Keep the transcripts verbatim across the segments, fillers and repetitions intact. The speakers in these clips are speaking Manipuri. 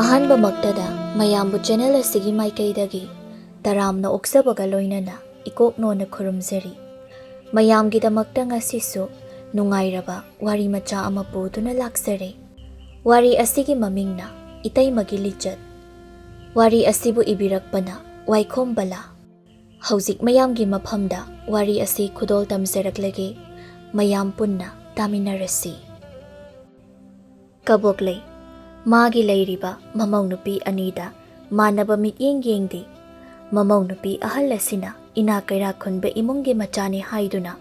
ꯑꯍꯥꯟꯕꯃꯛꯇꯗ ꯃꯌꯥꯝꯕꯨ ꯆꯦꯅꯦꯜ ꯑꯁꯤꯒꯤ ꯃꯥꯏꯀꯩꯗꯒꯤ ꯇꯔꯥꯝꯅ ꯑꯣꯛꯆꯕꯒ ꯂꯣꯏꯅꯅ ꯏꯀꯣꯛ ꯅꯣꯟꯅ ꯈꯨꯔꯨꯝꯖꯔꯤ꯫ ꯃꯌꯥꯝꯒꯤꯗꯃꯛꯇ ꯉꯁꯤꯁꯨ ꯅꯨꯡꯉꯥꯏꯔꯕ ꯋꯥꯔꯤ ꯃꯆꯥ ꯑꯃ ꯄꯨꯗꯨꯅ ꯂꯥꯛꯆꯔꯦ꯫ ꯋꯥꯔꯤ ꯑꯁꯤꯒꯤ ꯃꯃꯤꯡꯅ ꯏꯇꯩꯃꯒꯤ ꯂꯤꯆꯠ꯫ ꯋꯥꯔꯤ ꯑꯁꯤꯕꯨ ꯏꯕꯤꯔꯛꯄꯅ ꯋꯥꯏꯈꯣꯝ ꯕꯂꯥ꯫ ꯍꯧꯖꯤꯛ ꯃꯌꯥꯝꯒꯤ ꯃꯐꯝꯗ ꯋꯥꯔꯤ ꯑꯁꯤ ꯈꯨꯗꯣꯜ ꯇꯝꯖꯔꯛꯂꯒꯦ꯫ ꯃꯌꯥꯝ ꯄꯨꯟꯅ ꯇꯥꯃꯤꯟꯅꯔꯁꯤ꯫ ꯀꯕꯣꯛꯂꯩ꯫ ꯃꯥꯒꯤ ꯂꯩꯔꯤꯕ ꯃꯃꯧ ꯅꯨꯄꯤ ꯑꯅꯤꯗ ꯃꯥꯟꯅꯕ ꯃꯤꯠꯌꯦꯡ ꯌꯦꯡꯗꯦ꯫ ꯃꯃꯧ ꯅꯨꯄꯤ ꯑꯍꯜ ꯑꯁꯤꯅ ꯏꯅꯥꯛ ꯀꯩꯔꯥꯛ ꯈꯨꯟꯕ ꯏꯃꯨꯡꯒꯤ ꯃꯆꯥꯅꯤ ꯍꯥꯏꯗꯨꯅ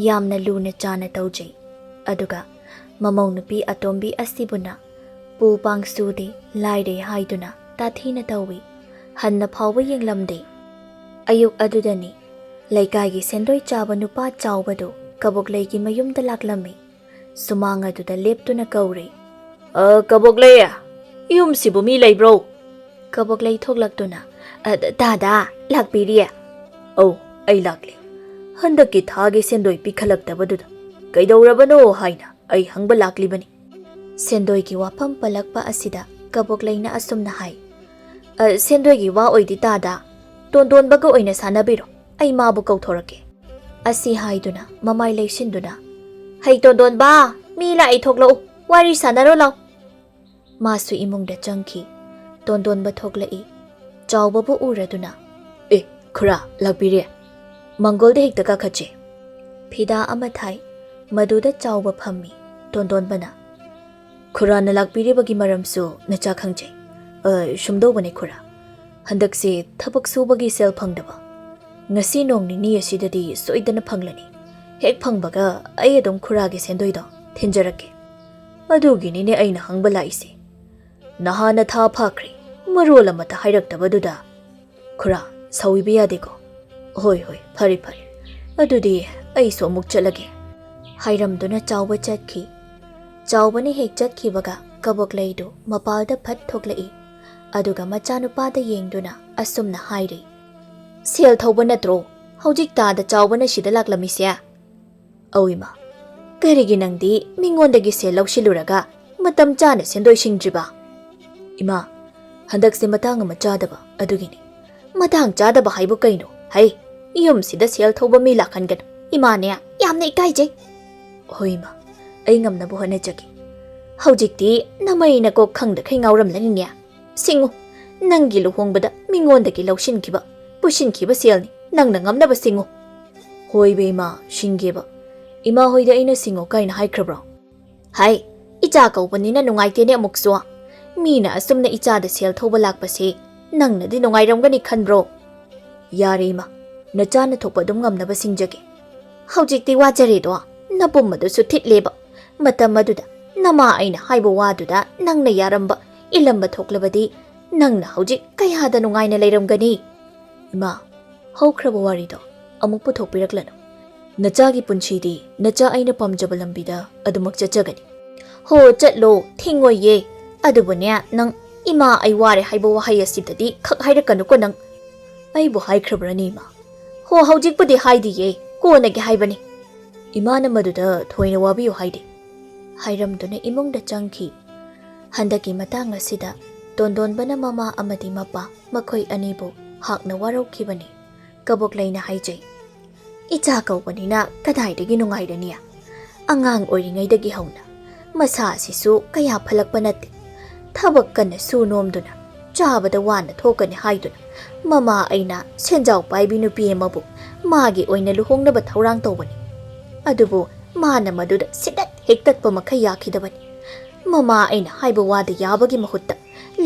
ꯌꯥꯝꯅ ꯂꯨꯅ ꯆꯥꯅ ꯇꯧꯖꯩ꯫ ꯑꯗꯨꯒ ꯃꯃꯧ ꯅꯨꯄꯤ ꯑꯇꯣꯝꯕꯤ ꯑꯁꯤꯕꯨꯅ ꯄꯨ ꯄꯥꯡꯁꯨꯗꯦ, ꯂꯥꯏꯔꯩ ꯍꯥꯏꯗꯨꯅ ꯇꯥꯊꯤꯅ ꯇꯧꯏ꯫ ꯍꯟꯅ ꯐꯥꯎꯕ ꯌꯦꯡꯂꯝꯗꯦ꯫ ꯑꯌꯨꯛ ꯑꯗꯨꯗꯅꯤ ꯂꯩꯀꯥꯏꯒꯤ ꯁꯦꯟꯗꯣꯏ ꯆꯥꯕ ꯅꯨꯄꯥ ꯆꯥꯎꯕꯗꯨ ꯀꯕꯣꯛꯂꯩꯒꯤ ꯃꯌꯨꯝꯗ ꯂꯥꯛꯂꯝꯃꯤ꯫ ꯁꯨꯃꯥꯡ ꯑꯗꯨꯗ ꯂꯦꯞꯇꯨꯅ ꯀꯧꯔꯦ, "ꯑ, ꯀꯕꯣꯛꯂꯩ, ꯌꯨꯝꯁꯤꯕꯨ ꯃꯤ ꯂꯩꯕ꯭ꯔꯣ?" ꯀꯕꯣꯛꯂꯩ ꯊꯣꯛꯂꯛꯇꯨꯅ, "ꯑ, ꯗ-, ꯗꯥꯗꯥ, ꯂꯥꯛꯄꯤꯔꯤ?" "ꯑꯧ, ꯑꯩ ꯂꯥꯛꯂꯤ꯫ ꯍꯟꯗꯛꯀꯤ ꯊꯥꯒꯤ ꯁꯦꯟꯗꯣꯏ ꯄꯤꯈꯠꯂꯛꯇꯕꯗꯨꯗ ꯀꯩꯗꯧꯔꯕꯅꯣ ꯍꯥꯏꯅ ꯑꯩ ꯍꯪꯕ ꯂꯥꯛꯂꯤꯕꯅꯤ꯫" ꯁꯦꯟꯗꯣꯏꯒꯤ ꯋꯥꯐꯝ ꯄꯜꯂꯛꯄ ꯑꯁꯤꯗ ꯀꯕꯣꯛꯂꯩꯅ ꯑꯁꯨꯝꯅ ꯍꯥꯏ, "ꯑ, ꯁꯦꯟꯗꯣꯏꯒꯤ ꯋꯥ ꯑꯣꯏꯗꯤ ꯇꯥꯗ, ꯇꯣꯟꯗꯣꯟꯕꯒ ꯑꯣꯏꯅ ꯁꯥꯟꯅꯕꯤꯔꯣ, ꯑꯩ ꯃꯥꯕꯨ ꯀꯧꯊꯣꯔꯛꯀꯦ꯫" ꯑꯁꯤ ꯍꯥꯏꯗꯨꯅ ꯃꯃꯥꯏ ꯂꯩꯁꯤꯟꯗꯨꯅ, "ꯍꯩ ꯇꯣꯟꯗꯣꯟꯕ, ꯃꯤ ꯂꯥꯛꯏ, ꯊꯣꯛꯂꯛꯎ, ꯋꯥꯔꯤ ꯁꯥꯟꯅꯔꯣ ꯂꯥꯎ꯫" ꯃꯥꯁꯨ ꯏꯃꯨꯡꯗ ꯆꯪꯈꯤ꯫ ꯇꯣꯟꯗꯣꯟꯕ ꯊꯣꯛꯂꯛꯏ꯫ ꯆꯥꯎꯕꯕꯨ ꯎꯔꯗꯨꯅ, "ꯑꯦ, ꯈꯨꯔꯥ, ꯂꯥꯛꯄꯤꯔꯦ꯫ ꯃꯪꯒꯣꯜꯗ ꯍꯦꯛꯇ ꯀꯥꯈꯠꯁꯦ꯫" ꯐꯤꯗꯥ ꯑꯃ ꯊꯥꯏ꯫ ꯃꯗꯨꯗ ꯆꯥꯎꯕ ꯐꯝꯃꯤ꯫ ꯇꯣꯟꯗꯣꯟꯕꯅ, "ꯈꯨꯔꯥꯅ ꯂꯥꯛꯄꯤꯔꯤꯕꯒꯤ ꯃꯔꯝꯁꯨ ꯅꯆꯥ ꯈꯪꯖꯩ꯫ ꯑ, ꯁꯨꯝꯗꯧꯕꯅꯤ ꯈꯨꯔꯥ, ꯍꯟꯗꯛꯁꯦ ꯊꯕꯛ ꯁꯨꯕꯒꯤ ꯁꯦꯜ ꯐꯪꯗꯕ꯫ ꯉꯁꯤ ꯅꯣꯡ ꯅꯤꯅꯤ ꯑꯁꯤꯗꯗꯤ ꯁꯣꯏꯗꯅ ꯐꯪꯂꯅꯤ꯫ ꯍꯦꯛ ꯐꯪꯕꯒ ꯑꯩ ꯑꯗꯨꯝ ꯈꯨꯔꯥꯒꯤ ꯁꯦꯟꯗꯣꯏꯗꯣ ꯊꯤꯟꯖꯔꯛꯀꯦ꯫ ꯑꯗꯨꯒꯤꯅꯤꯅꯦ ꯑꯩꯅ ꯍꯪꯕ ꯂꯥꯛꯏꯁꯦ꯫ ꯅꯍꯥꯟꯅ ꯊꯥ ꯐꯥꯈ꯭ꯔꯦ, ꯃꯔꯣꯜ ꯑꯃꯠꯇ ꯍꯥꯏꯔꯛꯇꯕꯗꯨꯗ꯫ ꯈꯨꯔꯥ, ꯁꯥꯎꯕꯤꯕ ꯌꯥꯗꯦꯀꯣ꯫ ꯍꯣꯏ, ꯍꯣꯏ, ꯐꯔꯦ, ꯐꯔꯦ꯫ ꯑꯗꯨꯗꯤ ꯑꯩꯁꯨ ꯑꯃꯨꯛ ꯆꯠꯂꯒꯦ꯫" ꯍꯥꯏꯔꯝꯗꯨꯅ ꯆꯥꯎꯕ ꯆꯠꯈꯤ꯫ ꯆꯥꯎꯕꯅ ꯍꯦꯛ ꯆꯠꯈꯤꯕꯒ ꯀꯕꯣꯛꯂꯩꯗꯨ ꯃꯄꯥꯜꯗ ꯐꯠ ꯊꯣꯛꯂꯛꯏ꯫ ꯑꯗꯨꯒ ꯃꯆꯥꯅꯨꯄꯥꯗ ꯌꯦꯡꯗꯨꯅ ꯑꯁꯨꯝꯅ ꯍꯥꯏꯔꯤ, "ꯁꯦꯜ ꯊꯧꯕ ꯅꯠꯇ꯭ꯔꯣ ꯍꯧꯖꯤꯛ ꯇꯥꯗ ꯆꯥꯎꯕꯅ ꯁꯤꯗ ꯂꯥꯛꯂꯝꯃꯤꯁꯦ?" "ꯑꯧ ꯏꯃꯥ, ꯀꯔꯤꯒꯤ ꯅꯪꯗꯤ ꯃꯤꯉꯣꯟꯗꯒꯤ ꯁꯦꯜ ꯂꯧꯁꯤꯜꯂꯨꯔꯒ ꯃꯇꯝ ꯆꯥꯅ ꯁꯦꯟꯗꯣꯏ ꯁꯤꯡꯗ꯭ꯔꯤꯕ?" "ꯏꯃꯥ, ꯍꯟꯗꯛꯁꯦ ꯃꯇꯥꯡ ꯑꯃ ꯆꯥꯗꯕ ꯑꯗꯨꯒꯤꯅꯤ꯫" "ꯃꯇꯥꯡ ꯆꯥꯗꯕ ꯍꯥꯏꯕꯨ ꯀꯩꯅꯣ? ꯍꯩ, ꯌꯨꯝꯁꯤꯗ ꯁꯦꯜ ꯊꯧꯕ ꯃꯤ ꯂꯥꯛꯍꯟꯒꯅꯨ꯫ ꯏꯃꯥꯅꯦ, ꯌꯥꯝꯅ ꯏꯀꯥꯏꯖꯩ꯫" "ꯍꯣꯏ ꯏꯃꯥ, ꯑꯩ ꯉꯝꯅꯕ ꯍꯣꯠꯅꯖꯒꯦ꯫" "ꯍꯧꯖꯤꯛꯇꯤ ꯅꯃꯩ ꯅꯀꯣꯛ ꯈꯪꯗꯈꯩ ꯉꯥꯎꯔꯝꯂꯅꯤꯅꯦ꯫ ꯁꯤꯡꯉꯨ, ꯅꯪꯒꯤ ꯂꯨꯍꯣꯡꯕꯗ ꯃꯤꯉꯣꯟꯗꯒꯤ ꯂꯧꯁꯤꯟꯈꯤꯕ, ꯄꯨꯁꯤꯟꯈꯤꯕ ꯁꯦꯜꯅꯤ꯫ ꯅꯪꯅ ꯉꯝꯅꯕ ꯁꯤꯡꯉꯨ꯫" "ꯍꯣꯏꯕ ꯏꯃꯥ, ꯁꯤꯡꯒꯦꯕ꯫ ꯏꯃꯥ ꯍꯣꯏꯗ ꯑꯩꯅ ꯁꯤꯡꯉꯣ ꯀꯥꯏꯅ ꯍꯥꯏꯈ꯭ꯔꯕ꯭ꯔꯣ?" "ꯍꯥꯏ, ꯏꯆꯥ ꯀꯧꯕꯅꯤꯅ ꯅꯨꯡꯉꯥꯏꯇꯦꯅꯦ ꯑꯃꯨꯛꯁꯨ꯫ ꯃꯤꯅ ꯑꯁꯨꯝꯅ ꯏꯆꯥꯗ ꯁꯦꯜ ꯊꯧꯕ ꯂꯥꯛꯄꯁꯦ ꯅꯪꯅꯗꯤ ꯅꯨꯡꯉꯥꯏꯔꯝꯒꯅꯤ ꯈꯟꯕ꯭ꯔꯣ?" "ꯌꯥꯔꯦ ꯏꯃꯥ, ꯅꯆꯥꯅ ꯊꯣꯛꯄ ꯑꯗꯨꯝ ꯉꯝꯅꯕ ꯁꯤꯡꯖꯒꯦ꯫" "ꯍꯧꯖꯤꯛꯇꯤ ꯋꯥꯖꯔꯦꯗꯣ, ꯅꯄꯨꯝ ꯑꯗꯨꯁꯨ ꯊꯤꯠꯂꯦꯕ꯫ ꯃꯇꯝ ꯑꯗꯨꯗ ꯅꯃꯥ ꯑꯩꯅ ꯍꯥꯏꯕ ꯋꯥꯗꯨꯗ ꯅꯪꯅ ꯌꯥꯔꯝꯕ, ꯏꯜꯂꯝꯕ ꯊꯣꯛꯂꯕꯗꯤ ꯅꯪꯅ ꯍꯧꯖꯤꯛ ꯀꯌꯥꯗ ꯅꯨꯡꯉꯥꯏꯅ ꯂꯩꯔꯝꯒꯅꯤ?" "ꯏꯃꯥ, ꯍꯧꯈ꯭ꯔꯕ ꯋꯥꯔꯤꯗꯣ ꯑꯃꯨꯛ ꯄꯨꯊꯣꯛꯄꯤꯔꯛꯂꯅꯨ꯫ ꯅꯆꯥꯒꯤ ꯄꯨꯟꯁꯤꯗꯤ ꯅꯆꯥ ꯑꯩꯅ ꯄꯥꯝꯖꯕ ꯂꯝꯕꯤꯗ ꯑꯗꯨꯃꯛ ꯆꯠꯆꯒꯅꯤ꯫" "ꯍꯣ, ꯆꯠꯂꯣ, ꯊꯤꯡꯉꯣꯏꯌꯦ꯫ ꯑꯗꯨꯕꯨꯅꯦ, ꯅꯪ ꯏꯃꯥ ꯑꯩ ꯋꯥꯔꯦ ꯍꯥꯏꯕ ꯋꯥꯍꯩ ꯑꯁꯤꯗꯗꯤ ꯈꯛ ꯍꯥꯏꯔꯛꯀꯅꯨꯀꯣ ꯅꯪ꯫" "ꯑꯩꯕꯨ ꯍꯥꯏꯈ꯭ꯔꯕ꯭ꯔꯅꯦ ꯏꯃꯥ?" "ꯍꯣ, ꯍꯧꯖꯤꯛꯄꯨꯗꯤ ꯍꯥꯏꯗꯤꯌꯦ, ꯀꯣꯟꯅꯒꯤ ꯍꯥꯏꯕꯅꯤ꯫" "ꯏꯃꯥꯅ ꯃꯗꯨꯗ ꯊꯣꯏꯅ ꯋꯥꯕꯤꯌꯨ ꯍꯥꯏꯗꯦ꯫" ꯍꯥꯏꯔꯝꯗꯨꯅ ꯏꯃꯨꯡꯗ ꯆꯪꯈꯤ꯫ ꯍꯟꯗꯛꯀꯤ ꯃꯇꯥꯡ ꯑꯁꯤꯗ ꯇꯣꯟꯗꯣꯟꯕꯅ ꯃꯃꯥ ꯑꯃꯗꯤ ꯃꯄꯥ ꯃꯈꯣꯏ ꯑꯅꯤꯕꯨ ꯍꯥꯛꯅ ꯋꯥꯔꯧꯈꯤꯕꯅꯤ꯫ ꯀꯕꯣꯛꯂꯩꯅ ꯍꯥꯏꯖꯩ, "ꯏꯆꯥ ꯀꯧꯕꯅꯤꯅ ꯀꯗꯥꯏꯗꯒꯤ ꯅꯨꯡꯉꯥꯏꯔꯅꯤ? ꯑꯉꯥꯡ ꯑꯣꯏꯔꯤꯉꯩꯗꯒꯤ ꯍꯧꯅ ꯃꯁꯥ ꯑꯁꯤꯁꯨ ꯀꯌꯥ ꯐꯂꯛꯄ ꯅꯠꯇꯦ꯫ ꯊꯕꯛ ꯀꯟꯅ ꯁꯨ ꯅꯣꯝꯗꯨꯅ ꯆꯥꯕꯗ ꯋꯥꯅ ꯊꯣꯛꯀꯅꯤ ꯍꯥꯏꯗꯨꯅ ꯃꯃꯥ ꯑꯩꯅ ꯁꯦꯟꯖꯥꯎ ꯄꯥꯏꯕꯤ ꯅꯨꯄꯤ ꯑꯃꯕꯨ ꯃꯥꯒꯤ ꯑꯣꯏꯅ ꯂꯨꯍꯣꯡꯅꯕ ꯊꯧꯔꯥꯡ ꯇꯧꯕꯅꯤ꯫ ꯑꯗꯨꯕꯨ ꯃꯥꯅ ꯃꯗꯨꯗ ꯁꯤꯗꯠ ꯍꯦꯛꯇꯠꯄ ꯃꯈꯩ ꯌꯥꯈꯤꯗꯕꯅꯤ꯫ ꯃꯃꯥ ꯑꯩꯅ ꯍꯥꯏꯕ ꯋꯥꯗ ꯌꯥꯕꯒꯤ ꯃꯍꯨꯠꯇ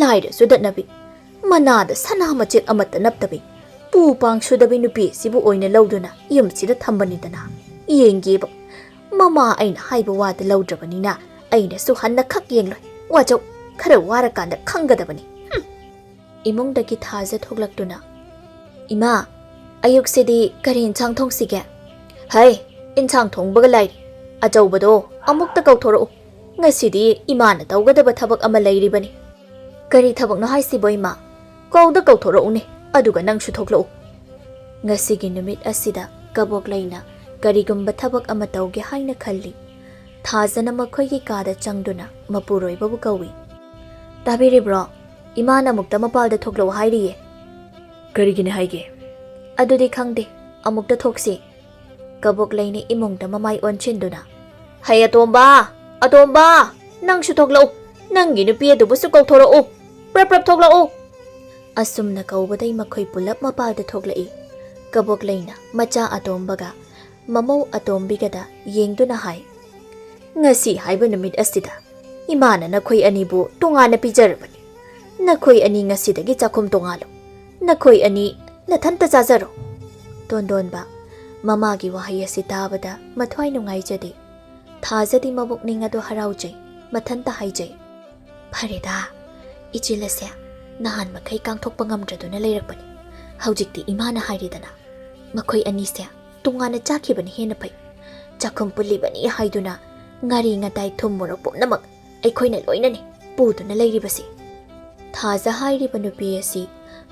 ꯂꯥꯏꯔ ꯆꯨꯗꯠꯅꯕꯤ, ꯃꯅꯥꯗ ꯁꯅꯥ ꯃꯆꯦꯠ ꯑꯃꯠꯇ ꯅꯞꯇꯕꯤ, ꯄꯨ ꯄꯥꯡ ꯁꯨꯗꯕꯤ ꯅꯨꯄꯤ ꯑꯁꯤꯕꯨ ꯑꯣꯏꯅ ꯂꯧꯗꯨꯅ ꯌꯨꯝꯁꯤꯗ ꯊꯝꯕꯅꯤꯗꯅ꯫ ꯌꯦꯡꯒꯦꯕ, ꯃꯃꯥ ꯑꯩꯅ ꯍꯥꯏꯕ ꯋꯥꯗ ꯂꯧꯗ꯭ꯔꯕꯅꯤꯅ ꯑꯩꯅꯁꯨ ꯍꯟꯅ ꯈꯛ ꯌꯦꯡꯂꯣꯏ꯫ ꯋꯥꯖꯧ, ꯈꯔ ꯋꯥꯔꯀꯥꯟꯗ ꯈꯪꯒꯗꯕꯅꯤ꯫" ꯍꯨꯝ꯫ ꯏꯃꯨꯡꯗꯒꯤ ꯊꯥꯖ ꯊꯣꯛꯂꯛꯇꯨꯅ, "ꯏꯃꯥ, ꯑꯌꯨꯛꯁꯤꯗꯤ ꯀꯔꯤ ꯏꯟꯁꯥꯡ ꯊꯣꯡꯁꯤꯒꯦ?" "ꯍꯩ, ꯏꯟꯁꯥꯡ ꯊꯣꯡꯕꯒ ꯂꯥꯏꯔꯤ꯫ ꯑꯆꯧꯕꯗꯣ ꯑꯃꯨꯛꯇ ꯀꯧꯊꯣꯔꯛꯎ꯫ ꯉꯁꯤꯗꯤ ꯏꯃꯥꯅ ꯇꯧꯒꯗꯕ ꯊꯕꯛ ꯑꯃ ꯂꯩꯔꯤꯕꯅꯤ꯫" "ꯀꯔꯤ ꯊꯕꯛꯅꯣ ꯍꯥꯏꯁꯤꯕꯣ ꯏꯃꯥ? ꯀꯧꯗ ꯀꯧꯊꯣꯔꯛꯎꯅꯦ, ꯑꯗꯨꯒ ꯅꯪꯁꯨ ꯊꯣꯛꯂꯛꯎ꯫" ꯉꯁꯤꯒꯤ ꯅꯨꯃꯤꯠ ꯑꯁꯤꯗ ꯀꯕꯣꯛꯂꯩꯅ ꯀꯔꯤꯒꯨꯝꯕ ꯊꯕꯛ ꯑꯃ ꯇꯧꯒꯦ ꯍꯥꯏꯅ ꯈꯜꯂꯤ꯫ ꯊꯥꯖꯅ ꯃꯈꯣꯏꯒꯤ ꯀꯥꯗ ꯆꯪꯗꯨꯅ ꯃꯄꯨꯔꯣꯏꯕꯕꯨ ꯀꯧꯏ꯫ "ꯇꯥꯕꯤꯔꯤꯕ꯭ꯔꯣ? ꯏꯃꯥꯅ ꯑꯃꯨꯛꯇ ꯃꯄꯥꯜꯗ ꯊꯣꯛꯂꯛꯎ ꯍꯥꯏꯔꯤꯌꯦ꯫" "ꯀꯔꯤꯒꯤꯅꯤ ꯍꯥꯏꯒꯦ?" "ꯑꯗꯨꯗꯤ ꯈꯪꯗꯦ, ꯑꯃꯨꯛꯇ ꯊꯣꯛꯁꯤ꯫" ꯀꯕꯣꯛꯂꯩꯅ ꯏꯃꯨꯡꯗ ꯃꯃꯥꯏ ꯑꯣꯟꯁꯤꯟꯗꯨꯅ, "ꯍꯩ ꯑꯇꯣꯝꯕ, ꯑꯇꯣꯝꯕ, ꯅꯪꯁꯨ ꯊꯣꯛꯂꯛꯎ꯫ ꯅꯪꯒꯤ ꯅꯨꯄꯤ ꯑꯗꯨꯕꯨꯁꯨ ꯀꯧꯊꯣꯔꯛꯎ꯫ ꯄ꯭ꯔꯞ ꯄ꯭ꯔꯞ ꯊꯣꯛꯂꯛꯎ꯫" ꯑꯁꯨꯝꯅ ꯀꯧꯕꯗꯩ ꯃꯈꯣꯏ ꯄꯨꯂꯞ ꯃꯄꯥꯜꯗ ꯊꯣꯛꯂꯛꯏ꯫ ꯀꯕꯣꯛꯂꯩꯅ ꯃꯆꯥ ꯑꯇꯣꯝꯕꯒ ꯃꯃꯧ ꯑꯇꯣꯝꯕꯤꯒꯗ ꯌꯦꯡꯗꯨꯅ ꯍꯥꯏ, "ꯉꯁꯤ ꯍꯥꯏꯕ ꯅꯨꯃꯤꯠ ꯑꯁꯤꯗ ꯏꯃꯥꯅ ꯅꯈꯣꯏ ꯑꯅꯤꯕꯨ ꯇꯣꯉꯥꯟꯅ ꯄꯤꯖꯔꯕꯅꯤ꯫ ꯅꯈꯣꯏ ꯑꯅꯤ ꯉꯁꯤꯗꯒꯤ ꯆꯥꯛꯈꯨꯝ ꯇꯣꯉꯥꯜꯂꯨ꯫ ꯅꯈꯣꯏ ꯑꯅꯤ ꯅꯊꯟꯇ ꯆꯥꯖꯔꯣ꯫" ꯇꯣꯟꯗꯣꯟꯕ ꯃꯃꯥꯒꯤ ꯋꯥꯍꯩ ꯑꯁꯤ ꯇꯥꯕꯗ ꯃꯊ꯭ꯋꯥꯏ ꯅꯨꯡꯉꯥꯏꯖꯗꯦ꯫ ꯊꯥꯖꯗꯤ ꯃꯕꯨꯛꯅꯤꯡ ꯑꯗꯨ ꯍꯔꯥꯎꯖꯩ꯫ ꯃꯊꯟꯇ ꯍꯥꯏꯖꯩ, "ꯐꯔꯦꯗ, ꯏꯆꯤꯜ ꯑꯁꯦ ꯅꯍꯥꯟ ꯃꯈꯩ ꯀꯥꯡꯊꯣꯛꯄ ꯉꯝꯗ꯭ꯔꯗꯨꯅ ꯂꯩꯔꯛꯄꯅꯤ꯫ ꯍꯧꯖꯤꯛꯇꯤ ꯏꯃꯥꯅ ꯍꯥꯏꯔꯦꯗꯅ, ꯃꯈꯣꯏ ꯑꯅꯤꯁꯦ ꯇꯣꯉꯥꯟꯅ ꯆꯥꯈꯤꯕꯅ ꯍꯦꯟꯅ ꯐꯩ꯫ ꯆꯥꯛꯈꯨꯝ ꯄꯨꯜꯂꯤꯕꯅꯤ ꯍꯥꯏꯗꯨꯅ ꯉꯥꯔꯤ ꯉꯇꯥꯏ ꯊꯨꯝ ꯃꯣꯔꯣꯛ ꯄꯨꯝꯅꯃꯛ ꯑꯩꯈꯣꯏꯅ ꯂꯣꯏꯅꯅꯤ ꯄꯨꯗꯨꯅ ꯂꯩꯔꯤꯕꯁꯤ꯫" ꯊꯥꯖ ꯍꯥꯏꯔꯤꯕ ꯅꯨꯄꯤ ꯑꯁꯤ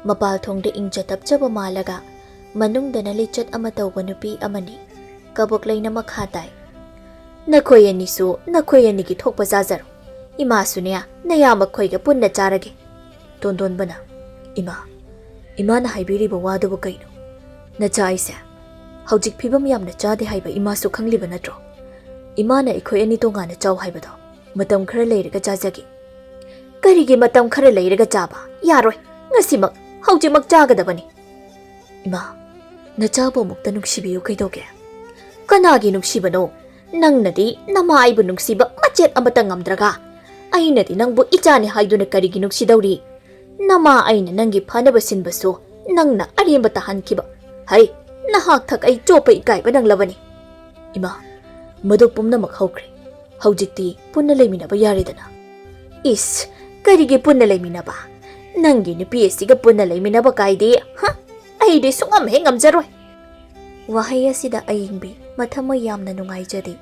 ꯃꯄꯥꯜ ꯊꯣꯡꯗ ꯏꯪꯖ ꯇꯞꯆꯕ ꯃꯥꯜꯂꯒ ꯃꯅꯨꯡꯗꯅ ꯂꯤꯆꯠ ꯑꯃ ꯇꯧꯕ ꯅꯨꯄꯤ ꯑꯃꯅꯤ꯫ ꯀꯕꯣꯛꯂꯩꯅ ꯃꯈꯥ ꯇꯥꯏ, "ꯅꯈꯣꯏ ꯑꯅꯤꯁꯨ ꯅꯈꯣꯏ ꯑꯅꯤꯒꯤ ꯊꯣꯛꯄ ꯆꯥꯖꯔꯣ꯫ ꯏꯃꯥꯁꯨꯅꯦ, ꯅꯌꯥ ꯃꯈꯣꯏꯒ ꯄꯨꯟꯅ ꯆꯥꯔꯒꯦ꯫" ꯇꯣꯟꯗꯣꯟꯕꯅ, "ꯏꯃꯥ, ꯏꯃꯥꯅ ꯍꯥꯏꯕꯤꯔꯤꯕ ꯋꯥꯗꯨꯕꯨ ꯀꯩꯅꯣ? ꯅꯆꯥ ꯑꯩꯁꯦ ꯍꯧꯖꯤꯛ ꯐꯤꯕꯝ ꯌꯥꯝꯅ ꯆꯥꯗꯦ ꯍꯥꯏꯕ ꯏꯃꯥꯁꯨ ꯈꯪꯂꯤꯕ ꯅꯠꯇ꯭ꯔꯣ? ꯏꯃꯥꯅ ꯑꯩꯈꯣꯏ ꯑꯅꯤ ꯇꯣꯉꯥꯟꯅ ꯆꯥꯎ ꯍꯥꯏꯕꯗꯣ ꯃꯇꯝ ꯈꯔ ꯂꯩꯔꯒ ꯆꯥꯖꯒꯦ꯫" "ꯀꯔꯤꯒꯤ ꯃꯇꯝ ꯈꯔ ꯂꯩꯔꯒ ꯆꯥꯕ? ꯌꯥꯔꯣꯏ, ꯉꯁꯤꯃꯛ, ꯍꯧꯖꯤꯛꯃꯛ ꯆꯥꯒꯗꯕꯅꯤ꯫" "ꯏꯃꯥ, ꯅꯆꯥꯕꯨ ꯑꯃꯨꯛꯇ ꯅꯨꯡꯁꯤꯕꯤꯌꯨ ꯀꯩꯗꯧꯒꯦ?" "ꯀꯅꯥꯒꯤ ꯅꯨꯡꯁꯤꯕꯅꯣ? ꯅꯪꯅꯗꯤ ꯅꯃꯥ ꯑꯩꯕꯨ ꯅꯨꯡꯁꯤꯕ ꯃꯆꯦꯠ ꯑꯃꯠꯇ ꯉꯝꯗ꯭ꯔꯒ, ꯑꯩꯅꯗꯤ ꯅꯪꯕꯨ ꯏꯆꯥꯅꯤ ꯍꯥꯏꯗꯨꯅ ꯀꯔꯤꯒꯤ ꯅꯨꯡꯁꯤꯗꯧꯔꯤ? ꯅꯃꯥ ꯑꯩꯅ ꯅꯪꯒꯤ ꯐꯅꯕ ꯁꯤꯟꯕꯁꯨ ꯅꯪꯅ ꯑꯔꯦꯝꯕ ꯇꯥꯍꯟꯈꯤꯕ꯫ ꯍꯩ, ꯅꯍꯥꯛ ꯊꯛ ꯑꯩ ꯆꯣꯞꯄ ꯏꯀꯥꯏꯕ ꯅꯪꯂꯕꯅꯤ꯫" "ꯏꯃꯥ, ꯃꯗꯨ ꯄꯨꯝꯅꯃꯛ ꯍꯧꯈ꯭ꯔꯦ꯫ ꯍꯧꯖꯤꯛꯇꯤ ꯄꯨꯟꯅ ꯂꯩꯃꯤꯟꯅꯕ ꯌꯥꯔꯦꯗꯅ꯫" "ꯏꯁ, ꯀꯔꯤꯒꯤ ꯄꯨꯟꯅ ꯂꯩꯃꯤꯟꯅꯕ? ꯅꯪꯒꯤ ꯅꯨꯄꯤ ꯑꯁꯤꯒ ꯄꯨꯟꯅ ꯂꯩꯃꯤꯟꯅꯕ ꯀꯥꯏꯗꯤ, ꯍ? ꯑꯩꯗꯤ ꯁꯨꯡꯉꯝ ꯍꯦꯛ ꯉꯝꯖꯔꯣꯏ꯫" ꯋꯥꯍꯩ ꯑꯁꯤꯗ ꯑꯌꯤꯡꯕꯤ ꯃꯊꯃꯣꯏ ꯌꯥꯝꯅ ꯅꯨꯡꯉꯥꯏꯖꯗꯦ꯫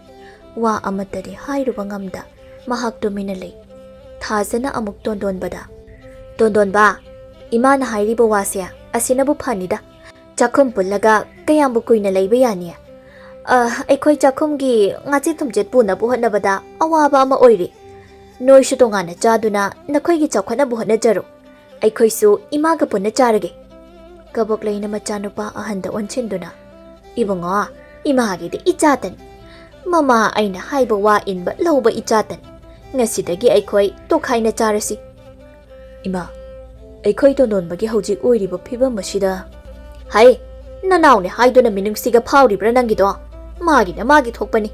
ꯋꯥ ꯑꯃꯠꯇꯗꯤ ꯍꯥꯏꯔꯨꯕ ꯉꯝꯗ ꯃꯍꯥꯛ ꯇꯨꯃꯤꯟꯅ ꯂꯩ꯫ ꯊꯥꯖꯅ ꯑꯃꯨꯛ ꯇꯣꯟꯗꯣꯟꯕꯗ, "ꯇꯣꯟꯗꯣꯟꯕ, ꯏꯃꯥꯅ ꯍꯥꯏꯔꯤꯕ ꯋꯥꯁꯦ ꯑꯁꯤꯅꯕꯨ ꯐꯅꯤꯗ꯫ ꯆꯥꯛꯈꯨꯝ ꯄꯨꯜꯂꯒ ꯀꯌꯥꯝꯕꯨ ꯀꯨꯏꯅ ꯂꯩꯕ ꯌꯥꯅꯤ? ꯑ, ꯑꯩꯈꯣꯏ ꯆꯥꯛꯈꯨꯝꯒꯤ ꯉꯥꯆꯦꯠ ꯊꯨꯝꯆꯦꯠ ꯄꯨꯅꯕ ꯍꯣꯠꯅꯕꯗ ꯑꯋꯥꯕ ꯑꯃ ꯑꯣꯏꯔꯤ꯫" ꯅꯣꯏꯁꯨ ꯇꯣꯉꯥꯟꯅ ꯆꯥꯗꯨꯅ ꯅꯈꯣꯏꯒꯤ ꯆꯥꯎꯈꯠꯅꯕ ꯍꯣꯠꯅꯖꯔꯣ꯫ ꯑꯩꯈꯣꯏꯁꯨ ꯏꯃꯥꯒ ꯄꯨꯟꯅ ꯆꯥꯔꯒꯦ꯫ ꯀꯕꯣꯛꯂꯩꯅ ꯃꯆꯥꯅꯨꯄꯥ ꯑꯍꯟꯗ ꯑꯣꯟꯁꯤꯟꯗꯨꯅ, "ꯏꯕꯨꯡꯉꯣ, ꯏꯃꯥꯒꯤꯗꯤ ꯏꯆꯥꯇꯅꯤ꯫ ꯃꯃꯥ ꯑꯩꯅ ꯍꯥꯏꯕ ꯋꯥ ꯏꯟꯕ ꯂꯧꯕ ꯏꯆꯥꯇꯅꯤ꯫ ꯉꯁꯤꯗꯒꯤ ꯑꯩꯈꯣꯏ ꯇꯣꯈꯥꯏꯅ ꯆꯥꯔꯁꯤ꯫" "ꯏꯃꯥ, ꯑꯩꯈꯣꯏ ꯇꯣꯟꯗꯣꯟꯕꯒꯤ ꯍꯧꯖꯤꯛ ꯑꯣꯏꯔꯤꯕ ꯐꯤꯕꯝ ꯑꯁꯤꯗ꯫" "ꯍꯩ, ꯅꯅꯥꯎꯅꯦ ꯍꯥꯏꯗꯨꯅ ꯃꯤꯅꯨꯡꯁꯤꯒ ꯐꯥꯎꯔꯤꯕ꯭ꯔꯥ ꯅꯪꯒꯤꯗꯣ? ꯃꯥꯒꯤꯅ ꯃꯥꯒꯤ ꯊꯣꯛꯄꯅꯤ꯫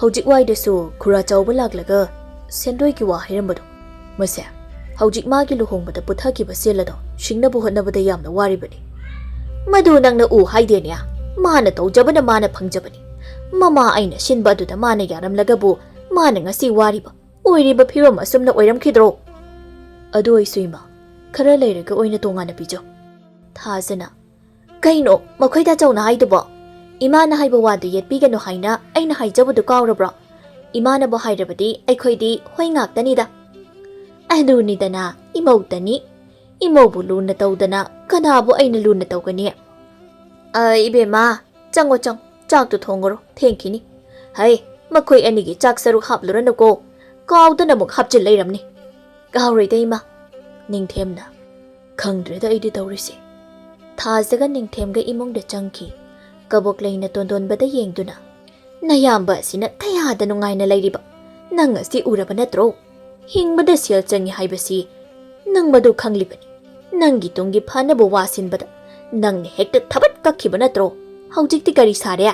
ꯍꯧꯖꯤꯛ ꯋꯥꯏꯗꯁꯨ ꯈꯨꯔꯥ ꯆꯥꯎꯕ ꯂꯥꯛꯂꯒ ꯁꯦꯟꯗꯣꯏꯒꯤ ꯋꯥ ꯍꯥꯏꯔꯝꯕꯗꯣ, ꯃꯁꯦ ꯍꯧꯖꯤꯛ ꯃꯥꯒꯤ ꯂꯨꯍꯣꯡꯕꯗ ꯄꯨꯊꯈꯤꯕ ꯁꯦꯜ ꯑꯗꯣ ꯁꯤꯡꯅꯕ ꯍꯣꯠꯅꯕꯗ ꯌꯥꯝꯅ ꯋꯥꯔꯤꯕꯅꯤ꯫" "ꯃꯗꯨ ꯅꯪꯅ ꯎ ꯍꯥꯏꯗꯦꯅꯦ꯫ ꯃꯥꯅ ꯇꯧꯖꯕꯅ ꯃꯥꯅ ꯐꯪꯖꯕꯅꯤ꯫ ꯃꯃꯥ ꯑꯩꯅ ꯁꯤꯟꯕ ꯑꯗꯨꯗ ꯃꯥꯅ ꯌꯥꯔꯝꯂꯒꯕꯨ ꯃꯥꯅ ꯉꯁꯤ ꯋꯥꯔꯤꯕ ꯑꯣꯏꯔꯤꯕ ꯐꯤꯕꯝ ꯑꯁꯨꯝꯅ ꯑꯣꯏꯔꯝꯈꯤꯗ꯭ꯔꯣ?" "ꯑꯗꯨ ꯑꯣꯏꯁꯨ ꯏꯃꯥ, ꯈꯔ ꯂꯩꯔꯒ ꯑꯣꯏꯅ ꯇꯣꯉꯥꯟꯅ ꯄꯤꯖꯧ꯫" ꯊꯥꯖꯅ, "ꯀꯩꯅꯣ ꯃꯈꯣꯏ ꯇꯥꯆꯧꯅ ꯍꯥꯏꯗꯨꯕꯣ? ꯏꯃꯥꯅ ꯍꯥꯏꯕ ꯋꯥꯗꯨ ꯌꯦꯠꯄꯤꯒꯅꯨ ꯍꯥꯏꯅ ꯑꯩꯅ ꯍꯥꯏꯖꯕꯗꯨ ꯀꯥꯎꯔꯕ꯭ꯔꯣ? ꯏꯃꯥꯅꯕꯨ ꯍꯥꯏꯔꯕꯗꯤ ꯑꯩꯈꯣꯏꯗꯤ ꯍꯣꯏ ꯉꯥꯛꯇꯅꯤꯗ꯫" "ꯑꯗꯨꯅꯤꯗꯅ, ꯏꯃꯧꯇꯅꯤ꯫ ꯏꯃꯧꯕꯨ ꯂꯨꯅ ꯇꯧꯗꯅ ꯀꯅꯥꯕꯨ ꯑꯩꯅ ꯂꯨꯅ ꯇꯧꯒꯅꯤ?" "ꯑ, ꯏꯕꯦꯝꯃ, ꯆꯪꯉꯣ, ꯆꯪꯉꯣ, ꯆꯥꯛꯇꯨ ꯊꯣꯡꯉꯨꯔꯣ, ꯊꯦꯡꯈꯤꯅꯤ꯫ ꯍꯩ, ꯃꯈꯣꯏ ꯑꯅꯤꯒꯤ ꯆꯥꯛ ꯁꯔꯨꯛ ꯍꯥꯞꯂꯨꯔꯅꯨꯀꯣ, ꯀꯥꯎꯗꯅ ꯑꯃꯨꯛ ꯍꯥꯞꯆꯤꯜ ꯂꯩꯔꯝꯅꯤ꯫" "ꯀꯥꯎꯔꯣꯏꯗ, ꯏꯃꯥ꯫" ꯅꯤꯡꯊꯦꯝꯅ, "ꯈꯪꯗ꯭ꯔꯦꯗ ꯑꯩꯗꯤ ꯇꯧꯔꯤꯁꯦ꯫" ꯊꯥꯖꯒ ꯅꯤꯡꯊꯦꯝꯒ ꯏꯃꯨꯡꯗ ꯆꯪꯈꯤ꯫ ꯀꯕꯣꯛꯂꯩꯅ ꯇꯣꯟꯗꯣꯟꯕꯗ ꯌꯦꯡꯗꯨꯅ, "ꯅꯌꯥꯝꯕ ꯑꯁꯤꯅ ꯀꯌꯥꯗ ꯅꯨꯡꯉꯥꯏꯅ ꯂꯩꯔꯤꯕ? ꯅꯪ ꯑꯁꯤ ꯎꯔꯕ ꯅꯠꯇ꯭ꯔꯣ? ꯍꯤꯡꯕꯗ ꯁꯦꯜ ꯆꯪꯉꯤ ꯍꯥꯏꯕꯁꯤ ꯅꯪ ꯃꯗꯨ ꯈꯪꯂꯤꯕꯅꯤ꯫ ꯅꯪꯒꯤ ꯇꯨꯡꯒꯤ ꯐꯅꯕ ꯋꯥ ꯁꯤꯟꯕꯗ ꯅꯪꯅ ꯍꯦꯛꯇ ꯊꯕꯠ ꯀꯛꯈꯤꯕ ꯅꯠꯇ꯭ꯔꯣ? ꯍꯧꯖꯤꯛꯇꯤ ꯀꯔꯤ ꯁꯥꯔꯦ?"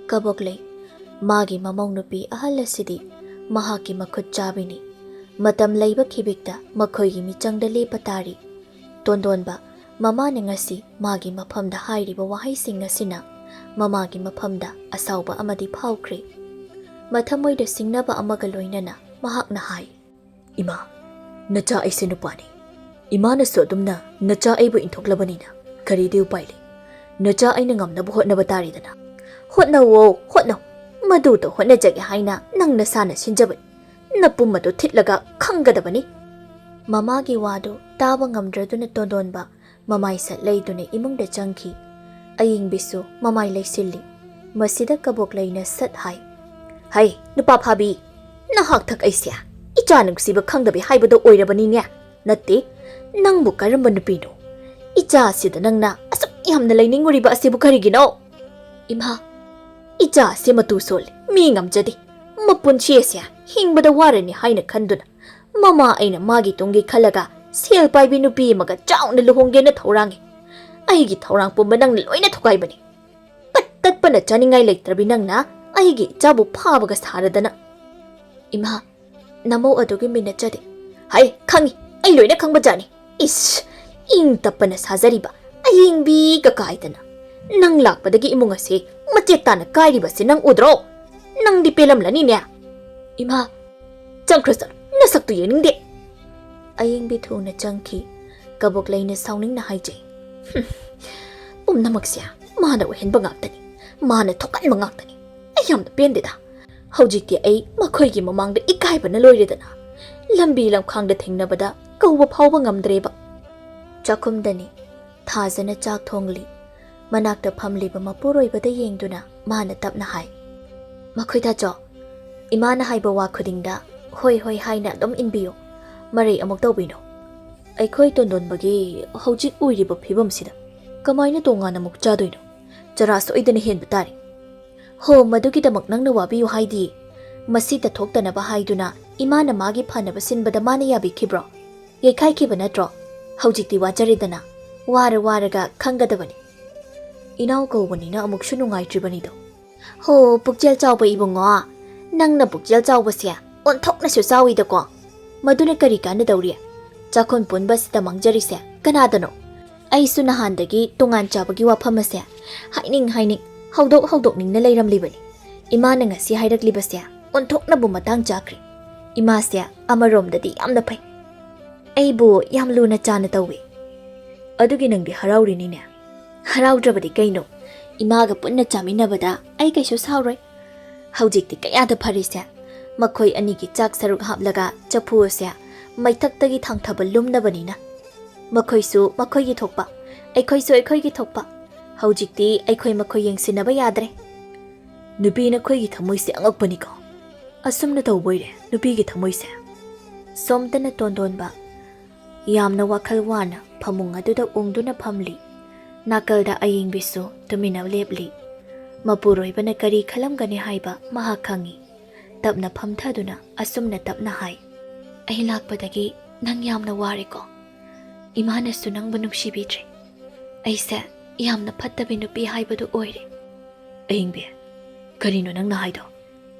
ꯀꯕꯣꯛꯂꯩ, ꯃꯥꯒꯤ ꯃꯃꯧ ꯅꯨꯄꯤ ꯑꯍꯜ ꯑꯁꯤꯗꯤ ꯃꯍꯥꯛꯀꯤ ꯃꯈꯨꯠ ꯆꯥꯕꯤꯅꯤ꯫ ꯃꯇꯝ ꯂꯩꯕ ꯈꯤꯕꯤꯛꯇ ꯃꯈꯣꯏꯒꯤ ꯃꯤꯆꯪꯗ ꯂꯦꯞꯄ ꯇꯥꯔꯤ꯫ ꯇꯣꯟꯗꯣꯟꯕ, ꯃꯃꯥꯅ ꯉꯁꯤ ꯃꯥꯒꯤ ꯃꯐꯝꯗ ꯍꯥꯏꯔꯤꯕ ꯋꯥꯍꯩꯁꯤꯡ ꯑꯁꯤꯅ ꯃꯃꯥꯒꯤ ꯃꯐꯝꯗ ꯑꯁꯥꯎꯕ ꯑꯃꯗꯤ ꯐꯥꯎꯈ꯭ꯔꯦ꯫ ꯃꯊꯃꯣꯏꯗ ꯁꯤꯡꯅꯕ ꯑꯃꯒ ꯂꯣꯏꯅꯅ ꯃꯍꯥꯛꯅ ꯍꯥꯏ, "ꯏꯃꯥ, ꯅꯆꯥ ꯑꯩꯁꯦ ꯅꯨꯄꯥꯅꯤ꯫ ꯏꯃꯥꯅꯁꯨ ꯑꯗꯨꯝꯅ ꯅꯆꯥ ꯑꯩꯕꯨ ꯏꯟꯊꯣꯛꯂꯕꯅꯤꯅ ꯀꯔꯤꯗꯤ ꯎꯄꯥꯏ ꯂꯩ? ꯅꯆꯥ ꯑꯩꯅ ꯉꯝꯅꯕ ꯍꯣꯠꯅꯕ ꯇꯥꯔꯦꯗꯅ꯫" "ꯍꯣꯠꯅꯧꯋꯣ, ꯍꯣꯠꯅꯧ꯫ ꯃꯗꯨꯗ ꯍꯣꯠꯅꯖꯒꯦ ꯍꯥꯏꯅ ꯅꯪ ꯅꯁꯥꯅ ꯁꯤꯟꯖꯕꯅꯤ꯫ ꯅꯄꯨꯝ ꯑꯗꯨ ꯊꯤꯠꯂꯒ ꯈꯪꯒꯗꯕꯅꯤ꯫" ꯃꯃꯥꯒꯤ ꯋꯥꯗꯨ ꯇꯥꯕ ꯉꯝꯗ꯭ꯔꯗꯨꯅ ꯇꯣꯟꯗꯣꯟꯕ ꯃꯃꯥꯏ ꯁꯠ ꯂꯩꯗꯨꯅ ꯏꯃꯨꯡꯗ ꯆꯪꯈꯤ꯫ ꯑꯌꯤꯡꯕꯤꯁꯨ ꯃꯃꯥꯏ ꯂꯩꯁꯤꯜꯂꯤ꯫ ꯃꯁꯤꯗ ꯀꯕꯣꯛꯂꯩꯅ ꯁꯠ ꯍꯥꯏ, "ꯍꯩ, ꯅꯨꯄꯥ ꯐꯥꯕꯤ, ꯅꯍꯥꯛ ꯊꯛ ꯑꯩꯁꯦ ꯏꯆꯥ ꯅꯨꯡꯁꯤꯕ ꯈꯪꯗꯕꯤ ꯍꯥꯏꯕꯗꯣ ꯑꯣꯏꯔꯕꯅꯤꯅꯦ꯫ ꯅꯠꯇꯦ, ꯅꯪꯕꯨ ꯀꯔꯝꯕ ꯅꯨꯄꯤꯅꯣ? ꯏꯆꯥ ꯑꯁꯤꯗ ꯅꯪꯅ ꯑꯁꯨꯛ ꯌꯥꯝꯅ ꯂꯩꯅꯤꯡꯉꯨꯔꯤꯕ ꯑꯁꯤꯕꯨ ꯀꯔꯤꯒꯤꯅꯣ? ꯏꯃꯥ, ꯏꯆꯥ ꯑꯁꯤ ꯃꯇꯨ ꯁꯣꯜꯂꯤ, ꯃꯤ ꯉꯝꯖꯗꯦ꯫ ꯃꯄꯨꯟꯁꯤ ꯑꯁꯦ ꯍꯤꯡꯕꯗ ꯋꯥꯔꯅꯤ ꯍꯥꯏꯅ ꯈꯟꯗꯨꯅ ꯃꯃꯥ ꯑꯩꯅ ꯃꯥꯒꯤ ꯇꯨꯡꯒꯤ ꯈꯜꯂꯒ ꯁꯦꯜ ꯄꯥꯏꯕꯤ ꯅꯨꯄꯤ ꯑꯃꯒ ꯆꯥꯎꯅ ꯂꯨꯍꯣꯡꯒꯦꯅ ꯊꯧꯔꯥꯡꯉꯤ꯫ ꯑꯩꯒꯤ ꯊꯧꯔꯥꯡ ꯄꯨꯝꯕ ꯅꯪꯅ ꯂꯣꯏꯅ ꯊꯨꯒꯥꯏꯕꯅꯤ꯫ ꯄꯠ ꯇꯠꯄꯅ ꯆꯥꯅꯤꯡꯉꯥꯏ ꯂꯩꯇ꯭ꯔꯕꯤ ꯅꯪꯅ ꯑꯩꯒꯤ ꯏꯆꯥꯕꯨ ꯐꯥꯕꯒ ꯁꯥꯔꯗꯅ꯫ ꯏꯃꯥ, ꯅꯃꯧ ꯑꯗꯨꯒꯤ ꯃꯤꯡ ꯅꯠꯆꯗꯦ꯫ ꯍꯩ, ꯈꯪꯉꯤ, ꯑꯩ ꯂꯣꯏꯅ ꯈꯪꯕ ꯖꯥꯠꯅꯤ꯫ ꯏꯁ, ꯏꯪ ꯇꯞꯄꯅ ꯁꯥꯖꯔꯤꯕ ꯑꯌꯦꯡꯕꯤ ꯀꯀꯥꯏꯗꯅ꯫ ꯅꯪ ꯂꯥꯛꯄꯗꯒꯤ ꯏꯃꯨꯡ ꯑꯁꯦ ꯃꯆꯦꯠ ꯇꯥꯅ ꯀꯥꯏꯔꯤꯕꯁꯦ ꯅꯪ ꯎꯗ꯭ꯔꯣ? ꯅꯪꯗꯤ ꯄꯦꯜꯂꯝꯂꯅꯤꯅꯦ꯫ ꯏꯃꯥ, ꯆꯪꯈ꯭ꯔꯣ ꯆꯠꯂꯣ, ꯅꯁꯛꯇꯨ ꯌꯦꯡꯅꯤꯡꯗꯦ꯫ ꯑꯌꯦꯡꯕꯤ ꯊꯨꯅ ꯆꯪꯈꯤ꯫ ꯀꯕꯣꯛ ꯂꯩꯅ ꯁꯥꯎꯅꯤꯡꯅ ꯍꯥꯏꯖꯩ꯫ "ꯍꯨꯝ, ꯄꯨꯝꯅꯃꯛꯁꯦ ꯃꯥꯅ ꯑꯣꯏꯍꯟꯕ ꯉꯥꯛꯇꯅꯤ, ꯃꯥꯅ ꯊꯣꯛꯍꯟꯕ ꯉꯥꯛꯇꯅꯤ꯫ ꯑꯩ ꯌꯥꯝꯅ ꯄꯦꯟꯗꯦꯗ꯫ ꯍꯧꯖꯤꯛꯇꯤ ꯑꯩ ꯃꯈꯣꯏꯒꯤ ꯃꯃꯥꯡꯗ ꯏꯀꯥꯏꯕꯅ ꯂꯣꯏꯔꯦꯗꯅ꯫ ꯂꯝꯕꯤ ꯂꯝꯈꯥꯡꯗ ꯊꯦꯡꯅꯕꯗ ꯀꯧꯕ ꯐꯥꯎꯕ ꯉꯝꯗ꯭ꯔꯦꯕ꯫" ꯆꯥꯛꯈꯨꯝꯗꯅꯤ꯫ ꯊꯥꯖꯅ ꯆꯥꯛ ꯊꯣꯡꯂꯤ꯫ ꯃꯅꯥꯛꯇ ꯐꯝꯂꯤꯕ ꯃꯄꯨꯔꯣꯏꯕꯗ ꯌꯦꯡꯗꯨꯅ ꯃꯥꯅ ꯇꯞꯅ ꯍꯥꯏ, "ꯃꯈꯣꯏ ꯇꯥꯆꯧ, ꯏꯃꯥꯅ ꯍꯥꯏꯕ ꯋꯥ ꯈꯨꯗꯤꯡꯗ ꯍꯣꯏ ꯍꯣꯏ ꯍꯥꯏꯅ ꯑꯗꯨꯝ ꯏꯟꯕꯤꯌꯨ꯫ ꯃꯔꯩ ꯑꯃꯨꯛ ꯇꯧꯕꯤꯅꯨ꯫ ꯑꯩꯈꯣꯏ ꯇꯣꯟꯗꯣꯟꯕꯒꯤ ꯍꯧꯖꯤꯛ ꯑꯣꯏꯔꯤꯕ ꯐꯤꯕꯝꯁꯤꯗ ꯀꯃꯥꯏꯅ ꯇꯣꯉꯥꯟꯅ ꯑꯃꯨꯛ ꯆꯥꯗꯣꯏꯅꯣ? ꯆꯔꯥ ꯁꯣꯏꯗꯅ ꯍꯦꯟꯕ ꯇꯥꯔꯦ꯫ ꯍꯣ, ꯃꯗꯨꯒꯤꯗꯃꯛ ꯅꯪꯅ ꯋꯥꯕꯤꯌꯨ ꯍꯥꯏꯗꯤ꯫ ꯃꯁꯤ ꯇꯊꯣꯛꯇꯅꯕ ꯍꯥꯏꯗꯨꯅ ꯏꯃꯥꯅ ꯃꯥꯒꯤ ꯐꯅꯕ ꯁꯤꯟꯕꯗ ꯃꯥꯅ ꯌꯥꯕꯤꯈꯤꯕ꯭ꯔꯣ? ꯌꯩꯈꯥꯏꯈꯤꯕ ꯅꯠꯇ꯭ꯔꯣ? ꯍꯧꯖꯤꯛꯇꯤ ꯋꯥꯖꯔꯦꯗꯅ꯫ ꯋꯥꯔ ꯋꯥꯔꯒ ꯈꯪꯒꯗꯕꯅꯤ꯫ ꯏꯅꯥꯎ ꯀꯧꯕꯅꯤꯅ ꯑꯃꯨꯛꯁꯨ ꯅꯨꯡꯉꯥꯏꯇ꯭ꯔꯤꯕꯅꯤꯗꯣ꯫" ꯍꯣ, ꯄꯨꯛꯆꯦꯜ ꯆꯥꯎꯕ ꯏꯕꯨꯡꯉꯣ, ꯅꯪꯅ ꯄꯨꯛꯆꯦꯜ ꯆꯥꯎꯕꯁꯦ ꯑꯣꯟꯊꯣꯛꯅꯁꯨ ꯆꯥꯎꯏꯗꯀꯣ꯫ ꯃꯗꯨꯅ ꯀꯔꯤ ꯀꯥꯟꯅꯗꯧꯔꯤ? ꯆꯥꯛꯈꯨꯝ ꯄꯨꯟꯕꯁꯤꯗ ꯃꯥꯡꯖꯔꯤꯁꯦ ꯀꯅꯥꯗꯅꯣ? ꯑꯩꯁꯨ ꯅꯍꯥꯟꯗꯒꯤ ꯇꯣꯉꯥꯟ ꯆꯥꯕꯒꯤ ꯋꯥꯐꯝ ꯑꯁꯦ ꯍꯥꯏꯅꯤꯡ ꯍꯥꯏꯅꯤꯡ, ꯍꯧꯗꯣꯛ ꯍꯧꯗꯣꯛꯅꯤꯡꯅ ꯂꯩꯔꯝꯂꯤꯕꯅꯤ꯫ ꯏꯃꯥꯅ ꯉꯁꯤ ꯍꯥꯏꯔꯛꯂꯤꯕꯁꯦ ꯑꯣꯟꯊꯣꯛꯅꯕꯨ ꯃꯇꯥꯡ ꯆꯥꯈ꯭ꯔꯦ꯫ ꯏꯃꯥꯁꯦ ꯑꯃꯔꯣꯝꯗꯗꯤ ꯌꯥꯝꯅ ꯐꯩ꯫ ꯑꯩꯕꯨ ꯌꯥꯝ ꯂꯨꯅ ꯆꯥꯅ ꯇꯧꯏ꯫ ꯑꯗꯨꯒꯤ ꯅꯪꯗꯤ ꯍꯔꯥꯎꯔꯤꯅꯤꯅꯦ꯫ ꯍꯔꯥꯎꯗ꯭ꯔꯕꯗꯤ ꯀꯩꯅꯣ? ꯏꯃꯥꯒ ꯄꯨꯟꯅ ꯆꯥꯃꯤꯟꯅꯕꯗ ꯑꯩ ꯀꯩꯁꯨ ꯁꯥꯎꯔꯣꯏ꯫ ꯍꯧꯖꯤꯛꯇꯤ ꯀꯌꯥꯗ ꯐꯔꯤꯁꯦ꯫ ꯃꯈꯣꯏ ꯑꯅꯤꯒꯤ ꯆꯥꯛ ꯁꯔꯨꯛ ꯍꯥꯞꯂꯒ ꯆꯐꯨ ꯑꯁꯦ ꯃꯩꯊꯛꯇꯒꯤ ꯊꯥꯡꯊꯕ ꯂꯨꯝꯅꯕꯅꯤꯅ꯫ ꯃꯈꯣꯏꯁꯨ ꯃꯈꯣꯏꯒꯤ ꯊꯣꯛꯄ, ꯑꯩꯈꯣꯏꯁꯨ ꯑꯩꯈꯣꯏꯒꯤ ꯊꯣꯛꯄ꯫ ꯍꯧꯖꯤꯛꯇꯤ ꯑꯩꯈꯣꯏ ꯃꯈꯣꯏ ꯌꯦꯡꯁꯤꯟꯅꯕ ꯌꯥꯗ꯭ꯔꯦ꯫ ꯅꯨꯄꯤ ꯅꯈꯣꯏꯒꯤ ꯊꯃꯣꯏꯁꯦ ꯑꯉꯛꯄꯅꯤꯀꯣ꯫ ꯑꯁꯨꯝꯅ ꯇꯧꯕ ꯑꯣꯏꯔꯦ ꯅꯨꯄꯤꯒꯤ ꯊꯃꯣꯏꯁꯦ꯫ ꯁꯣꯝꯗꯅ ꯇꯣꯟꯗꯣꯟꯕ ꯌꯥꯝꯅ ꯋꯥꯈꯜ ꯋꯥꯅ ꯐꯃꯨꯡ ꯑꯗꯨꯗ ꯎꯪꯗꯨꯅ ꯐꯝꯂꯤ꯫ ꯅꯥꯀꯜꯗ ꯑꯌꯤꯡꯕꯤꯁꯨ ꯇꯨꯃꯤꯟꯅ ꯂꯦꯞꯂꯤ꯫ ꯃꯄꯨꯔꯣꯏꯕꯅ ꯀꯔꯤ ꯈꯜꯂꯝꯒꯅꯤ ꯍꯥꯏꯕ ꯃꯍꯥꯛ ꯈꯪꯏ꯫ ꯇꯞꯅ ꯐꯝꯊꯗꯨꯅ ꯑꯁꯨꯝꯅ ꯇꯞꯅ ꯍꯥꯏ, "ꯑꯩ ꯂꯥꯛꯄꯗꯒꯤ ꯅꯪ ꯌꯥꯝꯅ ꯋꯥꯔꯦꯀꯣ? ꯏꯃꯥꯅꯁꯨ ꯅꯪꯕꯨ ꯅꯨꯡꯁꯤꯕꯤꯗ꯭ꯔꯦ꯫ ꯑꯩꯁꯦ ꯌꯥꯝꯅ ꯐꯠꯇꯕꯤ ꯅꯨꯄꯤ ꯍꯥꯏꯕꯗꯨ ꯑꯣꯏꯔꯦ꯫" "ꯑꯍꯤꯡꯕꯤ, ꯀꯔꯤꯅꯣ ꯅꯪꯅ ꯍꯥꯏꯗꯣ?"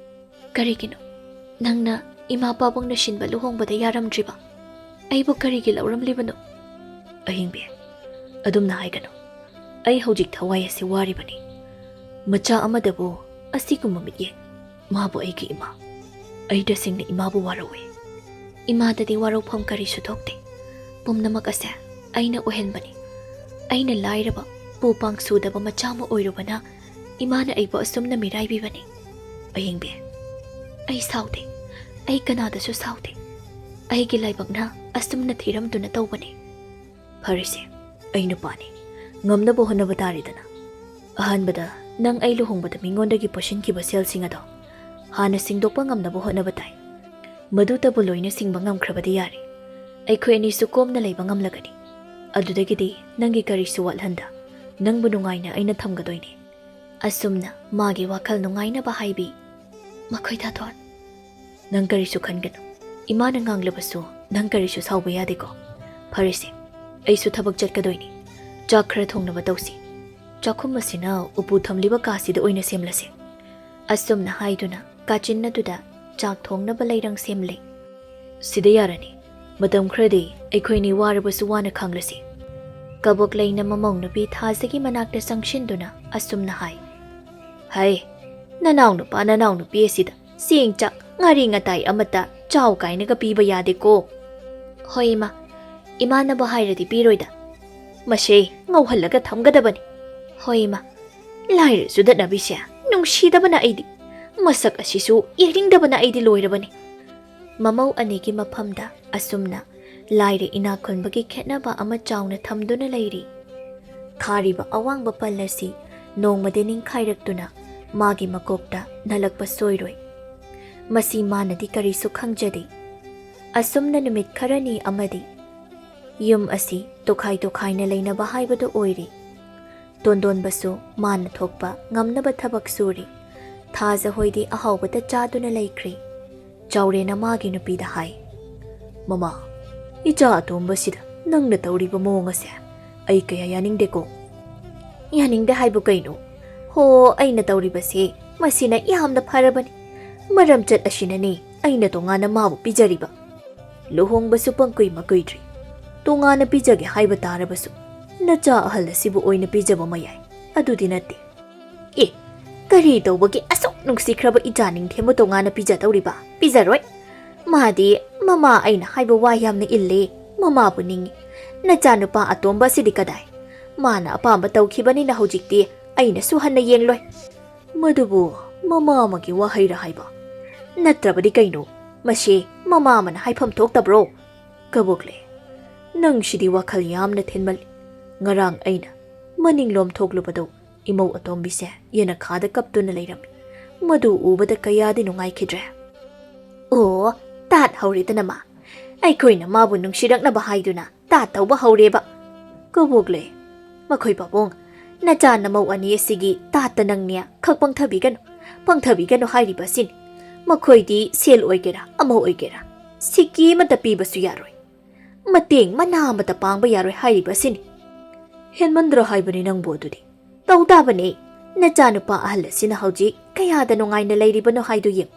"ꯀꯔꯤꯒꯤꯅꯣ? ꯅꯪꯅ ꯏꯃꯥ ꯄꯥꯕꯨꯡꯅ ꯁꯤꯟꯕ ꯂꯨꯍꯣꯡꯕꯗ ꯌꯥꯔꯝꯗ꯭ꯔꯤꯕ? ꯑꯩꯕꯨ ꯀꯔꯤꯒꯤ ꯂꯧꯔꯝꯂꯤꯕꯅꯣ?" "ꯑꯍꯤꯡꯕꯤ, ꯑꯗꯨꯝꯅ ꯍꯥꯏꯒꯅꯨ꯫ ꯑꯩ ꯍꯧꯖꯤꯛ ꯊꯋꯥꯏ ꯑꯁꯤ ꯋꯥꯔꯤꯕꯅꯤ꯫ ꯃꯆꯥ ꯑꯃꯗꯕꯨ ꯑꯁꯤꯒꯨꯝꯕ ꯃꯤꯠꯌꯦꯡ꯫ ꯃꯥꯕꯨ ꯑꯩꯒꯤ ꯏꯃꯥ꯫ ꯑꯩ ꯇꯁꯦꯡꯅ ꯏꯃꯥꯕꯨ ꯋꯥꯔꯧꯏ꯫" "ꯏꯃꯥꯗꯗꯤ ꯋꯥꯔꯧꯐꯝ ꯀꯔꯤꯁꯨ ꯊꯣꯛꯇꯦ꯫ ꯄꯨꯝꯅꯃꯛ ꯑꯁꯦ ꯑꯩꯅ ꯑꯣꯏꯍꯟꯕꯅꯤ꯫ ꯑꯩꯅ ꯂꯥꯏꯔꯕ, ꯄꯨ ꯄꯥꯡ ꯁꯨꯗꯕ ꯃꯆꯥ ꯑꯃ ꯑꯣꯏꯔꯨꯕꯅ ꯏꯃꯥꯅ ꯑꯩꯕꯨ ꯑꯁꯨꯝꯅ ꯃꯤꯔꯥꯏꯕꯤꯕꯅꯤ꯫" "ꯑꯍꯤꯡꯕꯤ, ꯑꯩ ꯁꯥꯎꯗꯦ꯫ ꯑꯩ ꯀꯅꯥꯗꯁꯨ ꯁꯥꯎꯗꯦ꯫ ꯑꯩꯒꯤ ꯂꯥꯏꯕꯛꯅ ꯑꯁꯨꯝꯅ ꯊꯤꯔꯝꯗꯨꯅ ꯇꯧꯕꯅꯤ꯫" "ꯐꯔꯦꯁꯦ, ꯑꯩ ꯅꯨꯄꯥꯅꯤ, ꯉꯝꯅꯕ ꯍꯣꯠꯅꯕ ꯇꯥꯔꯦꯗꯅ꯫ ꯑꯍꯥꯟꯕꯗ ꯅꯪ ꯑꯩ ꯂꯨꯍꯣꯡꯕꯗ ꯃꯤꯉꯣꯟꯗꯒꯤ ꯄꯨꯁꯤꯟꯈꯤꯕ ꯁꯦꯜꯁꯤꯡ ꯑꯗꯣ ꯍꯥꯟꯅ ꯁꯤꯡꯗꯣꯛꯄ ꯉꯝꯅꯕ ꯍꯣꯠꯅꯕ ꯇꯥꯏ꯫ ꯃꯗꯨꯇꯕꯨ ꯂꯣꯏꯅ ꯁꯤꯡꯕ ꯉꯝꯈ꯭ꯔꯕꯗꯤ ꯌꯥꯔꯦ꯫ ꯑꯩꯈꯣꯏ ꯑꯅꯤꯁꯨ ꯀꯣꯝꯅ ꯂꯩꯕ ꯉꯝꯂꯒꯅꯤ꯫ ꯑꯗꯨꯗꯒꯤꯗꯤ ꯅꯪꯒꯤ ꯀꯔꯤꯁꯨ ꯋꯥꯠꯍꯟꯗ, ꯅꯪꯕꯨ ꯅꯨꯡꯉꯥꯏꯅ ꯑꯩꯅ ꯊꯝꯒꯗꯣꯏꯅꯤ꯫" ꯑꯁꯨꯝꯅ ꯃꯥꯒꯤ ꯋꯥꯈꯜ ꯅꯨꯡꯉꯥꯏꯅꯕ ꯍꯥꯏꯕꯤ꯫ "ꯃꯈꯣꯏ ꯊꯥꯊꯣꯟ, ꯅꯪ ꯀꯔꯤꯁꯨ ꯈꯟꯒꯅꯨ꯫ ꯏꯃꯥꯅ ꯉꯥꯡꯂꯕꯁꯨ ꯅꯪ ꯀꯔꯤꯁꯨ ꯁꯥꯎꯕ ꯌꯥꯗꯦꯀꯣ? ꯐꯔꯦꯁꯦ, ꯑꯩꯁꯨ ꯊꯕꯛ ꯆꯠꯀꯗꯣꯏꯅꯤ꯫ ꯆꯥꯛ ꯈꯔ ꯊꯣꯡꯅꯕ ꯇꯧꯁꯤ꯫ ꯆꯥꯛꯈꯨꯝ ꯑꯁꯤꯅ ꯎꯄꯨ ꯊꯝꯂꯤꯕ ꯀꯥꯁꯤꯗ ꯑꯣꯏꯅ ꯁꯦꯝꯂꯁꯦ꯫" ꯑꯁꯨꯝꯅ ꯍꯥꯏꯗꯨꯅ ꯀꯥꯆꯤꯟ ꯑꯗꯨꯗ ꯆꯥꯛ ꯊꯣꯡꯅꯕ ꯂꯩꯔꯪ ꯁꯦꯝꯂꯦ꯫ "ꯁꯤꯗ ꯌꯥꯔꯅꯤ꯫ ꯃꯇꯝ ꯈꯔꯗꯤ ꯑꯩꯈꯣꯏꯅꯤ ꯋꯥꯔꯕꯁꯨ ꯋꯥꯅ ꯈꯥꯡꯂꯁꯤ꯫" ꯀꯕꯣꯛ ꯂꯩꯅ ꯃꯃꯧ ꯅꯨꯄꯤ ꯊꯥꯖꯒꯤ ꯃꯅꯥꯛꯇ ꯆꯪꯁꯤꯟꯗꯨꯅ ꯑꯁꯨꯝꯅ ꯍꯥꯏ꯫ "ꯍꯩ, ꯅꯅꯥꯎ ꯅꯨꯄꯥ ꯅꯅꯥꯎ ꯅꯨꯄꯤ ꯑꯁꯤꯗ ꯆꯦꯡ ꯆꯥꯛ ꯉꯥꯔꯤ ꯉꯇꯥꯏ ꯑꯃꯠꯇ ꯆꯥꯎ ꯀꯥꯏꯅꯒ ꯄꯤꯕ ꯌꯥꯗꯦꯀꯣ꯫" "ꯍꯣꯏ ꯏꯃꯥ, ꯏꯃꯥꯅꯕꯨ ꯍꯥꯏꯔꯗꯤ ꯄꯤꯔꯣꯏꯗ꯫ ꯃꯁꯦ ꯉꯧꯍꯜꯂꯒ ꯊꯝꯒꯗꯕꯅꯤ꯫" "ꯍꯣꯏ ꯏꯃꯥ꯫" "ꯂꯥꯏꯔ ꯆꯨꯗꯠꯅꯕꯤꯁꯦ ꯅꯨꯡꯁꯤꯗꯕꯅ ꯑꯩꯗꯤ, ꯃꯁꯛ ꯑꯁꯤꯁꯨ ꯌꯦꯡꯅꯤꯡꯗꯕꯅ ꯑꯩꯗꯤ ꯂꯣꯏꯔꯕꯅꯤ꯫" ꯃꯃꯧ ꯑꯅꯤꯒꯤ ꯃꯐꯝꯗ ꯑꯁꯨꯝꯅ ꯂꯥꯏꯔ ꯏꯅꯥꯛ ꯈꯨꯟꯕꯒꯤ ꯈꯦꯠꯅꯕ ꯑꯃ ꯆꯥꯎꯅ ꯊꯝꯗꯨꯅ ꯂꯩꯔꯤ꯫ ꯈꯥꯔꯤꯕ ꯑꯋꯥꯡꯕ ꯄꯜ ꯑꯁꯤ ꯅꯣꯡꯃꯗꯤ ꯅꯤꯡꯈꯥꯏꯔꯛꯇꯨꯅ ꯃꯥꯒꯤ ꯃꯀꯣꯛꯇ ꯅꯜꯂꯛꯄ ꯁꯣꯏꯔꯣꯏ꯫ ꯃꯁꯤ ꯃꯥꯅꯗꯤ ꯀꯔꯤꯁꯨ ꯈꯪꯖꯗꯦ꯫ ꯑꯁꯨꯝꯅ ꯅꯨꯃꯤꯠ ꯈꯔꯅꯤ ꯑꯃꯗꯤ ꯌꯨꯝ ꯑꯁꯤ ꯇꯣꯈꯥꯏ ꯇꯣꯈꯥꯏꯅ ꯂꯩꯅꯕ ꯍꯥꯏꯕꯗꯨ ꯑꯣꯏꯔꯦ꯫ ꯇꯣꯟꯗꯣꯟꯕꯁꯨ ꯃꯥꯅ ꯊꯣꯛꯄ ꯉꯝꯅꯕ ꯊꯕꯛ ꯁꯨꯔꯤ꯫ ꯊꯥꯖ ꯍꯣꯏꯗꯤ ꯑꯍꯥꯎꯕꯇ ꯆꯥꯗꯨꯅ ꯂꯩꯈ꯭ꯔꯦ꯫ ꯆꯥꯎꯔꯦꯟꯅ ꯃꯥꯒꯤ ꯅꯨꯄꯤꯗ ꯍꯥꯏ, "ꯃꯃꯥ, ꯏꯆꯥ ꯑꯇꯣꯝꯕꯁꯤꯗ ꯅꯪꯅ ꯇꯧꯔꯤꯕ ꯃꯑꯣꯡ ꯑꯁꯦ ꯑꯩ ꯀꯌꯥ ꯌꯥꯅꯤꯡꯗꯦꯀꯣ꯫" "ꯌꯥꯅꯤꯡꯗꯦ ꯍꯥꯏꯕꯨ ꯀꯩꯅꯣ? ꯍꯣ, ꯑꯩꯅ ꯇꯧꯔꯤꯕꯁꯦ ꯃꯁꯤꯅ ꯌꯥꯝꯅ ꯐꯔꯕꯅꯤ꯫ ꯃꯔꯝꯆꯠ ꯑꯁꯤꯅꯅꯦ ꯑꯩꯅ ꯇꯣꯉꯥꯟꯅ ꯃꯥꯕꯨ ꯄꯤꯖꯔꯤꯕ꯫ ꯂꯨꯍꯣꯡꯕꯁꯨ ꯄꯪꯀꯨꯏ ꯃꯀꯨꯏꯗ꯭ꯔꯤ꯫ ꯇꯣꯉꯥꯟꯅ ꯄꯤꯖꯒꯦ ꯍꯥꯏꯕ ꯇꯥꯔꯕꯁꯨ ꯅꯆꯥ ꯑꯍꯜ ꯑꯁꯤꯕꯨ ꯑꯣꯏꯅ ꯄꯤꯖꯕ ꯃꯌꯥꯏ꯫ ꯑꯗꯨꯗꯤ ꯅꯠꯇꯦ꯫" "ꯑꯦ, ꯀꯔꯤ ꯇꯧꯕꯒꯤ ꯑꯁꯨꯛ ꯅꯨꯡꯁꯤꯈ꯭ꯔꯕ ꯏꯆꯥ ꯅꯤꯡꯊꯦꯝꯕꯨ ꯇꯣꯉꯥꯟꯅ ꯄꯤꯖꯗꯧꯔꯤꯕ? ꯄꯤꯖꯔꯣꯏ꯫ ꯃꯥꯗꯤ ꯃꯃꯥ ꯑꯩꯅ ꯍꯥꯏꯕ ꯋꯥ ꯌꯥꯝꯅ ꯏꯜꯂꯦ꯫ ꯃꯃꯥꯕꯨ ꯅꯤꯡꯉꯤ꯫ ꯅꯆꯥꯅꯨꯄꯥ ꯑꯇꯣꯝꯕ ꯑꯁꯤꯗꯤ ꯀꯗꯥꯏ? ꯃꯥꯅ ꯑꯄꯥꯝꯕ ꯇꯧꯈꯤꯕꯅꯤꯅ ꯍꯧꯖꯤꯛꯇꯤ ꯑꯩꯅꯁꯨ ꯍꯟꯅ ꯌꯦꯡꯂꯣꯏ꯫" "ꯃꯗꯨꯕꯨ ꯃꯃꯥ ꯑꯃꯒꯤ ꯋꯥꯍꯩꯔ ꯍꯥꯏꯕ? ꯅꯠꯇ꯭ꯔꯕꯗꯤ ꯀꯩꯅꯣ? ꯃꯁꯤ ꯃꯃꯥ ꯑꯃꯅ ꯍꯥꯏꯐꯝ ꯊꯣꯛꯇꯕ꯭ꯔꯣ?" "ꯀꯕꯣꯛꯂꯦ, ꯅꯪꯁꯤꯗꯤ ꯋꯥꯈꯜ ꯌꯥꯝꯅ ꯊꯤꯟꯃꯜꯂꯤ꯫ ꯉꯔꯥꯡ ꯑꯩꯅ ꯃꯅꯤꯡꯂꯣꯝ ꯊꯣꯛꯂꯨꯕꯗꯨ ꯏꯃꯧ ꯑꯇꯣꯝꯕꯤꯁꯦ ꯌꯦꯅꯈꯥꯗ ꯀꯞꯇꯨꯅ ꯂꯩꯔꯝꯃꯤ꯫ ꯃꯗꯨ ꯎꯕꯗ ꯀꯌꯥꯗꯤ ꯅꯨꯡꯉꯥꯏꯈꯤꯗ꯭ꯔꯦ꯫" "ꯑꯣ, ꯇꯥꯠ ꯍꯧꯔꯦꯗꯅ ꯃꯥ꯫ ꯑꯩꯈꯣꯏꯅ ꯃꯥꯕꯨ ꯅꯨꯡꯁꯤꯔꯛꯅꯕ ꯍꯥꯏꯗꯨꯅ ꯇꯥꯠ ꯇꯧꯕ ꯍꯧꯔꯦꯕ꯫" "ꯀꯕꯣꯛꯂꯦ, ꯃꯈꯣꯏ ꯄꯥꯕꯨꯡ, ꯅꯆꯥ ꯅꯃꯧ ꯑꯅꯤ ꯑꯁꯤꯒꯤ ꯇꯥꯠꯇ ꯅꯪꯅꯦ ꯈꯛ ꯄꯪꯊꯕꯤꯒꯅꯨ꯫ ꯄꯪꯊꯕꯤꯒꯅꯨ ꯍꯥꯏꯔꯤꯕꯁꯤꯅꯤ꯫ ꯃꯈꯣꯏꯗꯤ ꯁꯦꯜ ꯑꯣꯏꯒꯦꯔꯥ ꯑꯃ ꯑꯣꯏꯒꯦꯔꯥ ꯁꯤꯀꯤ ꯑꯃꯠꯇ ꯄꯤꯕꯁꯨ ꯌꯥꯔꯣꯏ꯫ ꯃꯇꯦꯡ ꯃꯅꯥ ꯑꯃꯠꯇ ꯄꯥꯡꯕ ꯌꯥꯔꯣꯏ ꯍꯥꯏꯔꯤꯕꯁꯤꯅꯤ꯫" "ꯍꯦꯟꯃꯟꯗ꯭ꯔꯣ ꯍꯥꯏꯕꯅꯤ ꯅꯪꯕꯨ ꯑꯗꯨꯗꯤ?" "ꯇꯧ ꯇꯥꯕꯅꯦ꯫ ꯅꯆꯥꯅꯨꯄꯥ ꯑꯍꯜ ꯑꯁꯤꯅ ꯍꯧꯖꯤꯛ ꯀꯌꯥꯗ ꯅꯨꯡꯉꯥꯏꯅ ꯂꯩꯔꯤꯕꯅꯣ ꯍꯥꯏꯗꯨ ꯌꯦꯡꯉꯨ꯫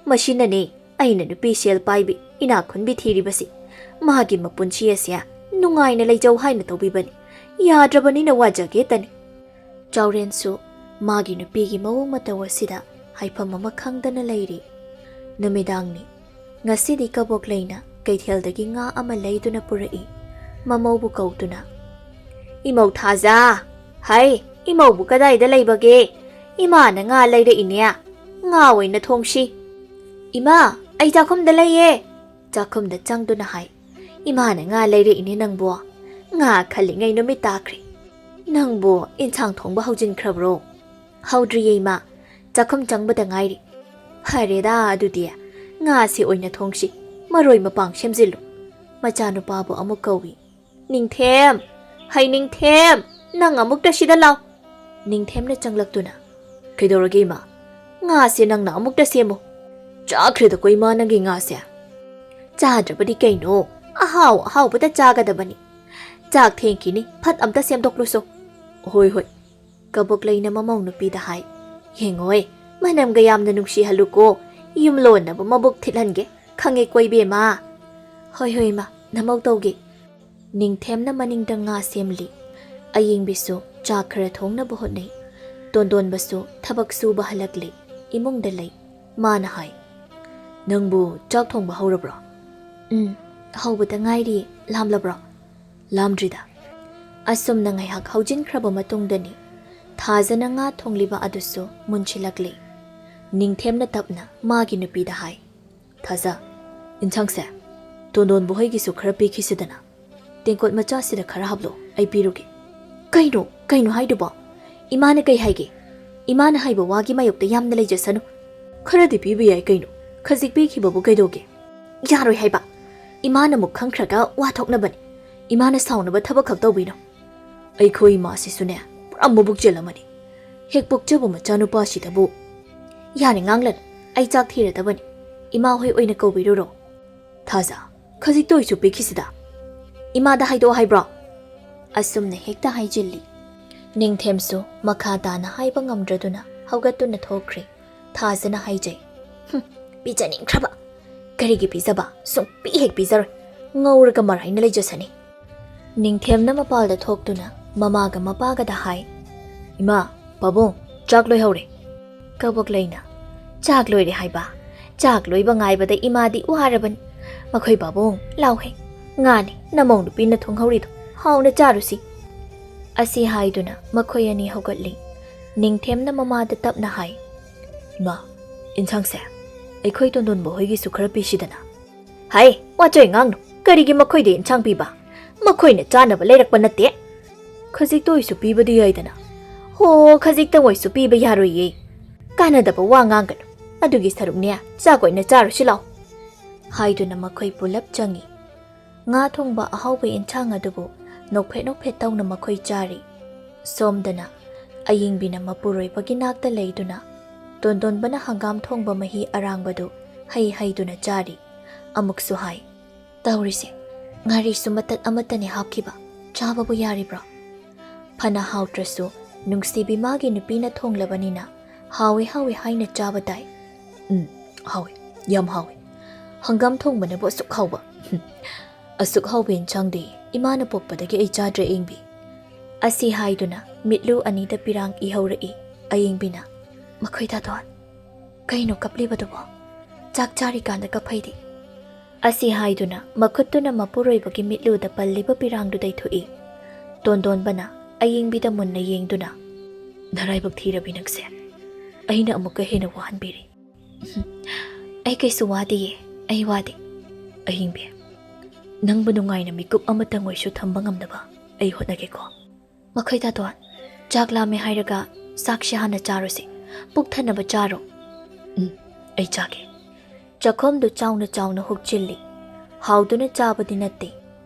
ꯃꯁꯤꯅꯅꯦ ꯑꯩꯅ ꯅꯨꯄꯤ ꯁꯦꯜ ꯄꯥꯏꯕꯤ ꯏꯅꯥꯛ ꯈꯨꯟꯕꯤ ꯊꯤꯔꯤꯕꯁꯤ꯫ ꯃꯥꯒꯤ ꯃꯄꯨꯟꯁꯤ ꯑꯁꯦ ꯅꯨꯡꯉꯥꯏꯅ ꯂꯩꯖꯧ ꯍꯥꯏꯅ ꯇꯧꯕꯤꯕꯅꯤ꯫ ꯌꯥꯗ꯭ꯔꯕꯅꯤꯅ ꯋꯥꯖꯒꯦꯇꯅꯤ꯫" ꯆꯥꯎꯔꯦꯟꯁꯨ ꯃꯥꯒꯤ ꯅꯨꯄꯤꯒꯤ ꯃꯑꯣꯡ ꯃꯇꯧ ꯑꯁꯤꯗ ꯍꯥꯏꯐꯝ ꯑꯃ ꯈꯪꯗꯅ ꯂꯩꯔꯤ꯫ ꯅꯨꯃꯤꯗꯥꯡꯅꯤ꯫ ꯉꯁꯤꯗꯤ ꯀꯕꯣꯛꯂꯩꯅ ꯀꯩꯊꯦꯜꯗꯒꯤ ꯉꯥ ꯑꯃ ꯂꯩꯗꯨꯅ ꯄꯨꯔꯛꯏ꯫ ꯃꯃꯧꯕꯨ ꯀꯧꯗꯨꯅ, "ꯏꯃꯧ ꯊꯥꯖ, ꯍꯩ, ꯏꯃꯧꯕꯨ ꯀꯗꯥꯏꯗ ꯂꯩꯕꯒꯦ? ꯏꯃꯥꯅ ꯉꯥ ꯂꯩꯔꯛꯏꯅꯦ꯫ ꯉꯥ ꯑꯣꯏꯅ ꯊꯣꯡꯁꯤ꯫" "ꯏꯃꯥ, ꯑꯩ ꯆꯥꯛꯈꯨꯝꯗ ꯂꯩꯌꯦ꯫" ꯆꯥꯛꯈꯨꯝꯗ ꯆꯪꯗꯨꯅ ꯍꯥꯏ, "ꯏꯃꯥꯅ ꯉꯥ ꯂꯩꯔꯛꯏꯅꯦ ꯅꯪꯕꯣ꯫ ꯉꯥ ꯈꯜꯂꯤꯉꯩ ꯅꯨꯃꯤꯠ ꯇꯥꯈ꯭ꯔꯦ꯫ ꯅꯪꯕꯨ ꯏꯟꯁꯥꯡ ꯊꯣꯡꯕ ꯍꯧꯖꯤꯟꯈ꯭ꯔꯕ꯭ꯔꯣ?" "ꯍꯧꯗ꯭ꯔꯤꯌꯦ ꯏꯃꯥ, ꯆꯥꯛꯈꯨꯝ ꯆꯪꯕꯗ ꯉꯥꯏꯔꯤ꯫" "ꯐꯔꯦꯗ ꯑꯗꯨꯗꯤ, ꯉꯥꯁꯤ ꯑꯣꯏꯅ ꯊꯣꯡꯁꯤ꯫ ꯃꯔꯣꯏ ꯃꯄꯥꯡ ꯁꯦꯝꯖꯤꯜꯂꯨ꯫ ꯃꯆꯥꯅꯨꯄꯥꯕꯨ ꯑꯃꯨꯛ ꯀꯧꯏ꯫ "ꯅꯤꯡꯊꯦꯝ! ꯍꯩ ꯅꯤꯡꯊꯦꯝ! ꯅꯪ ꯑꯃꯨꯛꯇ ꯁꯤꯗ ꯂꯥꯎ!" ꯅꯤꯡꯊꯦꯝꯅ ꯆꯪꯂꯛꯇꯨꯅ, "ꯀꯩꯗꯧꯔꯒꯦ ꯏꯃꯥ?" "ꯉꯥꯁꯦ ꯅꯪꯅ ꯑꯃꯨꯛꯇ ꯁꯦꯝꯃꯨ꯫" "ꯆꯥꯈ꯭ꯔꯦꯗꯀꯣ ꯏꯃꯥ ꯅꯪꯒꯤ ꯉꯥꯁꯦ꯫" "ꯆꯥꯗ꯭ꯔꯕꯗꯤ ꯀꯩꯅꯣ? ꯑꯍꯥꯎ ꯑꯍꯥꯎꯕꯗ ꯆꯥꯒꯗꯕꯅꯤ꯫ ꯆꯥꯛ ꯊꯦꯡꯈꯤꯅꯤ, ꯐꯠ ꯑꯝꯇ ꯁꯦꯝꯗꯣꯛꯂꯨꯁꯣ꯫" "ꯍꯣꯏ ꯍꯣꯏ꯫" ꯀꯕꯣꯛꯂꯩꯅ ꯃꯃꯧ ꯅꯨꯄꯤꯗ ꯍꯥꯏ꯫ "ꯌꯦꯡꯉꯣꯏ, ꯃꯅꯝꯒ ꯌꯥꯝꯅ ꯅꯨꯡꯁꯤꯍꯜꯂꯨꯀꯣ꯫ ꯌꯨꯝ ꯂꯣꯟꯅꯕ ꯃꯕꯨꯛ ꯊꯤꯠꯍꯟꯒꯦ꯫ ꯈꯪꯉꯦꯀꯣ ꯏꯕꯦꯝꯃ?" "ꯍꯣꯏ ꯍꯣꯏ ꯏꯃꯥ, ꯅꯃꯧ ꯇꯧꯒꯦ꯫" ꯅꯤꯡꯊꯦꯝꯅ ꯃꯅꯤꯡꯗ ꯉꯥ ꯁꯦꯝꯂꯤ꯫ ꯑꯌꯤꯡꯕꯤꯁꯨ ꯆꯥꯛ ꯈꯔ ꯊꯣꯡꯅꯕ ꯍꯣꯠꯅꯩ꯫ ꯇꯣꯟꯗꯣꯟꯕꯁꯨ ꯊꯕꯛ ꯁꯨꯕ ꯍꯜꯂꯛꯂꯤ꯫ ꯏꯃꯨꯡꯗ ꯂꯩ꯫ ꯃꯥꯅ ꯍꯥꯏ, "ꯅꯪꯕꯨ ꯆꯥꯛ ꯊꯣꯡꯕ ꯍꯧꯔꯕ꯭ꯔꯣ?" "ꯎꯝ, ꯍꯧꯕꯗ ꯉꯥꯏꯔꯤ꯫ ꯂꯥꯝꯂꯕ꯭ꯔꯣ?" "ꯂꯥꯝꯗ꯭ꯔꯤꯗ꯫" ꯑꯁꯨꯝꯅ ꯉꯥꯏꯍꯥꯛ ꯍꯧꯖꯤꯟꯈ꯭ꯔꯕ ꯃꯇꯨꯡꯗꯅꯤ ꯊꯥꯖꯅ ꯉꯥ ꯊꯣꯡꯂꯤꯕ ꯑꯗꯨꯁꯨ ꯃꯨꯟꯁꯤꯜꯂꯛꯂꯤ꯫ ꯅꯤꯡꯊꯦꯝꯅ ꯇꯞꯅ ꯃꯥꯒꯤ ꯅꯨꯄꯤꯗ ꯍꯥꯏ, "ꯊꯥꯖ, ꯏꯟꯁꯥꯡꯁꯦ ꯇꯣꯟꯗꯣꯟꯕꯨ ꯍꯣꯏꯒꯤꯁꯨ ꯈꯔ ꯄꯤꯈꯤꯁꯤꯗꯅ꯫ ꯇꯦꯡꯀꯣꯠ ꯃꯆꯥꯁꯤꯗ ꯈꯔ ꯍꯥꯞꯂꯣ, ꯑꯩ ꯄꯤꯔꯨꯒꯦ꯫" "ꯀꯩꯅꯣ, ꯀꯩꯅꯣ ꯍꯥꯏꯗꯨꯕꯣ? ꯏꯃꯥꯅ ꯀꯩ ꯍꯥꯏꯒꯦ? ꯏꯃꯥꯅ ꯍꯥꯏꯕ ꯋꯥꯒꯤ ꯃꯥꯌꯣꯛꯇ ꯌꯥꯝꯅ ꯂꯩꯖꯁꯅꯨ꯫ ꯈꯔꯗꯤ ꯄꯤꯕ ꯌꯥꯏ ꯀꯩꯅꯣ, ꯈꯖꯤꯛ ꯄꯤꯈꯤꯕꯕꯨ ꯀꯩꯗꯧꯒꯦ?" "ꯌꯥꯔꯣꯏ ꯍꯥꯏꯕ꯫ ꯏꯃꯥꯅ ꯑꯃꯨꯛ ꯈꯪꯈ꯭ꯔꯒ ꯋꯥ ꯊꯣꯛꯅꯕꯅꯤ꯫ ꯏꯃꯥꯅ ꯁꯥꯎꯅꯕ ꯊꯕꯛ ꯈꯛ ꯇꯧꯕꯤꯅꯣ꯫" "ꯑꯩꯈꯣꯏ ꯏꯃꯥꯁꯤꯁꯨꯅꯦ, ꯄꯨꯔꯥ ꯃꯕꯨꯛ ꯆꯦꯜ ꯑꯃꯅꯤ꯫ ꯍꯦꯛ ꯄꯣꯛꯆꯕ ꯃꯆꯥꯅꯨꯄꯥꯁꯤꯗꯕꯨ꯫" "ꯌꯥꯔꯦ, ꯉꯥꯡꯂꯅꯨ꯫ ꯑꯩ ꯆꯥꯛ ꯊꯤꯔꯗꯕꯅꯤ꯫ ꯏꯃꯥ ꯍꯣꯏ ꯑꯣꯏꯅ ꯀꯧꯕꯤꯔꯨꯔꯣ꯫" "ꯊꯥꯖ, ꯈꯖꯤꯛꯇ ꯑꯣꯏꯁꯨ ꯄꯤꯈꯤꯁꯤꯗ꯫ ꯏꯃꯥꯗ ꯍꯥꯏꯗꯣꯛꯑꯣ ꯍꯥꯏꯕ꯭ꯔꯣ?" ꯑꯁꯨꯝꯅ ꯍꯦꯛꯇ ꯍꯥꯏꯖꯤꯜꯂꯤ꯫ ꯅꯤꯡꯊꯦꯝꯁꯨ ꯃꯈꯥ ꯇꯥꯅ ꯍꯥꯏꯕ ꯉꯝꯗ꯭ꯔꯗꯨꯅ ꯍꯧꯒꯠꯇꯨꯅ ꯊꯣꯛꯈ꯭ꯔꯦ꯫ ꯊꯥꯖꯅ ꯍꯥꯏꯖꯩ, "ꯍꯨꯝ, ꯄꯤꯖꯅꯤꯡꯈ꯭ꯔꯕ꯫ ꯀꯔꯤꯒꯤ ꯄꯤꯖꯕ? ꯁꯨꯡꯄꯤ ꯍꯦꯛ ꯄꯤꯖꯔꯣꯏ꯫ ꯉꯧꯔꯒ ꯃꯔꯥꯏꯅ ꯂꯩꯖꯁꯅꯤ꯫" ꯅꯤꯡꯊꯦꯝꯅ ꯃꯄꯥꯜꯗ ꯊꯣꯛꯇꯨꯅ ꯃꯃꯥꯒ ꯃꯄꯥꯒꯗ ꯍꯥꯏ, "ꯏꯃꯥ, ꯄꯥꯕꯨꯡ, ꯆꯥꯛ ꯂꯣꯏꯍꯧꯔꯦ꯫" ꯀꯕꯣꯛꯂꯩꯅ, "ꯆꯥꯛ ꯂꯣꯏꯔꯦ ꯍꯥꯏꯕ? ꯆꯥꯛ ꯂꯣꯏꯕ ꯉꯥꯏꯕꯗ ꯏꯃꯥꯗꯤ ꯋꯥꯔꯕꯅꯤ꯫ ꯃꯈꯣꯏ ꯄꯥꯕꯨꯡ, ꯂꯥꯎꯍꯦ꯫ ꯉꯥꯅꯤ ꯅꯃꯧ ꯅꯨꯄꯤꯅ ꯊꯣꯡꯍꯧꯔꯤꯗꯣ, ꯍꯥꯎꯅ ꯆꯥꯔꯨꯁꯤ꯫" ꯑꯁꯤ ꯍꯥꯏꯗꯨꯅ ꯃꯈꯣꯏ ꯑꯅꯤ ꯍꯧꯒꯠꯂꯤ꯫ ꯅꯤꯡꯊꯦꯝꯅ ꯃꯃꯥꯗ ꯇꯞꯅ ꯍꯥꯏ, "ꯏꯃꯥ, ꯏꯟꯁꯥꯡꯁꯦ ꯑꯩꯈꯣꯏ ꯇꯣꯟꯗꯣꯟꯕ ꯍꯣꯏꯒꯤꯁꯨ ꯈꯔ ꯄꯤꯁꯤꯗꯅ꯫" "ꯍꯥꯏ, ꯋꯥꯆꯣꯏ ꯉꯥꯡꯅꯨ꯫ ꯀꯔꯤꯒꯤ ꯃꯈꯣꯏꯗ ꯏꯟꯁꯥꯡ ꯄꯤꯕ? ꯃꯈꯣꯏꯅ ꯆꯥꯅꯕ ꯂꯩꯔꯛꯄ ꯅꯠꯇꯦ꯫" "ꯈꯖꯤꯛꯇ ꯑꯣꯏꯁꯨ ꯄꯤꯕꯗꯤ ꯌꯥꯏꯗꯅ꯫" "ꯍꯣ, ꯈꯖꯤꯛꯇ ꯑꯣꯏꯁꯨ ꯄꯤꯕ ꯌꯥꯔꯣꯏꯌꯦ꯫ ꯀꯥꯟꯅꯗꯕ ꯋꯥ ꯉꯥꯡꯒꯅꯨ꯫ ꯑꯗꯨꯒꯤ ꯁꯔꯨꯛꯅꯦ, ꯆꯥꯛ ꯑꯣꯏꯅ ꯆꯥꯔꯨꯁꯤ ꯂꯥꯎ꯫" ꯍꯥꯏꯗꯨꯅ ꯃꯈꯣꯏ ꯄꯨꯂꯞ ꯆꯪꯏ꯫ ꯉꯥ ꯊꯣꯡꯕ ꯑꯍꯥꯎꯕ ꯏꯟꯁꯥꯡ ꯑꯗꯨꯕꯨ ꯅꯣꯛꯐꯦꯠ ꯅꯣꯛꯐꯦꯠ ꯇꯧꯅ ꯃꯈꯣꯏ ꯆꯥꯔꯤ꯫ ꯁꯣꯝꯗꯅ ꯑꯌꯤꯡꯕꯤꯅ ꯃꯄꯨꯔꯣꯏꯕꯒꯤ ꯅꯥꯛꯇ ꯂꯩꯗꯨꯅ ꯇꯣꯟꯗꯣꯟꯕꯅ ꯍꯪꯒꯥꯝ ꯊꯣꯡꯕ ꯃꯍꯤ ꯑꯔꯥꯡꯕꯗꯨ ꯍꯩ ꯍꯩꯗꯨꯅ ꯆꯥꯔꯤ꯫ ꯑꯃꯨꯛꯁꯨ ꯍꯥꯏ, "ꯇꯧꯔꯤꯁꯦ, ꯉꯥꯔꯤꯁꯨ ꯃꯇꯠ ꯑꯃꯠꯇꯅꯤ ꯍꯥꯞꯈꯤꯕ, ꯆꯥꯕꯕꯨ ꯌꯥꯔꯤꯕ꯭ꯔꯣ?" ꯐꯅ ꯍꯥꯎꯇ꯭ꯔꯁꯨ ꯅꯨꯡꯁꯤꯕꯤ ꯃꯥꯒꯤ ꯅꯨꯄꯤꯅ ꯊꯣꯡꯂꯕꯅꯤꯅ ꯍꯥꯎꯏ ꯍꯥꯎꯏ ꯍꯥꯏꯅ ꯆꯥꯕ ꯇꯥꯏ꯫ "ꯎꯝ, ꯍꯥꯎꯏ, ꯌꯥꯝ ꯍꯥꯎꯏ꯫ ꯍꯪꯒꯥꯝ ꯊꯣꯡꯕꯅꯕꯨ ꯑꯁꯨꯛ ꯍꯥꯎꯕ? ꯍꯨꯝ, ꯑꯁꯨꯛ ꯍꯥꯎꯕ ꯏꯟꯁꯥꯡꯗꯤ ꯏꯃꯥꯅ ꯄꯣꯛꯄꯗꯒꯤ ꯑꯩ ꯆꯥꯗ꯭ꯔꯦ, ꯑꯌꯤꯡꯕꯤ꯫" ꯑꯁꯤ ꯍꯥꯏꯗꯨꯅ ꯃꯤꯠꯂꯨ ꯑꯅꯤꯗ ꯄꯤꯔꯥꯡ ꯏꯍꯧꯔꯛꯏ꯫ ꯑꯌꯤꯡꯕꯤꯅ, "ꯃꯈꯣꯏ ꯇꯥꯇꯣꯟ, ꯀꯩꯅꯣ ꯀꯞꯂꯤꯕꯗꯨꯕꯣ? ꯆꯥꯛ ꯆꯥꯔꯤꯀꯥꯟꯗ ꯀꯞꯐꯩꯗꯤ?" ꯑꯁꯤ ꯍꯥꯏꯗꯨꯅ ꯃꯈꯨꯠꯇꯨꯅ ꯃꯄꯨꯔꯣꯏꯕꯒꯤ ꯃꯤꯠꯂꯨꯗ ꯄꯜꯂꯤꯕ ꯄꯤꯔꯥꯡꯗꯨ ꯇꯩꯊꯣꯛꯏ꯫ ꯇꯣꯟꯗꯣꯟꯕꯅ ꯑꯌꯤꯡꯕꯤꯗ ꯃꯨꯟꯅ ꯌꯦꯡꯗꯨꯅ, "ꯅꯔꯥꯏꯕꯛ ꯊꯤꯔꯕꯤ ꯅꯪꯁꯦ꯫ ꯑꯩꯅ ꯑꯃꯨꯛꯀ ꯍꯦꯟꯅ ꯋꯥꯍꯟꯕꯤꯔꯤ꯫" "ꯑꯩ ꯀꯩꯁꯨ ꯋꯥꯗꯤꯌꯦ, ꯑꯩ ꯋꯥꯗꯦ꯫" "ꯑꯍꯤꯡꯕꯤ, ꯅꯪꯕꯨ ꯅꯨꯡꯉꯥꯏꯅ ꯃꯤꯀꯨꯞ ꯑꯃꯇꯪ ꯑꯣꯏꯁꯨ ꯊꯝꯕ ꯉꯝꯅꯕ ꯑꯩ ꯍꯣꯠꯅꯒꯦꯀꯣ꯫" "ꯃꯈꯣꯏ ꯇꯥꯇꯣꯟ, ꯆꯥꯛ ꯂꯥꯝꯃꯦ ꯍꯥꯏꯔꯒ ꯆꯥꯛꯁꯦ ꯍꯥꯟꯅ ꯆꯥꯔꯣꯁꯦ꯫ ꯄꯨꯛ ꯊꯟꯅꯕ ꯆꯥꯔꯣ꯫" "ꯎꯝ, ꯑꯩ ꯆꯥꯒꯦ꯫" ꯆꯥꯛꯈꯣꯝꯗꯨ ꯆꯥꯎꯅ ꯆꯥꯎꯅ ꯍꯨꯛꯆꯤꯜꯂꯤ꯫ ꯍꯥꯎꯗꯨꯅ ꯆꯥꯕꯗꯤ ꯅꯠꯇꯦ,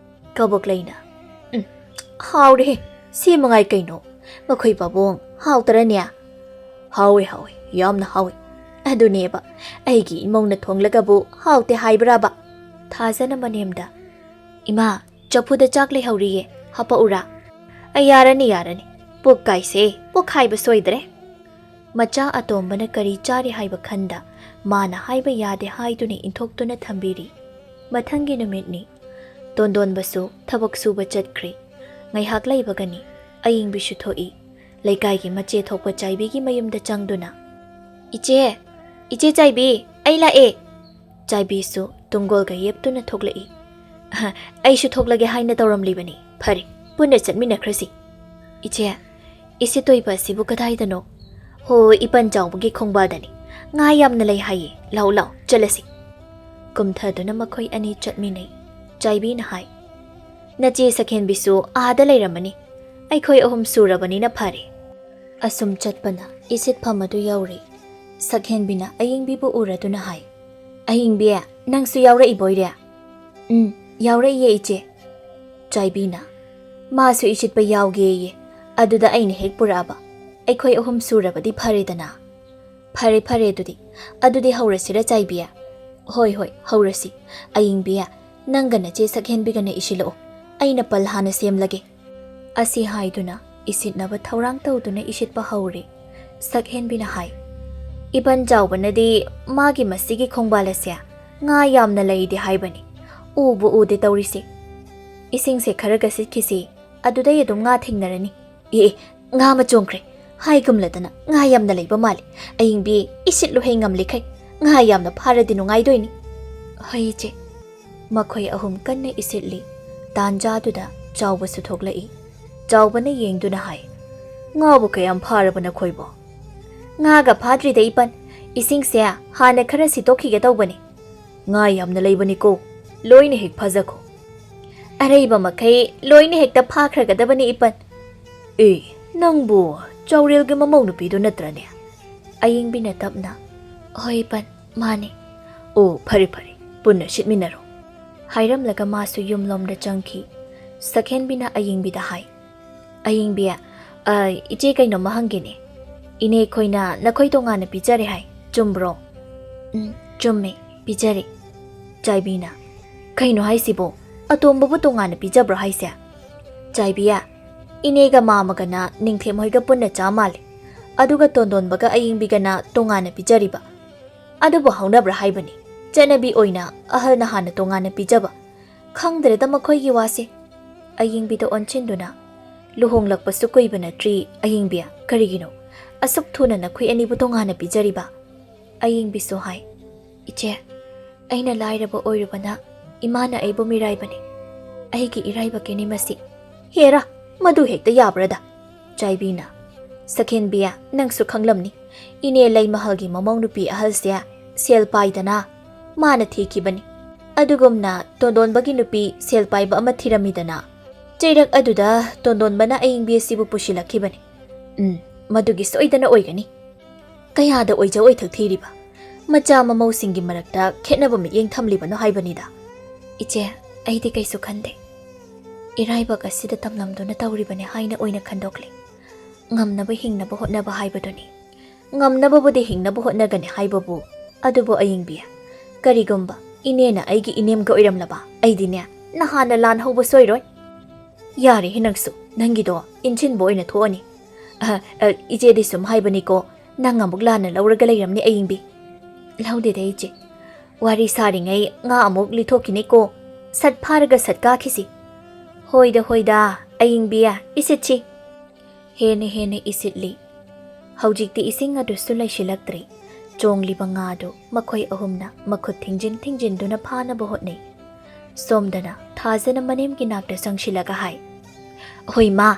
ꯀꯕꯣꯛ ꯂꯩꯅ꯫ "ꯎꯝ, ꯍꯥꯎꯔꯦꯍꯦ, ꯁꯤ ꯃꯉꯥꯏ ꯀꯩꯅꯣ꯫ ꯃꯈꯣꯏ ꯄꯥꯕꯨꯡ, ꯍꯥꯎꯇꯔꯅꯦ?" "ꯍꯥꯎꯋꯦ, ꯍꯥꯎꯋꯦ, ꯌꯥꯝꯅ ꯍꯥꯎꯋꯦ꯫ ꯑꯗꯨꯅꯦꯕ, ꯑꯩꯒꯤ ꯏꯃꯧꯅ ꯊꯣꯡꯂꯒꯕꯨ ꯍꯥꯎꯇꯦ ꯍꯥꯏꯕ꯭ꯔꯥꯕ?" ꯊꯥꯖꯅ ꯃꯅꯦꯝꯗ, "ꯏꯃꯥ, ꯆꯐꯨꯗ ꯆꯥꯛ ꯂꯩꯍꯧꯔꯤꯌꯦ, ꯍꯥꯄꯛꯎꯔꯥ?" "ꯑꯩ, ꯌꯥꯔꯅꯤ, ꯌꯥꯔꯅꯤ꯫ ꯄꯨꯛ ꯀꯥꯏꯁꯦ, ꯄꯣꯛꯈꯥꯏꯕ ꯁꯣꯏꯗ꯭ꯔꯦ꯫" ꯃꯆꯥ ꯑꯇꯣꯝꯕꯅ ꯀꯔꯤ ꯆꯥꯔꯤ ꯍꯥꯏꯕ ꯈꯟꯗ ꯃꯥꯅ ꯍꯥꯏꯕ ꯌꯥꯗꯦ ꯍꯥꯏꯗꯨꯅ ꯏꯟꯊꯣꯛꯇꯨꯅ ꯊꯝꯕꯤꯔꯤ꯫ ꯃꯊꯪꯒꯤ ꯅꯨꯃꯤꯠꯅꯤ꯫ ꯇꯣꯟꯗꯣꯟꯕꯁꯨ ꯊꯕꯛ ꯁꯨꯕ ꯆꯠꯈ꯭ꯔꯦ꯫ ꯉꯥꯏꯍꯥꯛ ꯂꯩꯕꯒꯅꯤ ꯑꯌꯤꯡꯕꯤꯁꯨ ꯊꯣꯛꯏ꯫ ꯂꯩꯀꯥꯏꯒꯤ ꯃꯆꯦ ꯊꯣꯛꯄ ꯆꯥꯏꯕꯤꯒꯤ ꯃꯌꯨꯝꯗ ꯆꯪꯗꯨꯅ, "ꯏꯆꯦ, ꯏꯆꯦ ꯆꯥꯏꯕꯤ, ꯑꯩ ꯂꯥꯛꯑꯦ!" ꯆꯥꯏꯕꯤꯁꯨ ꯇꯨꯡꯒꯣꯜꯒ ꯌꯦꯞꯇꯨꯅ ꯊꯣꯛꯂꯛꯏ꯫ "ꯑꯍ, ꯑꯩꯁꯨ ꯊꯣꯛꯂꯒꯦ ꯍꯥꯏꯅ ꯇꯧꯔꯝꯂꯤꯕꯅꯤ꯫ ꯐꯔꯦ, ꯄꯨꯟꯅ ꯆꯠꯃꯤꯟꯅꯈ꯭ꯔꯁꯤ꯫" "ꯏꯆꯦ, ꯏꯁꯤꯠ ꯑꯣꯏꯕ ꯑꯁꯤꯕꯨ ꯀꯗꯥꯏꯗꯅꯣ?" "ꯍꯣ, ꯏꯄꯟ ꯆꯥꯎꯕꯒꯤ ꯈꯣꯡꯕꯥꯜꯗꯅꯤ꯫ ꯉꯥ ꯌꯥꯝꯅ ꯂꯩ ꯍꯥꯏꯌꯦ꯫ ꯂꯥꯛꯑꯣ, ꯂꯥꯛꯑꯣ, ꯆꯠꯂꯁꯤ꯫" ꯀꯨꯝꯊꯗꯨꯅ ꯃꯈꯣꯏ ꯑꯅꯤ ꯆꯠꯃꯤꯟꯅꯩ꯫ ꯆꯥꯏꯕꯤꯅ ꯍꯥꯏ, "ꯅꯆꯦ ꯁꯛꯍꯦꯟꯕꯤꯁꯨ ꯑꯥꯗ ꯂꯩꯔꯝꯃꯅꯤ꯫ ꯑꯩꯈꯣꯏ ꯑꯍꯨꯝ ꯁꯨꯔꯕꯅꯤꯅ ꯐꯔꯦ꯫" ꯑꯁꯨꯝ ꯆꯠꯄꯅ ꯏꯁꯤꯠꯐꯝ ꯑꯗꯨ ꯌꯧꯔꯦ꯫ ꯁꯛꯍꯦꯟꯕꯤꯅ ꯑꯌꯤꯡꯕꯤꯕꯨ ꯎꯔꯗꯨꯅ ꯍꯥꯏ, "ꯑꯌꯤꯡꯕꯤ, "ꯅꯪꯁꯨ ꯌꯥꯎꯔꯛꯏꯕꯣꯏꯔꯦ?" "ꯎꯝ, ꯌꯥꯎꯔꯛꯏꯌꯦ, ꯏꯆꯦ꯫" ꯆꯥꯏꯕꯤꯅ, "ꯃꯥꯁꯨ ꯏꯁꯤꯠꯄ ꯌꯥꯎꯒꯦꯌꯦ, ꯑꯗꯨꯗ ꯑꯩꯅ ꯍꯦꯛ ꯄꯨꯔꯛꯑꯕ꯫ ꯑꯩꯈꯣꯏ ꯑꯍꯨꯝ ꯁꯨꯔꯕꯗꯤ ꯐꯔꯦꯗꯅ꯫" "ꯐꯔꯦ, ꯐꯔꯦ, ꯑꯗꯨꯗꯤ꯫ ꯑꯗꯨꯗꯤ ꯍꯧꯔꯁꯤꯔ, ꯆꯥꯏꯕꯤ?" "ꯍꯣꯏ, ꯍꯣꯏ, ꯍꯧꯔꯁꯤ꯫ ꯑꯌꯤꯡꯕꯤ, ꯅꯪꯒ ꯅꯆꯦ ꯁꯛꯍꯦꯟꯕꯤꯒꯅ ꯏꯁꯤꯜꯂꯛꯑꯣ꯫ ꯑꯩꯅ ꯄꯜ ꯍꯥꯟꯅ ꯁꯦꯝꯂꯒꯦ꯫" ꯑꯁꯤ ꯍꯥꯏꯗꯨꯅ ꯏꯁꯤꯠꯅꯕ ꯊꯧꯔꯥꯡ ꯇꯧꯗꯨꯅ ꯏꯁꯤꯠꯄ ꯍꯧꯔꯦ꯫ ꯁꯛꯍꯦꯟꯕꯤꯅ ꯍꯥꯏ, "ꯏꯕꯟ ꯆꯥꯎꯕꯅꯗꯤ ꯃꯥꯒꯤ ꯃꯁꯤꯒꯤ ꯈꯣꯡꯕꯥꯜ ꯑꯁꯦ ꯉꯥ ꯌꯥꯝꯅ ꯂꯩꯗꯤ ꯍꯥꯏꯕꯅꯤ꯫ ꯎꯕꯨ ꯎꯗꯦ ꯇꯧꯔꯤꯁꯦ꯫ ꯏꯁꯤꯡꯁꯦ ꯈꯔꯒ ꯁꯤꯠꯈꯤꯁꯤ, ꯑꯗꯨꯗꯩ ꯑꯗꯨꯝ ꯉꯥ ꯊꯦꯡꯅꯔꯅꯤ꯫" "ꯑꯦ, ꯑꯦ, ꯉꯥ ꯑꯃ ꯆꯣꯡꯈ꯭ꯔꯦ꯫ ꯍꯥꯏꯒꯨꯝꯂꯗꯅ ꯉꯥ ꯌꯥꯝꯅ ꯂꯩꯕ ꯃꯥꯜꯂꯤ꯫ ꯑꯌꯤꯡꯕꯤ, ꯏꯁꯤꯠꯂꯨꯍꯦ ꯉꯝꯂꯤꯈꯩ꯫ ꯉꯥ ꯌꯥꯝꯅ ꯐꯥꯔꯗꯤ ꯅꯨꯡꯉꯥꯏꯗꯣꯏꯅꯤ꯫" "ꯍꯣꯏ, ꯏꯆꯦ꯫" ꯃꯈꯣꯏ ꯑꯍꯨꯝ ꯀꯟꯅ ꯏꯁꯤꯠꯂꯤ꯫ ꯇꯥꯟꯖꯥꯗꯨꯗ ꯆꯥꯎꯕꯁꯨ ꯊꯣꯛꯂꯛꯏ꯫ ꯆꯥꯎꯕꯅ ꯌꯦꯡꯗꯨꯅ ꯍꯥꯏ, "ꯉꯥꯕꯨ ꯀꯌꯥꯝ ꯐꯥꯔꯕ ꯅꯈꯣꯏꯕꯣ?" "ꯉꯥꯒ ꯐꯥꯗ꯭ꯔꯤꯗ, ꯏꯄꯟ꯫ ꯏꯁꯤꯡꯁꯦ ꯍꯥꯟꯅ ꯈꯔ ꯁꯤꯠꯇꯣꯛꯈꯤꯒꯦ ꯇꯧꯕꯅꯤ꯫" "ꯉꯥ ꯌꯥꯝꯅ ꯂꯩꯕꯅꯤꯀꯣ, ꯂꯣꯏꯅ ꯍꯦꯛ ꯐꯥꯖꯈꯣ꯫" "ꯑꯔꯩꯕ ꯃꯈꯩ ꯂꯣꯏꯅ ꯍꯦꯛꯇ ꯐꯥꯈ꯭ꯔꯒꯗꯕꯅꯤ, ꯏꯄꯟ꯫" "ꯑꯦ, ꯅꯪꯕꯨ ꯆꯥꯎꯔꯦꯜꯒꯤ ꯃꯃꯧ ꯅꯨꯄꯤꯗꯨ ꯅꯠꯇ꯭ꯔꯅꯦ?" ꯑꯌꯤꯡꯕꯤꯅ ꯇꯞꯅ, "ꯍꯣꯏ, ꯏꯄꯟ, ꯃꯥꯅꯦ꯫" "ꯑꯣ, ꯐꯔꯦ, ꯐꯔꯦ, ꯄꯨꯟꯅ ꯁꯤꯠꯃꯤꯟꯅꯔꯣ꯫" ꯍꯥꯏꯔꯝꯂꯒ ꯃꯥꯁꯨ ꯌꯨꯝꯂꯣꯝꯗ ꯆꯪꯈꯤ꯫ ꯁꯛꯍꯦꯟꯕꯤꯅ ꯑꯌꯤꯡꯕꯤꯗ ꯍꯥꯏ, "ꯑꯌꯤꯡꯕꯤ, ꯑ, ꯏꯆꯦ, ꯀꯩꯅꯣꯝꯃ ꯍꯪꯒꯦꯅꯦ꯫ ꯏꯅꯦ ꯈꯣꯏꯅ ꯅꯈꯣꯏ ꯇꯣꯉꯥꯟꯅ ꯄꯤꯖꯔꯦ ꯍꯥꯏ, ꯆꯨꯝꯕ꯭ꯔꯣ?" "ꯎꯝ, ꯆꯨꯝꯃꯦ, ꯄꯤꯖꯔꯦ꯫" ꯆꯥꯏꯕꯤꯅ, "ꯀꯩꯅꯣ ꯍꯥꯏꯁꯤꯕꯣ? ꯑꯇꯣꯝꯕꯕꯨ ꯇꯣꯉꯥꯟꯅ ꯄꯤꯖꯕ꯭ꯔꯣ ꯍꯥꯏꯁꯦ?" ꯆꯥꯏꯕꯤ, "ꯏꯅꯦꯒ ꯃꯥꯃꯒꯅ ꯅꯤꯡꯊꯦꯝ ꯍꯣꯏꯒ ꯄꯨꯟꯅ ꯆꯥ ꯃꯥꯜꯂꯦ, ꯑꯗꯨꯒ ꯇꯣꯟꯗꯣꯟꯕꯒ ꯑꯌꯤꯡꯕꯤꯒꯅ ꯇꯣꯉꯥꯟꯅ ꯄꯤꯖꯔꯤꯕ꯫ ꯑꯗꯨꯕꯨ ꯍꯧꯅꯕ꯭ꯔꯥ ꯍꯥꯏꯕꯅꯤ, ꯆꯠꯅꯕꯤ ꯑꯣꯏꯅ ꯑꯍꯜꯅ ꯍꯥꯟꯅ ꯇꯣꯉꯥꯟꯅ ꯄꯤꯖꯕ꯫ ꯈꯪꯗ꯭ꯔꯦꯗ ꯃꯈꯣꯏꯒꯤ ꯋꯥꯁꯦ꯫" ꯑꯌꯤꯡꯕꯤꯗ ꯑꯣꯟꯁꯤꯟꯗꯨꯅ, "ꯂꯨꯍꯣꯡꯂꯛꯄꯁꯨ ꯀꯨꯏꯕ ꯅꯠꯇ꯭ꯔꯤ, ꯑꯌꯤꯡꯕꯤ, ꯀꯔꯤꯒꯤꯅꯣ ꯑꯁꯨꯛ ꯊꯨꯅ ꯅꯈꯣꯏ ꯑꯅꯤꯕꯨ ꯇꯣꯉꯥꯟꯅ ꯄꯤꯖꯔꯤꯕ?" ꯑꯌꯤꯡꯕꯤꯁꯨ ꯍꯥꯏ, "ꯏꯆꯦ, ꯑꯩꯅ ꯂꯥꯏꯔꯕ ꯑꯣꯏꯔꯨꯕꯅ ꯏꯃꯥꯅ ꯑꯩꯕꯨ ꯃꯤꯔꯥꯏꯕꯅꯤ꯫ ꯑꯩꯒꯤ ꯏꯔꯥꯏꯕꯛꯀꯤꯅꯤ ꯃꯁꯤ꯫" "ꯍꯦꯔꯥ, ꯃꯗꯨ ꯍꯦꯛꯇ ꯌꯥꯕ꯭ꯔꯗ?" ꯆꯥꯏꯕꯤꯅ, "ꯁꯛꯍꯦꯟꯕꯤ, ꯅꯪꯁꯨ ꯈꯪꯂꯝꯅꯤ, ꯏꯅꯦ ꯂꯩꯃꯍꯜꯒꯤ ꯃꯃꯧ ꯅꯨꯄꯤ ꯑꯍꯜꯁꯦ ꯁꯦꯜ ꯄꯥꯏꯗꯅ ꯃꯥꯅ ꯊꯤꯈꯤꯕꯅꯤ꯫ ꯑꯗꯨꯒꯨꯝꯅ ꯇꯣꯟꯗꯣꯟꯕꯒꯤ ꯅꯨꯄꯤ ꯁꯦꯜ ꯄꯥꯏꯕ ꯑꯃ ꯊꯤꯔꯝꯃꯤꯗꯅ, ꯆꯩꯔꯛ ꯑꯗꯨꯗ ꯇꯣꯟꯗꯣꯟꯕꯅ ꯑꯌꯤꯡꯕꯤ ꯑꯁꯤꯕꯨ ꯄꯨꯁꯤꯜꯂꯛꯈꯤꯕꯅꯤ꯫ ꯎꯝ, ꯃꯗꯨꯒꯤ ꯁꯣꯏꯗꯅ ꯑꯣꯏꯒꯅꯤ꯫ ꯀꯌꯥꯗ ꯑꯣꯏꯖ ꯑꯣꯏꯊꯛ ꯊꯤꯔꯤꯕ? ꯃꯆꯥ ꯃꯃꯧꯁꯤꯡꯒꯤ ꯃꯔꯛꯇ ꯈꯦꯠꯅꯕ ꯃꯤꯠꯌꯦꯡ ꯊꯝꯂꯤꯕꯅꯣ ꯍꯥꯏꯕꯅꯤꯗ꯫ "ꯏꯆꯦ, ꯑꯩꯗꯤ ꯀꯩꯁꯨ ꯈꯟꯗꯦ꯫ ꯏꯔꯥꯏꯕꯛ ꯑꯁꯤꯗ ꯇꯝꯂꯝꯗꯨꯅ ꯇꯧꯔꯤꯕꯅꯤ ꯍꯥꯏꯅ ꯑꯣꯏꯅ ꯈꯟꯗꯣꯛꯂꯤ꯫ ꯉꯝꯅꯕ ꯍꯤꯡꯅꯕ ꯍꯣꯠꯅꯕ ꯍꯥꯏꯕꯗꯨꯅꯤ꯫ ꯉꯝꯅꯕꯕꯨꯗꯤ ꯍꯤꯡꯅꯕ ꯍꯣꯠꯅꯒꯅꯤ ꯍꯥꯏꯕꯕꯨ, ꯑꯗꯨꯕꯨ ꯑꯌꯤꯡꯕꯤ, ꯀꯔꯤꯒꯨꯝꯕ ꯏꯅꯦꯅ ꯑꯩꯒꯤ ꯏꯅꯦꯝꯒ ꯑꯣꯏꯔꯝꯂꯕ, ꯑꯩꯗꯤꯅꯦ ꯅꯍꯥꯟꯅ ꯂꯥꯟ ꯍꯧꯕ ꯁꯣꯏꯔꯣꯏ꯫" "ꯌꯥꯔꯦꯍꯦ ꯅꯪꯁꯨ, ꯅꯪꯒꯤꯗꯣ ꯏꯟꯁꯤꯟꯕ ꯑꯣꯏꯅ ꯊꯣꯛꯑꯅꯤ꯫ ꯑ, ꯑ, ꯏꯆꯦꯗꯤ ꯁꯨꯝ ꯍꯥꯏꯕꯅꯤꯀꯣ, ꯅꯪ ꯑꯃꯨꯛ ꯂꯥꯟꯅ ꯂꯧꯔꯒ ꯂꯩꯔꯝꯅꯤ ꯑꯌꯤꯡꯕꯤ꯫" "ꯂꯧꯗꯦꯗ ꯏꯆꯦ, ꯋꯥꯔꯤ ꯁꯥꯔꯤꯉꯩ ꯉꯥ ꯑꯃꯨꯛ ꯂꯤꯊꯣꯛꯈꯤꯅꯤꯀꯣ, ꯁꯠ ꯐꯥꯔꯒ ꯁꯠ ꯀꯥꯈꯤꯁꯤ꯫" "ꯍꯣꯏꯗ ꯍꯣꯏꯗ ꯑꯌꯤꯡꯕꯤ, ꯏꯁꯤꯠꯁꯤ꯫" ꯍꯦꯟꯅ ꯍꯦꯟꯅ ꯏꯁꯤꯠꯂꯤ꯫ ꯍꯧꯖꯤꯛꯇꯤ ꯏꯁꯤꯡ ꯑꯗꯨꯁꯨ ꯂꯩꯁꯤꯜꯂꯛꯇ꯭ꯔꯦ꯫ ꯆꯣꯡꯂꯤꯕ ꯉꯥꯗꯨ ꯃꯈꯣꯏ ꯑꯍꯨꯝꯅ ꯃꯈꯨꯠ ꯊꯤꯡꯖꯤꯟ ꯊꯤꯡꯖꯤꯟꯗꯨꯅ ꯐꯥꯅꯕ ꯍꯣꯠꯅꯩ꯫ ꯁꯣꯝꯗꯅ ꯊꯥꯖꯅ ꯃꯅꯦꯝꯒꯤ ꯅꯥꯛꯇ ꯆꯪꯁꯤꯜꯂꯒ ꯍꯥꯏ, "ꯍꯣꯏ ꯃꯥ,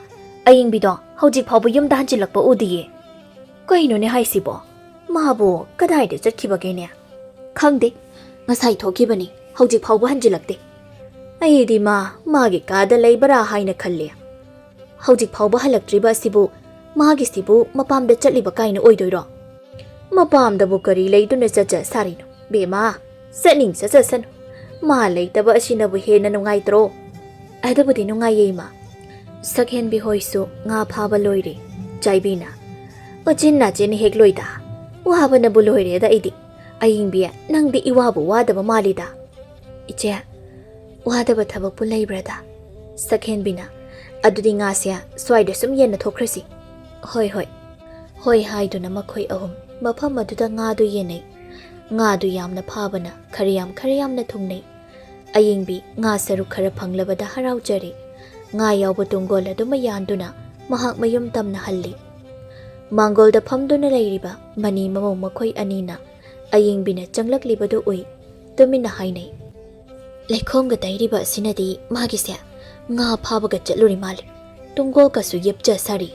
ꯑꯌꯤꯡꯕꯤꯗꯣ ꯍꯧꯖꯤꯛ ꯐꯥꯎꯕ ꯌꯨꯝꯗ ꯍꯟꯖꯤꯜꯂꯛꯄ ꯎꯗꯤꯌꯦ꯫ ꯀꯩꯅꯣꯅꯦ ꯍꯥꯏꯁꯤꯕꯣ? ꯃꯥꯕꯨ ꯀꯗꯥꯏꯗ ꯆꯠꯈꯤꯕꯒꯦꯅꯦ? ꯈꯪꯗꯦ, ꯉꯁꯥꯏ ꯊꯣꯛꯈꯤꯕꯅꯤ, ꯍꯧꯖꯤꯛ ꯐꯥꯎꯕ ꯍꯟꯖꯤꯜꯂꯛꯇꯦ꯫ ꯑꯩꯗꯤ ꯃꯥ ꯃꯥꯒꯤ ꯀꯥꯗ ꯂꯩꯕ꯭ꯔꯥ ꯍꯥꯏꯅ ꯈꯜꯂꯦ꯫ ꯍꯧꯖꯤꯛ ꯐꯥꯎꯕ ꯍꯜꯂꯛꯇ꯭ꯔꯤꯕ ꯑꯁꯤꯕꯨ, ꯃꯥꯒꯤꯁꯤꯕꯨ ꯃꯄꯥꯝꯗ ꯆꯠꯂꯤꯕ ꯀꯥꯏꯅ ꯑꯣꯏꯗꯣꯏꯔꯣ? ꯃꯄꯥꯝꯗꯕꯨ ꯀꯔꯤ ꯂꯩꯗꯨꯅ ꯆꯠꯆ ꯁꯥꯔꯤꯅꯣ? ꯕꯦꯝꯃ, ꯆꯠꯅꯤꯡ ꯆꯠꯆꯁꯅꯨ꯫ ꯃꯥ ꯂꯩꯇꯕ ꯑꯁꯤꯅꯕꯨ ꯍꯦꯟꯅ ꯅꯨꯡꯉꯥꯏꯇ꯭ꯔꯣ?" "ꯑꯗꯨꯕꯨꯗꯤ ꯅꯨꯡꯉꯥꯏꯌꯦ ꯏꯃꯥ꯫ ꯁꯛꯍꯦꯟꯕꯤ ꯍꯣꯏꯁꯨ ꯉꯥ ꯐꯥꯕ ꯂꯣꯏꯔꯦ꯫" ꯆꯥꯏꯕꯤꯅ, "ꯎꯆꯤꯟ ꯅꯥꯆꯤꯟ ꯍꯦꯛ ꯂꯣꯏꯗ꯫ ꯋꯥꯕꯅꯕꯨ ꯂꯣꯏꯔꯦꯗ ꯑꯩꯗꯤ꯫ ꯑꯌꯤꯡꯕꯤ, ꯅꯪꯗꯤ ꯏꯋꯥꯕꯨ ꯋꯥꯗꯕ ꯃꯥꯜꯂꯤꯗ꯫" "ꯏꯆꯦ, ꯋꯥꯗꯕ ꯊꯕꯛꯄꯨ ꯂꯩꯕ꯭ꯔꯥꯗ?" ꯁꯛꯍꯦꯟꯕꯤꯅ, "ꯑꯗꯨꯗꯤ ꯉꯥꯁꯦ ꯁ꯭ꯋꯥꯏꯗ ꯁꯨꯝ ꯌꯦꯟꯅ ꯊꯣꯛꯈ꯭ꯔꯁꯤ꯫" "ꯍꯣꯏ, ꯍꯣꯏ꯫" ꯍꯣꯏ ꯍꯥꯏꯗꯨꯅ ꯃꯈꯣꯏ ꯑꯍꯨꯝ ꯃꯐꯝ ꯑꯗꯨꯗ ꯉꯥꯗꯨ ꯌꯦꯟꯅꯩ꯫ ꯉꯥꯗꯨ ꯌꯥꯝꯅ ꯐꯥꯕꯅ ꯈꯔ ꯌꯥꯝ ꯈꯔ ꯌꯥꯝꯅ ꯊꯨꯡꯅꯩ꯫ ꯑꯌꯤꯡꯕꯤ ꯉꯥ ꯁꯔꯨꯛ ꯈꯔ ꯐꯪꯂꯕꯗ ꯍꯔꯥꯎꯖꯔꯦ꯫ ꯉꯥ ꯌꯥꯎꯕ ꯇꯨꯡꯒꯣꯜ ꯑꯗꯨꯃ ꯌꯥꯟꯗꯨꯅ ꯃꯍꯥꯛ ꯃꯌꯨꯝ ꯇꯝꯅ ꯍꯜꯂꯤ꯫ ꯃꯥꯡꯒꯣꯜꯗ ꯐꯝꯗꯨꯅ ꯂꯩꯔꯤꯕ ꯃꯅꯤ ꯃꯃꯧ ꯃꯈꯣꯏ ꯑꯅꯤꯅ ꯑꯌꯤꯡꯕꯤꯅ ꯆꯪꯂꯛꯂꯤꯕꯗꯨ ꯎꯏ꯫ ꯇꯨꯃꯤꯟꯅ ꯍꯥꯏꯅꯩ, "ꯂꯩꯈꯣꯝꯒ ꯇꯩꯔꯤꯕ ꯑꯁꯤꯅꯗꯤ ꯃꯥꯒꯤꯁꯦ ꯉꯥ ꯐꯥꯕꯒ ꯆꯠꯂꯨꯔꯤ ꯃꯥꯜꯂꯤ꯫ ꯇꯨꯡꯒꯣꯜꯒꯁꯨ ꯌꯦꯞꯆ ꯁꯥꯔꯤ꯫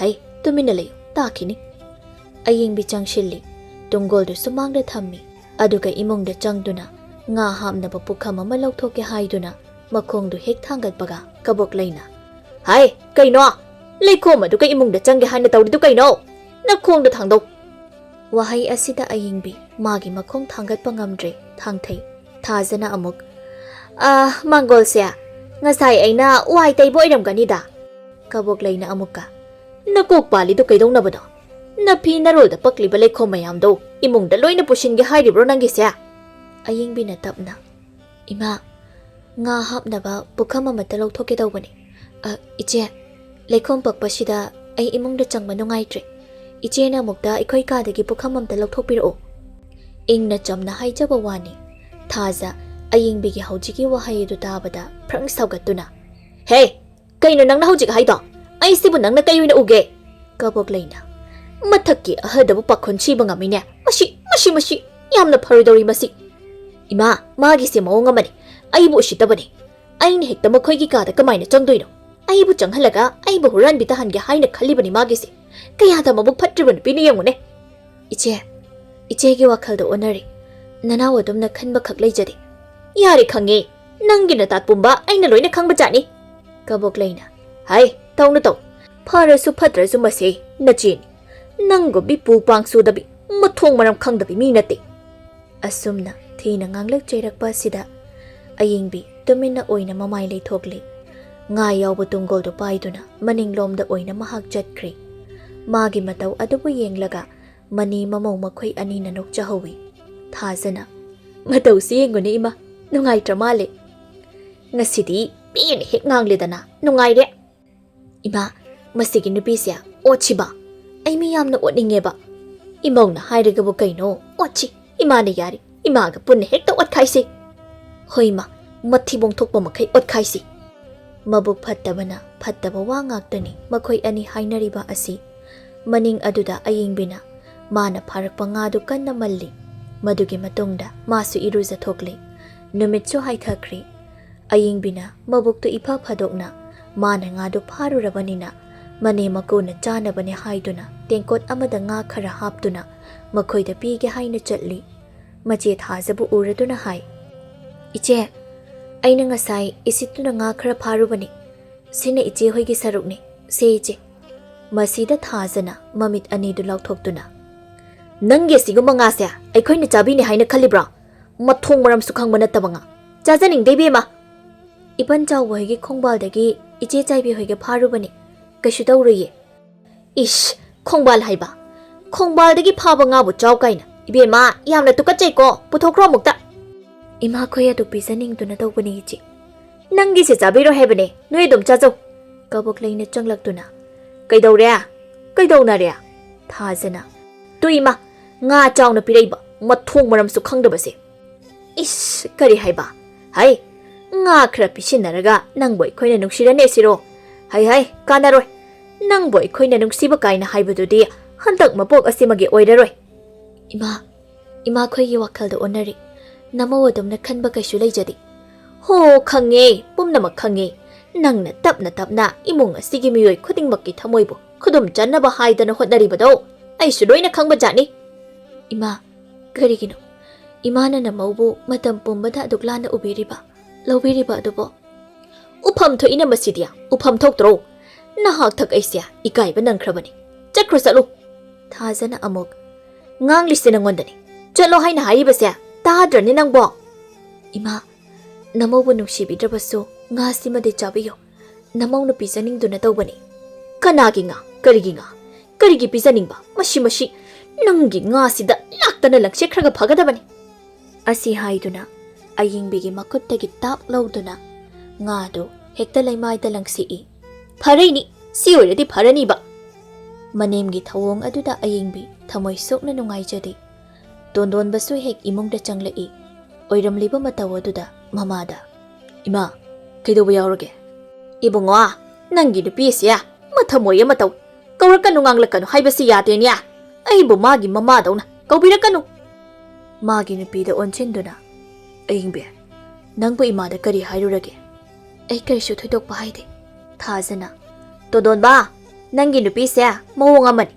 ꯍꯩ, ꯇꯨꯃꯤꯟꯅ ꯂꯩꯌꯨ, ꯇꯥꯈꯤꯅꯤ꯫" ꯑꯌꯤꯡꯕꯤ ꯆꯪꯁꯤꯜꯂꯤ꯫ ꯇꯨꯡꯒꯣꯜꯗꯨ ꯁꯨꯃꯥꯡꯗ ꯊꯝꯃꯤ꯫ ꯑꯗꯨꯒ ꯏꯃꯨꯡꯗ ꯆꯪꯗꯨꯅ ꯉꯥ ꯍꯥꯞꯅꯕ ꯄꯨꯈꯝ ꯑꯃ ꯂꯧꯊꯣꯛꯀꯦ ꯍꯥꯏꯗꯨꯅ ꯃꯈꯣꯡꯗꯨ ꯍꯦꯛ ꯊꯥꯡꯒꯠꯄꯒ ꯀꯕꯣꯛ ꯂꯩꯅ, "ꯍꯥꯏ, ꯀꯩꯅꯣ? ꯂꯩꯈꯣꯝ ꯑꯗꯨꯒ ꯏꯃꯨꯡꯗ ꯆꯪꯒꯦ ꯍꯥꯏꯅ ꯇꯧꯔꯤꯗꯨ ꯀꯩꯅꯣ? ꯅꯈꯣꯡꯗꯣ ꯊꯥꯡꯗꯧ!" ꯋꯥꯍꯩ ꯑꯁꯤꯗ ꯑꯌꯤꯡꯕꯤ ꯃꯥꯒꯤ ꯃꯈꯣꯡ ꯊꯥꯡꯒꯠꯄ ꯉꯝꯗ꯭ꯔꯦ꯫ ꯊꯥꯡꯊꯩ꯫ ꯊꯥꯖꯅ ꯑꯃꯨꯛ, "ꯑꯥ, ꯃꯥꯡꯒꯣꯜꯁꯦ, ꯉꯁꯥꯏ ꯑꯩꯅ ꯋꯥꯏ ꯇꯩꯕ ꯑꯣꯏꯔꯝꯒꯅꯤꯗ"꯫ ꯀꯕꯣꯛꯂꯩꯅ ꯑꯃꯨꯛꯀ, "ꯅꯀꯣꯛ ꯄꯥꯜꯂꯤꯗꯨ ꯀꯩꯗꯧꯅꯕꯅꯣ? ꯅꯐꯤ ꯅꯔꯣꯜꯗ ꯄꯛꯂꯤꯕ ꯂꯩꯈꯣꯝ ꯃꯌꯥꯝꯗꯣ ꯏꯃꯨꯡꯗ ꯂꯣꯏꯅ ꯄꯨꯁꯤꯟꯒꯦ ꯍꯥꯏꯔꯤꯕ꯭ꯔꯣ ꯅꯪꯒꯤꯁꯦ?" ꯑꯌꯤꯡꯕꯤꯅ ꯇꯞꯅ, "ꯏꯃꯥ, ꯉꯥ ꯍꯥꯞꯅꯕ ꯄꯨꯈꯝ ꯑꯃꯠꯇ ꯂꯧꯊꯣꯛꯀꯦ ꯇꯧꯕꯅꯤ꯫ ꯑ, ꯏꯆꯦ, ꯂꯩꯈꯣꯝ ꯄꯛꯄꯁꯤꯗ ꯑꯩ ꯏꯃꯨꯡꯗ ꯆꯪꯕ ꯅꯨꯡꯉꯥꯏꯇ꯭ꯔꯦ꯫ ꯏꯆꯦꯅ ꯑꯃꯨꯛꯇ ꯑꯩꯈꯣꯏ ꯀꯥꯗꯒꯤ ꯄꯨꯈꯝ ꯑꯃꯇ ꯂꯧꯊꯣꯛꯄꯤꯔꯛꯑꯣ"꯫ ꯏꯪꯅ ꯆꯝꯅ ꯍꯥꯏꯖꯕ ꯋꯥꯅꯤ꯫ ꯊꯥꯖ ꯑꯌꯤꯡꯕꯤꯒꯤ ꯍꯧꯖꯤꯛꯀꯤ ꯋꯥꯍꯩ ꯑꯗꯨ ꯇꯥꯕꯗ ꯐ꯭ꯔꯪ ꯁꯥꯎꯒꯠꯇꯨꯅ, "ꯍꯦ! ꯀꯩꯅꯣ ꯅꯪꯅ ꯍꯧꯖꯤꯛ ꯍꯥꯏꯗꯣ? ꯑꯩꯁꯤꯕꯨ ꯅꯪꯅ ꯀꯩ ꯑꯣꯏꯅ ꯎꯒꯦ?" ꯀꯕꯣꯛꯂꯩꯅ, "ꯃꯊꯛꯀꯤ ꯑꯍꯜꯗꯕꯨ ꯄꯥꯈꯣꯟ ꯁꯤꯕ ꯉꯝꯃꯤꯅꯦ꯫ ꯃꯁꯤ, ꯃꯁꯤ, ꯃꯁꯤ ꯌꯥꯝꯅ ꯐꯔꯣꯏꯗꯧꯔꯤ ꯃꯁꯤ꯫ ꯏꯃꯥ, ꯃꯥꯒꯤꯁꯦ ꯃꯑꯣꯡ ꯑꯃꯅꯤ꯫ ꯑꯩꯕꯨ ꯎꯁꯤꯠꯇꯕꯅꯤ꯫ ꯑꯩꯅ ꯍꯦꯛꯇ ꯃꯈꯣꯏꯒꯤ ꯀꯥꯗ ꯀꯃꯥꯏꯅ ꯆꯪꯗꯣꯏꯅꯣ? ꯑꯩꯕꯨ ꯆꯪꯍꯜꯂꯒ ꯑꯩꯕꯨ ꯍꯨꯔꯥꯟꯕꯤ ꯇꯥꯍꯟꯒꯦ ꯍꯥꯏꯅ ꯈꯜꯂꯤꯕꯅꯤ ꯃꯥꯒꯤꯁꯦ꯫ ꯀꯌꯥꯗ ꯃꯕꯨꯛ ꯐꯠꯇ꯭ꯔꯤꯕ ꯅꯨꯄꯤꯅ ꯌꯦꯡꯉꯨꯅꯦ"꯫ "ꯏꯆꯦ, ꯏꯆꯦꯒꯤ ꯋꯥꯈꯜꯗ ꯑꯣꯟꯅꯔꯦ꯫ ꯅꯅꯥꯎ ꯑꯗꯨꯝꯅ ꯈꯟꯕꯈꯛ ꯂꯩꯖꯗꯦ"꯫ "ꯌꯥꯔꯦ ꯈꯪꯉꯦ꯫ ꯅꯪꯒꯤ ꯅꯇꯥꯠ ꯄꯨꯝꯕ ꯑꯩꯅ ꯂꯣꯏꯅ ꯈꯪꯕ ꯖꯥꯠꯅꯤ"꯫ ꯀꯕꯣꯛꯂꯩꯅ, "ꯍꯥꯏ, ꯇꯧꯅꯨ ꯇꯧ꯫ ꯐꯔꯁꯨ ꯐꯠꯇ꯭ꯔꯁꯨ ꯃꯁꯦ ꯅꯆꯦꯅꯤ꯫ ꯅꯪꯒꯨꯝꯕꯤ ꯄꯨ ꯄꯥꯡ ꯁꯨꯗꯕꯤ, ꯃꯊꯣꯡ ꯃꯔꯝ ꯈꯪꯗꯕꯤ ꯃꯤ ꯅꯠꯇꯦ"꯫ ꯑꯁꯨꯝꯅ ꯊꯤꯅ ꯉꯥꯡꯂꯛ ꯆꯩꯔꯛꯄ ꯑꯁꯤꯗ ꯑꯌꯤꯡꯕꯤ ꯇꯨꯃꯤꯟꯅ ꯑꯣꯏꯅ ꯃꯃꯥꯏ ꯂꯩꯊꯣꯛꯂꯦ꯫ ꯉꯥ ꯌꯥꯎꯕ ꯇꯨꯡꯒꯣꯜꯗꯨ ꯄꯥꯏꯗꯨꯅ ꯃꯅꯤꯡꯂꯣꯝꯗ ꯑꯣꯏꯅ ꯃꯍꯥꯛ ꯆꯠꯈ꯭ꯔꯦ꯫ ꯃꯥꯒꯤ ꯃꯇꯧ ꯑꯗꯨꯕꯨ ꯌꯦꯡꯂꯒ ꯃꯅꯤ ꯃꯃꯧ ꯃꯈꯣꯏ ꯑꯅꯤꯅ ꯅꯣꯛꯆꯍꯧꯏ꯫ ꯊꯥꯖꯅ, "ꯃꯇꯧꯁꯤ ꯌꯦꯡꯉꯨꯅꯦ ꯏꯃꯥ, ꯅꯨꯡꯉꯥꯏꯇ꯭ꯔ ꯃꯥꯜꯂꯦ꯫ ꯉꯁꯤꯗꯤ ꯄꯦꯟꯅ ꯍꯦꯛ ꯉꯥꯡꯂꯦꯗꯅ, ꯅꯨꯡꯉꯥꯏꯔꯦ"꯫ "ꯏꯃꯥ, ꯃꯁꯤꯒꯤ ꯅꯨꯄꯤꯁꯦ ꯑꯣꯠꯁꯤꯕ꯫ ꯑꯩ ꯃꯤ ꯌꯥꯝꯅ ꯑꯣꯠꯅꯤꯡꯉꯦꯕ꯫ ꯏꯃꯧꯅ ꯍꯥꯏꯔꯒꯕꯨ ꯀꯩꯅꯣ, ꯑꯣꯠꯁꯤ꯫ ꯏꯃꯥꯅ ꯌꯥꯔꯤ, ꯏꯃꯥꯒ ꯄꯨꯟꯅ ꯍꯦꯛꯇ ꯑꯣꯠꯈꯥꯏꯁꯤ"꯫ "ꯍꯣꯏ ꯏꯃꯥ, ꯃꯊꯤꯕꯣꯡ ꯊꯣꯛꯄ ꯃꯈꯩ ꯑꯣꯠꯈꯥꯏꯁꯤ"꯫ ꯃꯕꯨꯛ ꯐꯠꯇꯕꯅ ꯐꯠꯇꯕ ꯋꯥ ꯉꯥꯛꯇꯅꯤ ꯃꯈꯣꯏ ꯑꯅꯤ ꯍꯥꯏꯅꯔꯤꯕ ꯑꯁꯤ꯫ ꯃꯅꯤꯡ ꯑꯗꯨꯗ ꯑꯌꯤꯡꯕꯤꯅ ꯃꯥꯅ ꯐꯥꯔꯛꯄ ꯉꯥꯗꯨ ꯀꯟꯅ ꯃꯜꯂꯤ꯫ ꯃꯗꯨꯒꯤ ꯃꯇꯨꯡꯗ ꯃꯥꯁꯨ ꯏꯔꯨꯖꯊꯣꯛꯂꯤ꯫ ꯅꯨꯃꯤꯠꯁꯨ ꯍꯥꯏꯊꯈ꯭ꯔꯦ꯫ ꯑꯌꯤꯡꯕꯤꯅ ꯃꯕꯨꯛꯇꯨ ꯏꯐ ꯐꯥꯗꯣꯛꯅ ꯃꯥꯅ ꯉꯥꯗꯨ ꯐꯥꯔꯨꯔꯕꯅꯤꯅ ꯃꯅꯦ ꯃꯀꯨꯅ ꯆꯥꯅꯕꯅꯦ ꯍꯥꯏꯗꯨꯅ ꯇꯦꯡꯀꯣꯠ ꯑꯃꯗ ꯉꯥ ꯈꯔ ꯍꯥꯞꯇꯨꯅ ꯃꯈꯣꯏꯗ ꯄꯤꯒꯦ ꯍꯥꯏꯅ ꯆꯠꯂꯤ꯫ ꯃꯆꯦ ꯊꯥꯖꯕꯨ ꯎꯔꯗꯨꯅ ꯍꯥꯏ, "ꯏꯆꯦ, ꯑꯩꯅ ꯉꯁꯥꯏ ꯏꯁꯤꯠꯇꯨꯅ ꯉꯥ ꯈꯔ ꯐꯥꯔꯨꯕꯅꯤ꯫ ꯁꯤꯅ ꯏꯆꯦ ꯍꯣꯏꯒꯤ ꯁꯔꯨꯛꯅꯤ꯫ ꯁꯦ ꯏꯆꯦ"꯫ ꯃꯁꯤꯗ ꯊꯥꯖꯅ ꯃꯃꯤꯠ ꯑꯅꯤꯗꯨ ꯂꯥꯎꯊꯣꯛꯇꯨꯅ, "ꯅꯪꯒꯤ ꯑꯁꯤꯒꯨꯝꯕ ꯉꯥꯁꯦ ꯑꯩꯈꯣꯏꯅ ꯆꯥꯕꯤꯅꯤ ꯍꯥꯏꯅ ꯈꯜꯂꯤꯕ꯭ꯔꯣ? ꯃꯊꯣꯡ ꯃꯔꯝꯁꯨ ꯈꯪꯕ ꯅꯠꯇꯕ ꯉꯥ꯫ ꯆꯥꯖꯅꯤꯡꯗꯦ, ꯏꯕꯦꯝꯃ!" "ꯏꯄꯟ ꯆꯥꯎꯕ ꯍꯣꯏꯒꯤ ꯈꯣꯡꯕꯥꯜꯗꯒꯤ ꯏꯆꯦ ꯆꯥꯏꯕꯤ ꯍꯣꯏꯒ ꯐꯥꯔꯨꯕꯅꯤ꯫ ꯀꯩꯁꯨ ꯇꯧꯔꯣꯏꯌꯦ꯫" "ꯏꯁ, ꯈꯣꯡꯕꯥꯜ ꯍꯥꯏꯕ? ꯈꯣꯡꯕꯥꯜꯗꯒꯤ ꯐꯥꯕ ꯉꯥꯕꯨ ꯆꯥꯎ ꯀꯥꯏꯅ? ꯏꯕꯦꯝꯃ, ꯌꯥꯝꯅ ꯇꯨꯀꯠꯆꯩꯀꯣ꯫ ꯄꯨꯊꯣꯛꯈ꯭ꯔꯣ ꯑꯃꯨꯛꯇ!" "ꯏꯃꯥꯈꯣꯏ ꯑꯗꯨ ꯄꯤꯖꯅꯤꯡꯗꯨꯅ ꯇꯧꯕꯅꯤ, ꯏꯆꯦ꯫" "ꯅꯪꯒꯤꯁꯦ ꯆꯥꯕꯤꯔꯣꯏ ꯍꯥꯏꯕꯅꯦ, ꯅꯣꯏ ꯑꯗꯨꯝ ꯆꯥꯖꯧ꯫" ꯀꯕꯣꯛ ꯂꯩꯅ ꯆꯪꯂꯛꯇꯨꯅ, "ꯀꯩꯗꯧꯔꯦ? ꯀꯩꯗꯧꯅꯔꯦ?" ꯊꯥꯖꯅ, "ꯇꯨ ꯏꯃꯥ, ꯉꯥ ꯆꯥꯎꯅ ꯄꯤꯔꯛꯏꯕ, ꯃꯊꯣꯡ ꯃꯔꯝꯁꯨ ꯈꯪꯗꯕꯁꯦ꯫ ꯏꯁ, ꯀꯔꯤ ꯍꯥꯏꯕ? ꯍꯩ, ꯉꯥ ꯈꯔ ꯄꯤꯁꯤꯟꯅꯔꯒ ꯅꯪꯕꯨ ꯑꯩꯈꯣꯏꯅ ꯅꯨꯡꯁꯤꯔꯅꯦ ꯁꯤꯔꯣ? ꯍꯩ ꯍꯩ, ꯀꯥꯟꯅꯔꯣꯏ꯫ ꯅꯪꯕꯨ ꯑꯩꯈꯣꯏꯅ ꯅꯨꯡꯁꯤꯕ ꯀꯥꯏꯅ ꯍꯥꯏꯕꯗꯨꯗꯤ ꯍꯟꯗꯛ ꯃꯄꯣꯛ ꯑꯁꯤꯃꯒꯤ ꯑꯣꯏꯔꯔꯣꯏ꯫" "ꯏꯃꯥ, ꯏꯃꯥꯈꯣꯏꯒꯤ ꯋꯥꯈꯜꯗ ꯑꯣꯟꯅꯔꯤ꯫ ꯅꯃꯧ ꯑꯗꯣꯝꯅ ꯈꯟꯕ ꯀꯩꯁꯨ ꯂꯩꯖꯗꯦ꯫" "ꯍꯣ, ꯈꯪꯉꯦ, ꯄꯨꯝꯅꯃꯛ ꯈꯪꯉꯦ꯫ ꯅꯪꯅ ꯇꯞꯅ ꯇꯞꯅ ꯏꯃꯨꯡ ꯑꯁꯤꯒꯤ ꯃꯤꯑꯣꯏ ꯈꯨꯗꯤꯡꯃꯛꯀꯤ ꯊꯃꯣꯏꯕꯨ ꯈꯨꯗꯨꯝ ꯆꯟꯅꯕ ꯍꯥꯏꯗꯅ ꯍꯣꯠꯅꯔꯤꯕꯗꯣ ꯑꯩꯁꯨ ꯂꯣꯏꯅ ꯈꯪꯕ ꯖꯥꯠꯅꯤ꯫" "ꯏꯃꯥ, ꯀꯔꯤꯒꯤꯅꯣ ꯏꯃꯥꯅ ꯅꯃꯧꯕꯨ ꯃꯇꯝ ꯄꯨꯝꯕꯗ ꯑꯗꯨꯛ ꯂꯥꯟꯅ ꯎꯕꯤꯔꯤꯕ, ꯂꯧꯕꯤꯔꯤꯕ ꯑꯗꯨꯕꯨ?" "ꯎꯐꯝ ꯊꯣꯛꯏꯅ ꯃꯁꯤꯗꯤ, ꯎꯐꯝ ꯊꯣꯛꯇ꯭ꯔꯣ? ꯅꯍꯥꯛ ꯊꯛ ꯑꯩꯁꯦ ꯏꯀꯥꯏꯕ ꯅꯪꯈ꯭ꯔꯕꯅꯤ꯫ ꯆꯠꯈ꯭ꯔꯣ, ꯆꯠꯂꯨ꯫" ꯊꯥꯖꯅ ꯑꯃꯨꯛ, "ꯉꯥꯡꯂꯤꯁꯦ ꯅꯪꯉꯣꯟꯗꯅꯤ꯫ ꯆꯠꯂꯣ ꯍꯥꯏꯅ ꯍꯥꯏꯔꯤꯕꯁꯦ ꯇꯥꯗ꯭ꯔꯅꯤ ꯅꯪꯕꯣ?" "ꯏꯃꯥ, ꯅꯃꯧꯕꯨ ꯅꯨꯡꯁꯤꯕꯤꯗ꯭ꯔꯕꯁꯨ ꯉꯥꯁꯤꯃꯗꯤ ꯆꯥꯕꯤꯌꯨ꯫ ꯅꯃꯧꯅ ꯄꯤꯖꯅꯤꯡꯗꯨꯅ ꯇꯧꯕꯅꯤ꯫" "ꯀꯅꯥꯒꯤ ꯉꯥ? ꯀꯔꯤꯒꯤ ꯉꯥ? ꯀꯔꯤꯒꯤ ꯄꯤꯖꯅꯤꯡꯕ? ꯃꯁꯤ, ꯃꯁꯤ, ꯅꯪꯒꯤ ꯉꯥꯁꯤꯗ ꯂꯥꯛꯇꯅ ꯂꯪꯁꯦꯠꯈ꯭ꯔꯒ ꯐꯒꯗꯕꯅꯤ꯫" ꯑꯁꯤ ꯍꯥꯏꯗꯨꯅ ꯑꯌꯤꯡꯕꯤꯒꯤ ꯃꯈꯨꯠꯇꯒꯤ ꯇꯥꯛ ꯂꯧꯗꯨꯅ ꯉꯥꯗꯨ ꯍꯦꯛꯇ ꯂꯩꯃꯥꯏꯗ ꯂꯪꯁꯤꯛꯏ꯫ "ꯐꯔꯦꯅꯤ, ꯁꯤ ꯑꯣꯏꯔꯗꯤ ꯐꯔꯅꯤꯕ꯫" ꯃꯅꯦꯝꯒꯤ ꯊꯧꯑꯣꯡ ꯑꯗꯨꯗ ꯑꯌꯤꯡꯕꯤ ꯊꯃꯣꯏ ꯁꯣꯛꯅ ꯅꯨꯡꯉꯥꯏꯖꯗꯦ꯫ ꯇꯣꯟꯗꯣꯟꯕꯁꯨ ꯍꯦꯛ ꯏꯃꯨꯡꯗ ꯆꯪꯂꯛꯏ꯫ ꯑꯣꯏꯔꯝꯂꯤꯕ ꯃꯇꯧ ꯑꯗꯨꯗ ꯃꯃꯥꯗ, "ꯏꯃꯥ, ꯀꯩꯗꯧꯕ ꯌꯥꯎꯔꯒꯦ?" "ꯏꯕꯨꯡꯉꯣ, ꯅꯪꯒꯤ ꯅꯨꯄꯤꯁꯦ ꯃꯊꯃꯣꯏ ꯑꯃ ꯇꯧ꯫ ꯀꯧꯔꯛꯀꯅꯨ, ꯉꯥꯡꯂꯛꯀꯅꯨ ꯍꯥꯏꯕꯁꯤ ꯌꯥꯗꯦꯅꯦ꯫ ꯑꯩꯕꯨ ꯃꯥꯒꯤ ꯃꯃꯥꯗꯧꯅ ꯀꯧꯕꯤꯔꯛꯀꯅꯨ꯫" ꯃꯥꯒꯤ ꯅꯨꯄꯤꯗ ꯑꯣꯟꯁꯤꯟꯗꯨꯅ, "ꯑꯌꯤꯡꯕꯤ, ꯅꯪꯕꯨ ꯏꯃꯥꯗ ꯀꯔꯤ ꯍꯥꯏꯔꯨꯔꯒꯦ?" "ꯑꯩ ꯀꯔꯤꯁꯨ ꯊꯣꯏꯗꯣꯛꯄ ꯍꯥꯏꯗꯦ꯫" ꯊꯥꯖꯅ, "ꯇꯣꯗꯣꯟꯕ, ꯅꯪꯒꯤ ꯅꯨꯄꯤꯁꯦ ꯃꯑꯣꯡ ꯑꯃꯅꯤ꯫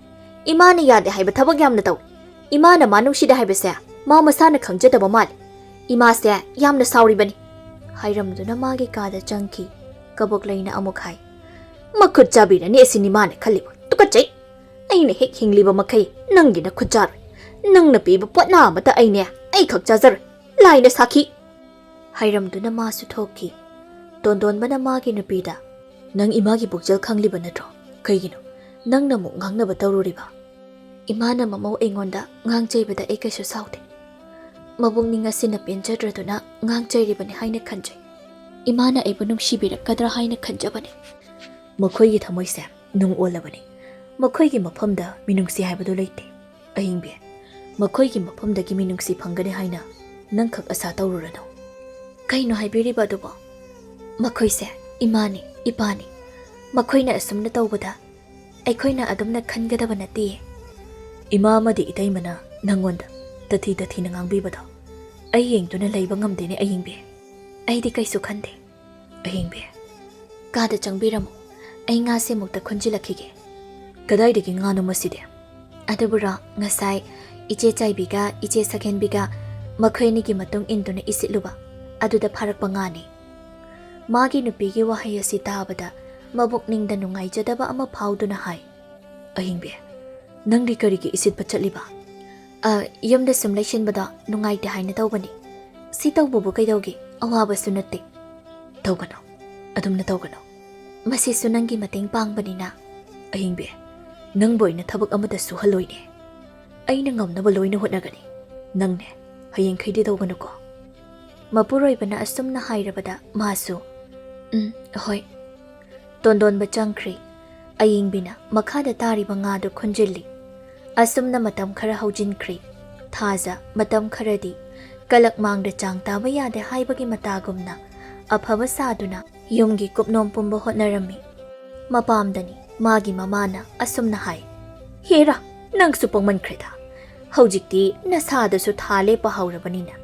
ꯏꯃꯥꯅ ꯌꯥꯗꯦ ꯍꯥꯏꯕ ꯊꯕꯛ ꯌꯥꯝꯅ ꯇꯧꯏ꯫ ꯏꯃꯥꯅ ꯃꯥ ꯅꯨꯡꯁꯤꯗꯦ ꯍꯥꯏꯕꯁꯦ ꯃꯥ ꯃꯁꯥꯅ ꯈꯪꯖꯗꯕ ꯃꯥꯜꯂꯤ꯫ ꯏꯃꯥꯁꯦ ꯌꯥꯝꯅ ꯁꯥꯎꯔꯤꯕꯅꯤ꯫" ꯍꯥꯏꯔꯝꯗꯨꯅ ꯃꯥꯒꯤ ꯀꯥꯗ ꯆꯪꯈꯤ꯫ ꯀꯕꯣꯛꯂꯩꯅ ꯑꯃꯨꯛ ꯍꯥꯏ, "ꯃꯈꯨꯠ ꯆꯥꯕꯤꯔꯅꯤ ꯑꯁꯤꯅꯤ ꯃꯥꯅ ꯈꯜꯂꯤꯕ꯫ ꯇꯨꯀꯠꯆꯩ! ꯑꯩꯅ ꯍꯦꯛ ꯍꯤꯡꯂꯤꯕ ꯃꯈꯩ ꯅꯪꯒꯤ ꯅꯈꯨꯠ ꯆꯥꯔꯣꯏ꯫ "ꯅꯪꯅ ꯄꯤꯕ ꯄꯣꯠꯅꯥ ꯑꯃꯠꯇ ꯑꯩꯅꯦ, ꯑꯩꯈꯛ ꯆꯥꯖꯔꯣꯏ꯫ ꯂꯥꯏꯅ ꯁꯥꯈꯤ!" ꯍꯥꯏꯔꯝꯗꯨꯅ ꯃꯥꯁꯨ ꯊꯣꯛꯈꯤ꯫ ꯇꯣꯟꯗꯣꯟꯕꯅ ꯃꯥꯒꯤ ꯅꯨꯄꯤꯗ, "ꯅꯪ ꯏꯃꯥꯒꯤ ꯄꯨꯛꯆꯦꯜ ꯈꯪꯂꯤꯕ ꯅꯠꯇ꯭ꯔꯣ? ꯀꯩꯒꯤꯅꯣ ꯅꯪꯅ ꯑꯃꯨꯛ ꯉꯥꯡꯅꯕ ꯇꯧꯔꯨꯔꯤꯕ?" "ꯏꯃꯥꯅ ꯃꯃꯧ ꯑꯩꯉꯣꯟꯗ ꯉꯥꯡꯆꯩꯕꯗ ꯑꯩ ꯀꯩꯁꯨ ꯁꯥꯎꯗꯦ꯫ ꯃꯕꯨꯛꯅꯤꯡ ꯑꯁꯤꯅ ꯄꯦꯟꯖꯗ꯭ꯔꯗꯨꯅ ꯉꯥꯡꯆꯩꯔꯤꯕꯅꯤ ꯍꯥꯏꯅ ꯈꯟꯖꯩ꯫ ꯏꯃꯥꯅ ꯑꯩꯕꯨ ꯅꯨꯡꯁꯤꯕꯤꯔꯛꯀꯗ꯭ꯔꯥ ꯍꯥꯏꯅ ꯈꯟꯖꯕꯅꯤ꯫" "ꯃꯈꯣꯏꯒꯤ ꯊꯃꯣꯏꯁꯦ ꯅꯨꯡ ꯑꯣꯜꯂꯕꯅꯤ꯫ ꯃꯈꯣꯏꯒꯤ ꯃꯐꯝꯗ ꯃꯤꯅꯨꯡꯁꯤ ꯍꯥꯏꯕꯗꯨ ꯂꯩꯇꯦ, ꯑꯍꯤꯡꯕꯤ꯫ ꯃꯈꯣꯏꯒꯤ ꯃꯐꯝꯗꯒꯤ ꯃꯤꯅꯨꯡꯁꯤ ꯐꯪꯒꯅꯤ ꯍꯥꯏꯅ ꯅꯪꯈꯛ ꯑꯁꯥ ꯇꯧꯔꯨꯔꯅꯨ꯫" "ꯀꯩꯅꯣ ꯍꯥꯏꯕꯤꯔꯤꯕ ꯑꯗꯨꯕꯣ? ꯃꯈꯣꯏꯁꯦ ꯏꯃꯥꯅꯤ, ꯏꯄꯥꯅꯤ꯫ ꯃꯈꯣꯏꯅ ꯑꯁꯨꯝꯅ ꯇꯧꯕꯗ ꯑꯩꯈꯣꯏꯅ ꯑꯗꯨꯝꯅ ꯈꯟꯒꯗꯕ ꯅꯠꯇꯦ꯫" "ꯏꯃꯥ ꯑꯃꯗꯤ ꯏꯇꯩꯃꯅ ꯅꯪꯉꯣꯟꯗ ꯇꯊꯤ ꯇꯊꯤꯅ ꯉꯥꯡꯕꯤꯕꯗꯣ ꯑꯩ ꯌꯦꯡꯗꯨꯅ ꯂꯩꯕ ꯉꯝꯗꯦꯅꯦ, ꯑꯍꯤꯡꯕꯤ꯫ ꯑꯩꯗꯤ ꯀꯩꯁꯨ ꯈꯟꯗꯦ꯫" "ꯑꯍꯤꯡꯕꯤ, ꯀꯥꯗ ꯆꯪꯕꯤꯔꯝꯃꯨ꯫ ꯑꯩ ꯉꯥꯁꯦ ꯑꯃꯨꯛꯇ ꯈꯨꯟꯖꯤꯜꯂꯛꯈꯤꯒꯦ꯫" "ꯀꯗꯥꯏꯗꯒꯤ ꯉꯥꯅꯣ ꯃꯁꯤꯗꯤ?" "ꯑꯗꯨꯕꯨꯔꯣ, ꯉꯁꯥꯏ ꯏꯆꯦ ꯆꯥꯏꯕꯤꯒ ꯏꯆꯦ ꯁꯛꯍꯦꯟꯕꯤꯒ ꯃꯈꯣꯏ ꯑꯅꯤꯒꯤ ꯃꯇꯨꯡ ꯏꯟꯗꯨꯅ ꯏꯁꯤꯠꯂꯨꯕ, ꯑꯗꯨꯗ ꯐꯥꯔꯛꯄ ꯉꯥꯅꯤ꯫" ꯃꯥꯒꯤ ꯅꯨꯄꯤꯒꯤ ꯋꯥꯍꯩ ꯑꯁꯤ ꯇꯥꯕꯗ ꯃꯕꯨꯛꯅꯤꯡꯗ ꯅꯨꯡꯉꯥꯏꯖꯗꯕ ꯑꯃ ꯐꯥꯎꯗꯨꯅ ꯍꯥꯏ, "ꯑꯍꯤꯡꯕꯤ, ꯅꯪꯗꯤ ꯀꯔꯤꯒꯤ ꯏꯁꯤꯠꯄ ꯆꯠꯂꯤꯕ?" "ꯑ, ꯌꯨꯝꯗ ꯁꯨꯝ ꯂꯩꯁꯤꯟꯕꯗꯣ ꯅꯨꯡꯉꯥꯏꯇꯦ ꯍꯥꯏꯅ ꯇꯧꯕꯅꯤ꯫ ꯁꯤ ꯇꯧꯕꯕꯨ ꯀꯩꯗꯧꯒꯦ? ꯑꯋꯥꯕꯁꯨ ꯅꯠꯇꯦ꯫" "ꯇꯧꯒꯅꯨ, ꯑꯗꯨꯝꯅ ꯇꯧꯒꯅꯨ꯫ ꯃꯁꯤꯁꯨ ꯅꯪꯒꯤ ꯃꯇꯦꯡ ꯄꯥꯡꯕꯅꯤꯅ꯫" "ꯑꯍꯤꯡꯕꯤ, ꯅꯪꯕꯨ ꯑꯩꯅ ꯊꯕꯛ ꯑꯃꯠꯇ ꯁꯨꯍꯜꯂꯣꯏꯅꯦ꯫ ꯑꯩꯅ ꯉꯝꯅꯕ ꯂꯣꯏꯅ ꯍꯣꯠꯅꯒꯅꯤ꯫ ꯅꯪꯅꯦ, ꯍꯌꯦꯡꯈꯩꯗꯤ ꯇꯧꯒꯅꯨꯀꯣ꯫" ꯃꯄꯨꯔꯣꯏꯕꯅ ꯑꯁꯨꯝꯅ ꯍꯥꯏꯔꯕꯗ ꯃꯥꯁꯨ, "ꯎꯝ, ꯍꯣꯏ꯫" ꯇꯣꯟꯗꯣꯟꯕ ꯆꯪꯈ꯭ꯔꯤ꯫ ꯑꯌꯤꯡꯕꯤꯅ ꯃꯈꯥꯗ ꯇꯥꯔꯤꯕ ꯉꯥꯗꯨ ꯈꯨꯟꯖꯤꯜꯂꯤ꯫ ꯑꯁꯨꯝꯅ ꯃꯇꯝ ꯈꯔ ꯍꯧꯖꯤꯟꯈ꯭ꯔꯤ꯫ ꯊꯥꯖ ꯃꯇꯝ ꯈꯔꯗꯤ ꯀꯂꯛ ꯃꯥꯡꯗ ꯆꯥꯡ ꯇꯥꯕ ꯌꯥꯗꯦ ꯍꯥꯏꯕꯒꯤ ꯃꯇꯥꯒꯨꯝꯅ ꯑꯐꯕ ꯁꯥꯗꯨꯅ ꯌꯨꯝꯒꯤ ꯀꯨꯞꯅꯣꯝ ꯄꯨꯝꯕ ꯍꯣꯠꯅꯔꯝꯃꯤ꯫ ꯃꯄꯥꯝꯗꯅꯤ ꯃꯥꯒꯤ ꯃꯃꯥꯅ ꯑꯁꯨꯝꯅ ꯍꯥꯏ, "ꯍꯦꯔꯥ, ꯅꯪꯁꯨ ꯄꯣꯡꯃꯟꯈ꯭ꯔꯦꯗ꯫ ꯍꯧꯖꯤꯛꯇꯤ ꯅꯁꯥꯗꯁꯨ ꯊꯥ ꯂꯦꯞꯄ ꯍꯧꯔꯕꯅꯤꯅ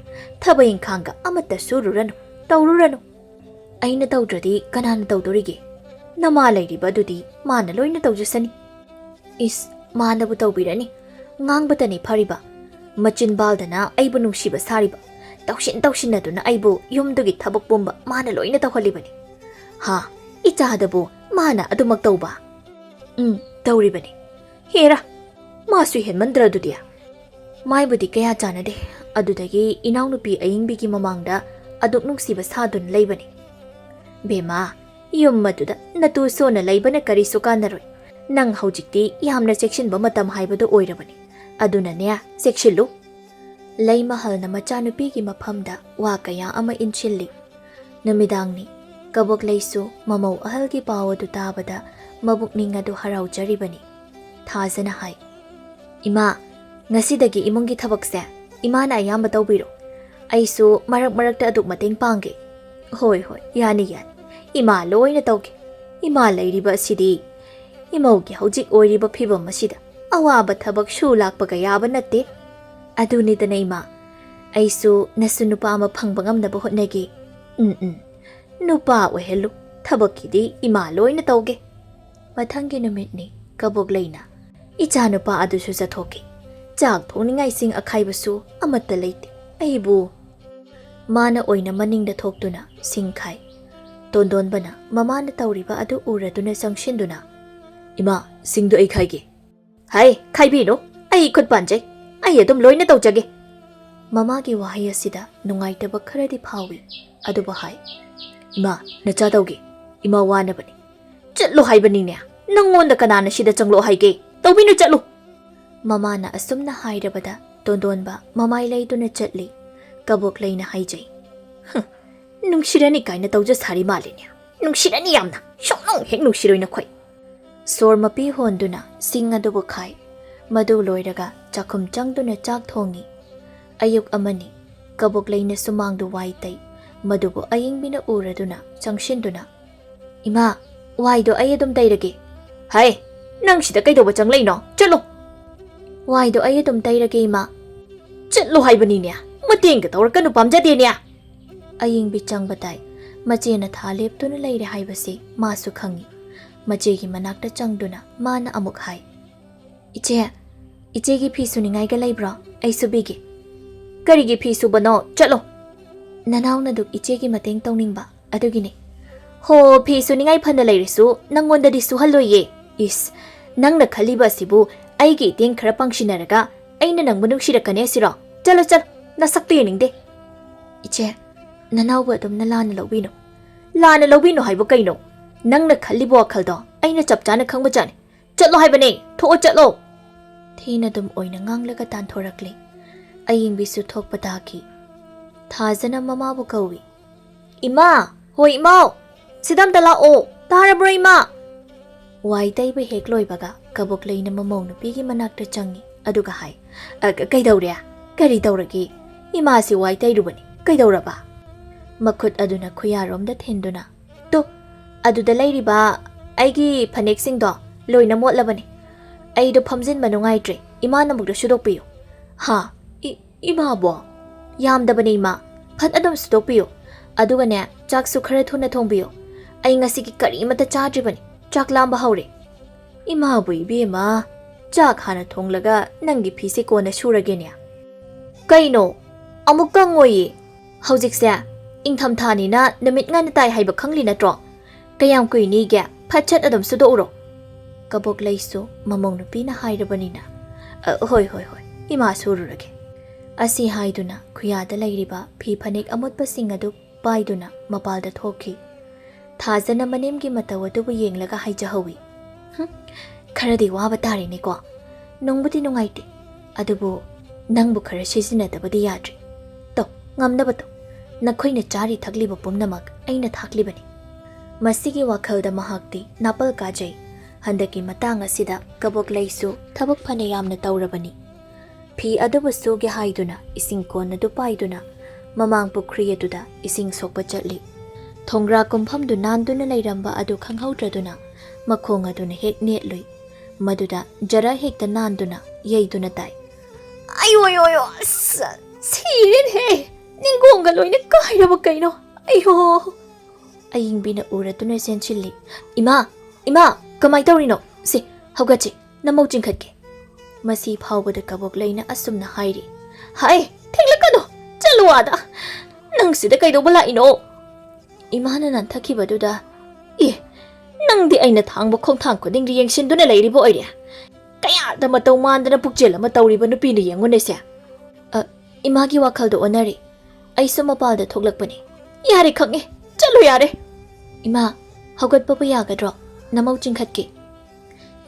ꯊꯕꯛ ꯏꯪꯈꯥꯡꯒ ꯑꯃꯠꯇ ꯁꯨꯔꯨꯔꯅꯨ, ꯇꯧꯔꯨꯔꯅꯨ꯫ ꯑꯩꯅ ꯇꯧꯗ꯭ꯔꯗꯤ ꯀꯅꯥꯅ ꯇꯧꯗꯣꯔꯤꯒꯦ? ꯅꯃꯥ ꯂꯩꯔꯤꯕ ꯑꯗꯨꯗꯤ ꯃꯥꯅ ꯂꯣꯏꯅ ꯇꯧꯖꯁꯅꯤ꯫" "ꯏꯁ, ꯃꯥꯅꯕꯨ ꯇꯧꯕꯤꯔꯅꯤ꯫ ꯉꯥꯡꯕꯇꯅꯤ ꯐꯔꯤꯕ꯫ ꯃꯆꯤꯟ ꯕꯥꯜꯗꯅ ꯑꯩꯕꯨ ꯅꯨꯡꯁꯤꯕ ꯁꯥꯔꯤꯕ꯫ ꯇꯧꯁꯤꯟ ꯇꯧꯁꯤꯟꯅꯗꯨꯅ ꯑꯩꯕꯨ ꯌꯨꯝꯗꯨꯒꯤ ꯊꯕꯛ ꯄꯨꯝꯕ ꯃꯥꯅ ꯂꯣꯏꯅ ꯇꯧꯍꯜꯂꯤꯕꯅꯤ꯫ ꯍꯥ, ꯏꯆꯥꯗꯕꯨ ꯃꯥꯅ ꯑꯗꯨꯃꯛ ꯇꯧꯕ?" "ꯎꯝ, ꯇꯧꯔꯤꯕꯅꯤ꯫ ꯍꯦꯔꯥ, ꯃꯥꯁꯨ ꯍꯦꯟꯃꯟꯗ꯭ꯔ ꯑꯗꯨꯗꯤ?" ꯃꯥꯏꯕꯨꯗꯤ ꯀꯌꯥ ꯆꯥꯟꯅꯗꯦ꯫ ꯑꯗꯨꯗꯒꯤ ꯏꯅꯥꯎꯅꯨꯄꯤ ꯑꯌꯤꯡꯕꯤꯒꯤ ꯃꯃꯥꯡꯗ ꯑꯗꯨꯛ ꯅꯨꯡꯁꯤꯕ ꯁꯥꯗꯨꯅ ꯂꯩꯕꯅꯤ꯫ ꯕꯦꯝꯃ, ꯌꯨꯝ ꯑꯗꯨꯗ ꯅꯇꯨ ꯁꯣꯟꯅ ꯂꯩꯕꯅ ꯀꯔꯤꯁꯨ ꯀꯥꯟꯅꯔꯣꯏ꯫ ꯅꯪ ꯍꯧꯖꯤꯛꯇꯤ ꯌꯥꯝꯅ ꯆꯦꯛꯁꯤꯟꯕ ꯃꯇꯝ ꯍꯥꯏꯕꯗꯨ ꯑꯣꯏꯔꯕꯅꯤ꯫ ꯑꯗꯨꯅꯅꯦ, ꯆꯦꯛꯁꯤꯜꯂꯨ꯫ ꯂꯩꯃꯍꯜꯅ ꯃꯆꯥꯅꯨꯄꯤꯒꯤ ꯃꯐꯝꯗ ꯋꯥ ꯀꯌꯥ ꯑꯃ ꯏꯟꯁꯤꯜꯂꯤ꯫ ꯅꯨꯃꯤꯗꯥꯡꯅꯤ꯫ ꯀꯕꯣꯛꯂꯩꯁꯨ ꯃꯃꯧ ꯑꯍꯜꯒꯤ ꯄꯥꯎ ꯑꯗꯨ ꯇꯥꯕꯗ ꯃꯕꯨꯛꯅꯤꯡ ꯑꯗꯨ ꯍꯔꯥꯎꯖꯔꯤꯕꯅꯤ꯫ ꯊꯥꯖꯅ ꯍꯥꯏ, "ꯏꯃꯥ, ꯉꯁꯤꯗꯒꯤ ꯏꯃꯨꯡꯒꯤ ꯊꯕꯛꯁꯦ ꯏꯃꯥꯅ ꯑꯌꯥꯝꯕ ꯇꯧꯕꯤꯔꯣ꯫ ꯑꯩꯁꯨ ꯃꯔꯛ ꯃꯔꯛꯇ ꯑꯗꯨꯛ ꯃꯇꯦꯡ ꯄꯥꯡꯒꯦ꯫" "ꯍꯣꯏ, ꯍꯣꯏ, ꯌꯥꯅꯤ, ꯌꯥꯅꯤ꯫ ꯏꯃꯥ ꯂꯣꯏꯅ ꯇꯧꯒꯦ꯫ ꯏꯃꯥ ꯂꯩꯔꯤꯕ ꯑꯁꯤꯗꯤ ꯏꯃꯧꯒꯤ ꯍꯧꯖꯤꯛ ꯑꯣꯏꯔꯤꯕ ꯐꯤꯕꯝ ꯑꯁꯤꯗ ꯑꯋꯥꯕ ꯊꯕꯛ ꯁꯨ ꯂꯥꯛꯄꯒ ꯌꯥꯕ ꯅꯠꯇꯦ꯫ ꯑꯗꯨꯅꯤꯗꯅ ꯏꯃꯥ, ꯑꯩꯁꯨ ꯅꯁꯨ ꯅꯨꯄꯥ ꯑꯃ ꯐꯪꯕ ꯉꯝꯅꯕ ꯍꯣꯠꯅꯒꯦ꯫ ꯎꯝ, ꯎꯝ, ꯅꯨꯄꯥ ꯑꯣꯏꯍꯜꯂꯨ, ꯊꯕꯛꯀꯤꯗꯤ ꯏꯃꯥ ꯂꯣꯏꯅ ꯇꯧꯒꯦ꯫" ꯃꯊꯪꯒꯤ ꯅꯨꯃꯤꯠꯅꯤ꯫ ꯀꯕꯣꯛꯂꯩꯅ ꯏꯆꯥꯅꯨꯄꯥ ꯑꯗꯨꯁꯨ ꯆꯠꯊꯣꯛꯈꯤ꯫ "ꯆꯥꯛ ꯊꯣꯡꯅꯤꯡꯉꯥꯏ ꯁꯤꯡ ꯑꯈꯥꯏꯕꯁꯨ ꯑꯃꯠꯇ ꯂꯩꯇꯦ꯫ ꯑꯩꯕꯨ..." ꯃꯥꯅ ꯑꯣꯏꯅ ꯃꯅꯤꯡꯗ ꯊꯣꯛꯇꯨꯅ ꯁꯤꯡ ꯈꯥꯏ꯫ ꯇꯣꯟꯗꯣꯟꯕꯅ ꯃꯃꯥꯅ ꯇꯧꯔꯤꯕ ꯑꯗꯨ ꯎꯔꯗꯨꯅ ꯆꯪꯁꯤꯟꯗꯨꯅ, "ꯏꯃꯥ, ꯁꯤꯡꯗꯨ ꯑꯩ ꯈꯥꯏꯒꯦ꯫" "ꯍꯥꯏ, ꯈꯥꯏꯕꯤꯅꯨ, ꯑꯩ ꯈꯨꯠ ꯄꯥꯟꯖꯩ꯫ ꯑꯩ ꯑꯗꯨꯝ ꯂꯣꯏꯅ ꯇꯧꯖꯒꯦ꯫" ꯃꯃꯥꯒꯤ ꯋꯥꯍꯩ ꯑꯁꯤꯗ ꯅꯨꯡꯉꯥꯏꯇꯕ ꯈꯔꯗꯤ ꯐꯥꯎꯏ, ꯑꯗꯨꯕꯨ ꯍꯥꯏ, "ꯏꯃꯥ, ꯅꯆꯥ ꯇꯧꯒꯦ꯫ ꯏꯃꯥ ꯋꯥꯅꯕꯅꯤ꯫" "ꯆꯠꯂꯣ ꯍꯥꯏꯕꯅꯤꯅꯦ꯫ ꯅꯪꯉꯣꯟꯗ ꯀꯅꯥꯅ ꯁꯤꯗ ꯆꯪꯂꯣ ꯍꯥꯏꯒꯦ? ꯇꯧꯕꯤꯅꯨ, ꯆꯠꯂꯨ!" ꯃꯃꯥꯅ ꯑꯁꯨꯝꯅ ꯍꯥꯏꯔꯕꯗ ꯇꯣꯟꯗꯣꯟꯕ ꯃꯃꯥꯏ ꯂꯩꯗꯨꯅ ꯆꯠꯂꯤ꯫ ꯀꯕꯣꯛꯂꯩꯅ ꯍꯥꯏꯖꯩ, "ꯍꯨꯝ, ꯅꯨꯡꯁꯤꯔꯅꯤ ꯀꯥꯏꯅ ꯇꯧꯖ ꯁꯥꯔꯤ ꯃꯥꯜꯂꯤꯅꯦ꯫ ꯅꯨꯡꯁꯤꯔꯅꯤ ꯌꯥꯝꯅ꯫ ꯁꯨꯡꯅꯨꯡ ꯍꯦꯛ ꯅꯨꯡꯁꯤꯔꯣꯏ ꯅꯈꯣꯏ꯫" ꯁꯣꯔ ꯃꯄꯤ ꯍꯣꯟꯗꯨꯅ ꯁꯤꯡ ꯑꯗꯨꯕꯨ ꯈꯥꯏ꯫ ꯃꯗꯨ ꯂꯣꯏꯔꯒ ꯆꯥꯛꯈꯨꯝ ꯆꯪꯗꯨꯅ ꯆꯥꯛ ꯊꯣꯡꯉꯤ꯫ ꯑꯌꯨꯛ ꯑꯃꯅꯤ꯫ ꯀꯕꯣꯛꯂꯩꯅ ꯁꯨꯃꯥꯡꯗꯨ ꯋꯥꯏ ꯇꯩ꯫ ꯃꯗꯨꯕꯨ ꯑꯌꯤꯡꯕꯤꯅ ꯎꯔꯗꯨꯅ ꯆꯪꯁꯤꯟꯗꯨꯅ, "ꯏꯃꯥ, ꯋꯥꯏꯗꯣ ꯑꯩ ꯑꯗꯨꯝ ꯇꯩꯔꯒꯦ꯫" "ꯍꯥꯏ, ꯅꯪ ꯁꯤꯗ ꯀꯩꯗꯧꯕ ꯆꯪꯂꯛꯏꯅꯣ? ꯆꯠꯂꯣ!" "ꯋꯥꯏꯗꯣ ꯑꯩ ꯑꯗꯨꯝ ꯇꯩꯔꯒꯦ, ꯏꯃꯥ꯫" "ꯆꯠꯂꯣ ꯍꯥꯏꯕꯅꯤꯅꯦ, ꯃꯇꯦꯡꯒ ꯇꯧꯔꯛꯀꯅꯨ, ꯄꯥꯝꯖꯗꯦꯅꯦ꯫" ꯑꯌꯤꯡꯕꯤ ꯆꯪꯕ ꯇꯥꯏ꯫ ꯃꯆꯦꯅ ꯊꯥ ꯂꯦꯞꯇꯨꯅ ꯂꯩꯔꯦ ꯍꯥꯏꯕꯁꯤ ꯃꯥꯁꯨ ꯈꯪꯏ꯫ ꯃꯆꯦꯒꯤ ꯃꯅꯥꯛꯇ ꯆꯪꯗꯨꯅ ꯃꯥꯅ ꯑꯃꯨꯛ ꯍꯥꯏ, "ꯏꯆꯦ, ꯏꯆꯦꯒꯤ ꯐꯤ ꯁꯨꯅꯤꯡꯉꯥꯏꯒ ꯂꯩꯕ꯭ꯔꯣ? ꯑꯩ ꯁꯨꯕꯤꯒꯦ꯫" "ꯀꯔꯤꯒꯤ ꯐꯤ ꯁꯨꯕꯅꯣ? ꯆꯠꯂꯣ!" "ꯅꯅꯥꯎꯅꯗꯨ ꯏꯆꯦꯒꯤ ꯃꯇꯦꯡ ꯇꯧꯅꯤꯡꯕ, ꯑꯗꯨꯒꯤꯅꯦ꯫" "ꯍꯣ, ꯐꯤ ꯁꯨꯅꯤꯡꯉꯥꯏ ꯐꯅ ꯂꯩꯔꯁꯨ ꯅꯪꯉꯣꯟꯗꯗꯤ ꯁꯨꯍꯜꯂꯣꯏꯌꯦ꯫ ꯏꯁ, ꯅꯪꯅ ꯈꯜꯂꯤꯕ ꯑꯁꯤꯕꯨ ꯑꯩꯒꯤ ꯏꯇꯦꯡ ꯈꯔ ꯄꯥꯡꯁꯤꯟꯅꯔꯒ ꯑꯩꯅ ꯅꯪꯕꯨ ꯅꯨꯡꯁꯤꯔꯛꯀꯅꯦ ꯁꯤꯔꯣ? ꯆꯠꯂꯣ, ꯆꯠꯂꯣ, ꯅꯁꯛꯇꯣ ꯌꯦꯡꯅꯤꯡꯗꯦ꯫ ꯏꯆꯦ, ꯅꯅꯥꯎꯕꯨ ꯑꯗꯨꯝꯅ ꯂꯥꯟꯅ ꯂꯧꯕꯤꯅꯨ꯫ ꯂꯥꯟꯅ ꯂꯧꯕꯤꯅꯨ ꯍꯥꯏꯕꯨ ꯀꯩꯅꯣ? ꯅꯪꯅ ꯈꯜꯂꯤꯕ ꯋꯥꯈꯜꯗꯣ ꯑꯩꯅ ꯆꯞ ꯆꯥꯅ ꯈꯪꯕꯖꯥꯠꯅꯤ꯫ ꯆꯠꯂꯣ ꯍꯥꯏꯕꯅꯦ, ꯊꯣꯛꯑꯣ, ꯆꯠꯂꯣ꯫ ꯊꯤꯅ ꯑꯗꯨꯝ ꯑꯣꯏꯅ ꯉꯥꯡꯂꯒ ꯇꯥꯟꯊꯣꯔꯛꯂꯤ꯫ ꯑꯌꯤꯡꯕꯤꯁꯨ ꯊꯣꯛꯄ ꯇꯥꯈꯤ꯫ ꯊꯥꯖꯅ ꯃꯃꯥꯕꯨ ꯀꯧꯏ꯫ "ꯏꯃꯥ! ꯍꯣꯏ, ꯏꯃꯥꯎ! ꯁꯤꯗ ꯑꯝꯇ ꯂꯥꯛꯑꯣ! ꯇꯥꯔꯕ꯭ꯔꯣ, ꯏꯃꯥ?" ꯋꯥꯏ ꯇꯩꯕ ꯍꯦꯛ ꯂꯣꯏꯕꯒ ꯀꯕꯣꯛꯂꯩꯅ ꯃꯃꯧ ꯅꯨꯄꯤꯒꯤ ꯃꯅꯥꯛꯇ ꯆꯪꯉꯤ, ꯑꯗꯨꯒ ꯍꯥꯏ, "ꯑ, ꯀ-, ꯀꯩꯗꯧꯔꯦ? ꯀꯔꯤ ꯇꯧꯔꯒꯦ? ꯏꯃꯥꯁꯤ ꯋꯥꯏ ꯇꯩꯔꯨꯕꯅꯤ꯫ ꯀꯩꯗꯧꯔꯕ?" ꯃꯈꯨꯠ ꯑꯗꯨꯅ ꯈꯨꯌꯥꯔꯣꯝꯗ ꯊꯤꯟꯗꯨꯅ, "ꯇꯨ, ꯑꯗꯨꯗ ꯂꯩꯔꯤꯕ ꯑꯩꯒꯤ ꯐꯅꯦꯛꯁꯤꯡꯗꯣ ꯂꯣꯏꯅ ꯃꯣꯠꯂꯕꯅꯤ꯫ ꯑꯩꯗꯣ ꯐꯝꯖꯤꯟꯕ ꯅꯨꯡꯉꯥꯏꯇ꯭ꯔꯦ꯫ ꯏꯃꯥꯅ ꯑꯃꯨꯛꯇ ꯁꯨꯗꯣꯛꯄꯤꯌꯨ꯫" "ꯍꯥ? ꯏ-, ꯏꯃꯥꯕꯣ?" "ꯌꯥꯝꯗꯕꯅꯦ, ꯏꯃꯥ꯫ ꯐꯠ ꯑꯗꯨꯝ ꯁꯨꯗꯣꯛꯄꯤꯌꯨ꯫ ꯑꯗꯨꯒꯅꯦ, ꯆꯥꯛꯁꯨ ꯈꯔ ꯊꯨꯅ ꯊꯣꯡꯕꯤꯌꯨ꯫ ꯑꯩ ꯉꯁꯤꯒꯤ ꯀꯔꯤꯃꯠꯇ ꯆꯥꯗ꯭ꯔꯤꯕꯅꯤ꯫ ꯆꯥꯛ ꯂꯥꯝꯕ ꯍꯧꯔꯦ꯫" "ꯏꯃꯥꯕꯨ, ꯏꯕꯦꯝꯃ, ꯆꯥꯛ ꯍꯥꯟꯅ ꯊꯣꯡꯂꯒ ꯅꯪꯒꯤ ꯐꯤꯁꯦ ꯀꯣꯟꯅ ꯁꯨꯔꯒꯦꯅꯦ꯫" "ꯀꯩꯅꯣ? ꯑꯃꯨꯛ ꯀꯪꯉꯣꯏꯌꯦ꯫ ꯍꯧꯖꯤꯛꯁꯦ ꯏꯪꯊꯝꯊꯥꯅꯤꯅ ꯅꯨꯃꯤꯠ ꯉꯟꯅ ꯇꯥꯏ ꯍꯥꯏꯕ ꯈꯪꯂꯤ ꯅꯠꯇ꯭ꯔꯣ? ꯀꯌꯥꯝ ꯀꯨꯏꯅꯤꯒꯦ? ꯐꯠ ꯁꯠ ꯑꯗꯨꯝ ꯁꯨꯗꯣꯛꯎꯔꯣ꯫" ꯀꯕꯣꯛꯂꯩꯁꯨ ꯃꯃꯧ ꯅꯨꯄꯤꯅ ꯍꯥꯏꯔꯕꯅꯤꯅ, "ꯑ, ꯍꯣꯏ, ꯍꯣꯏ, ꯍꯣꯏ, ꯏꯃꯥ, ꯁꯨꯔꯨꯔꯒꯦ꯫" ꯑꯁꯤ ꯍꯥꯏꯗꯨꯅ ꯈꯨꯌꯥꯗ ꯂꯩꯔꯤꯕ ꯐꯤ ꯐꯅꯦꯛ ꯑꯃꯣꯠꯄꯁꯤꯡ ꯑꯗꯨ ꯄꯥꯏꯗꯨꯅ ꯃꯄꯥꯜꯗ ꯊꯣꯛꯈꯤ꯫ ꯊꯥꯖꯅ ꯃꯅꯦꯝꯒꯤ ꯃꯇꯧ ꯑꯗꯨꯕꯨ ꯌꯦꯡꯂꯒ ꯍꯥꯏꯖꯍꯧꯏ, "ꯍꯨꯝ, ꯈꯔꯗꯤ ꯋꯥꯕ ꯇꯥꯔꯦꯅꯦꯀꯣ꯫ ꯅꯨꯡꯕꯨꯗꯤ ꯅꯨꯡꯉꯥꯏꯇꯦ, ꯑꯗꯨꯕꯨ ꯅꯪꯕꯨ ꯈꯔ ꯁꯤꯖꯤꯟꯅꯗꯕꯗꯤ ꯌꯥꯗ꯭ꯔꯦ꯫ ꯇꯧ, ꯉꯝꯅꯕ ꯇꯧ꯫ ꯅꯈꯣꯏꯅ ꯆꯥꯔꯤ ꯊꯛꯂꯤꯕ ꯄꯨꯝꯅꯃꯛ ꯑꯩꯅ ꯊꯥꯛꯂꯤꯕꯅꯤ꯫" ꯃꯁꯤꯒꯤ ꯋꯥꯈꯜꯗ ꯃꯍꯥꯛꯇꯤ ꯅꯥꯄꯜ ꯀꯥꯖꯩ꯫ ꯍꯟꯗꯛꯀꯤ ꯃꯇꯥꯡ ꯑꯁꯤꯗ ꯀꯕꯣꯛꯂꯩꯁꯨ ꯊꯕꯛ ꯐꯅ ꯌꯥꯝꯅ ꯇꯧꯔꯕꯅꯤ꯫ ꯐꯤ ꯑꯗꯨꯕꯨ ꯁꯨꯒꯦ ꯍꯥꯏꯗꯨꯅ ꯏꯁꯤꯡ ꯀꯣꯟ ꯑꯗꯨ ꯄꯥꯏꯗꯨꯅ ꯃꯃꯥꯡ ꯄꯨꯈ꯭ꯔꯤ ꯑꯗꯨꯗ ꯏꯁꯤꯡ ꯁꯣꯛꯄ ꯆꯠꯂꯤ꯫ ꯊꯣꯡꯒ꯭ꯔꯥ ꯀꯨꯝꯐꯝꯗꯨ ꯅꯥꯟꯗꯨꯅ ꯂꯩꯔꯝꯕ ꯑꯗꯨ ꯈꯪꯍꯧꯗ꯭ꯔꯗꯨꯅ ꯃꯈꯣꯡ ꯑꯗꯨꯅ ꯍꯦꯛ ꯅꯦꯠꯂꯨꯏ꯫ ꯃꯗꯨꯗ ꯖꯔ ꯍꯦꯛꯇ ꯅꯥꯟꯗꯨꯅ ꯌꯩꯗꯨꯅ ꯇꯥꯏ꯫ "ꯑꯌꯣ, ꯑꯌꯣ, ꯑꯌꯣ, ꯑꯁ, ꯁꯤꯔꯦꯅꯦꯍꯦ! ꯅꯤꯡꯒꯣꯡꯒ ꯂꯣꯏꯅ ꯀꯥꯏꯔꯕ ꯀꯩꯅꯣ? ꯑꯌꯣ!" ꯑꯌꯤꯡꯕꯤꯅ ꯎꯔꯗꯨꯅ ꯆꯦꯟꯁꯤꯜꯂꯤ꯫ "ꯏꯃꯥ! ꯏꯃꯥ! ꯀꯃꯥꯏ ꯇꯧꯔꯤꯅꯣ? ꯁꯦ, ꯍꯧꯒꯠꯁꯦ, ꯅꯃꯧ ꯆꯤꯡꯈꯠꯀꯦ꯫" ꯃꯁꯤ ꯐꯥꯎꯕꯗ ꯀꯕꯣꯛꯂꯩꯅ ꯑꯁꯨꯝꯅ ꯍꯥꯏꯔꯤ꯫ "ꯍꯥꯏ, ꯊꯦꯡꯂꯛꯀꯅꯨ! ꯆꯠꯂꯨ ꯑꯥꯗ! ꯅꯪ ꯁꯤꯗ ꯀꯩꯗꯧꯕ ꯂꯥꯛꯏꯅꯣ?" ꯏꯃꯥꯅ ꯅꯥꯟꯊꯈꯤꯕꯗꯨꯗ, "ꯑꯦ, ꯅꯪꯗꯤ ꯑꯩꯅ ꯊꯥꯡꯕ ꯈꯣꯡꯊꯥꯡ ꯈꯨꯗꯤꯡꯒꯤ ꯌꯦꯡꯁꯤꯟꯗꯨꯅ ꯂꯩꯔꯤꯕ ꯑꯣꯏꯔꯦ꯫ ꯀꯌꯥꯗ ꯃꯇꯧ ꯃꯥꯟꯗꯅ ꯄꯨꯛꯆꯦꯜ ꯑꯃ ꯇꯧꯔꯤꯕ ꯅꯨꯄꯤꯅ ꯌꯦꯡꯉꯨꯅꯦꯁꯦ꯫ "ꯑ, ꯏꯃꯥꯒꯤ ꯋꯥꯈꯜꯗꯣ ꯑꯣꯟꯅꯔꯦ꯫ ꯑꯩꯁꯨ ꯃꯄꯥꯜꯗ ꯊꯣꯛꯂꯛꯄꯅꯦ꯫ ꯌꯥꯔꯦ ꯈꯪꯉꯦ꯫ ꯆꯠꯂꯣ ꯌꯥꯔꯦ꯫" "ꯏꯃꯥ, ꯍꯧꯒꯠꯄꯕꯨ ꯌꯥꯒꯗ꯭ꯔꯣ? ꯅꯃꯧ ꯆꯤꯡꯈꯠꯀꯦ꯫"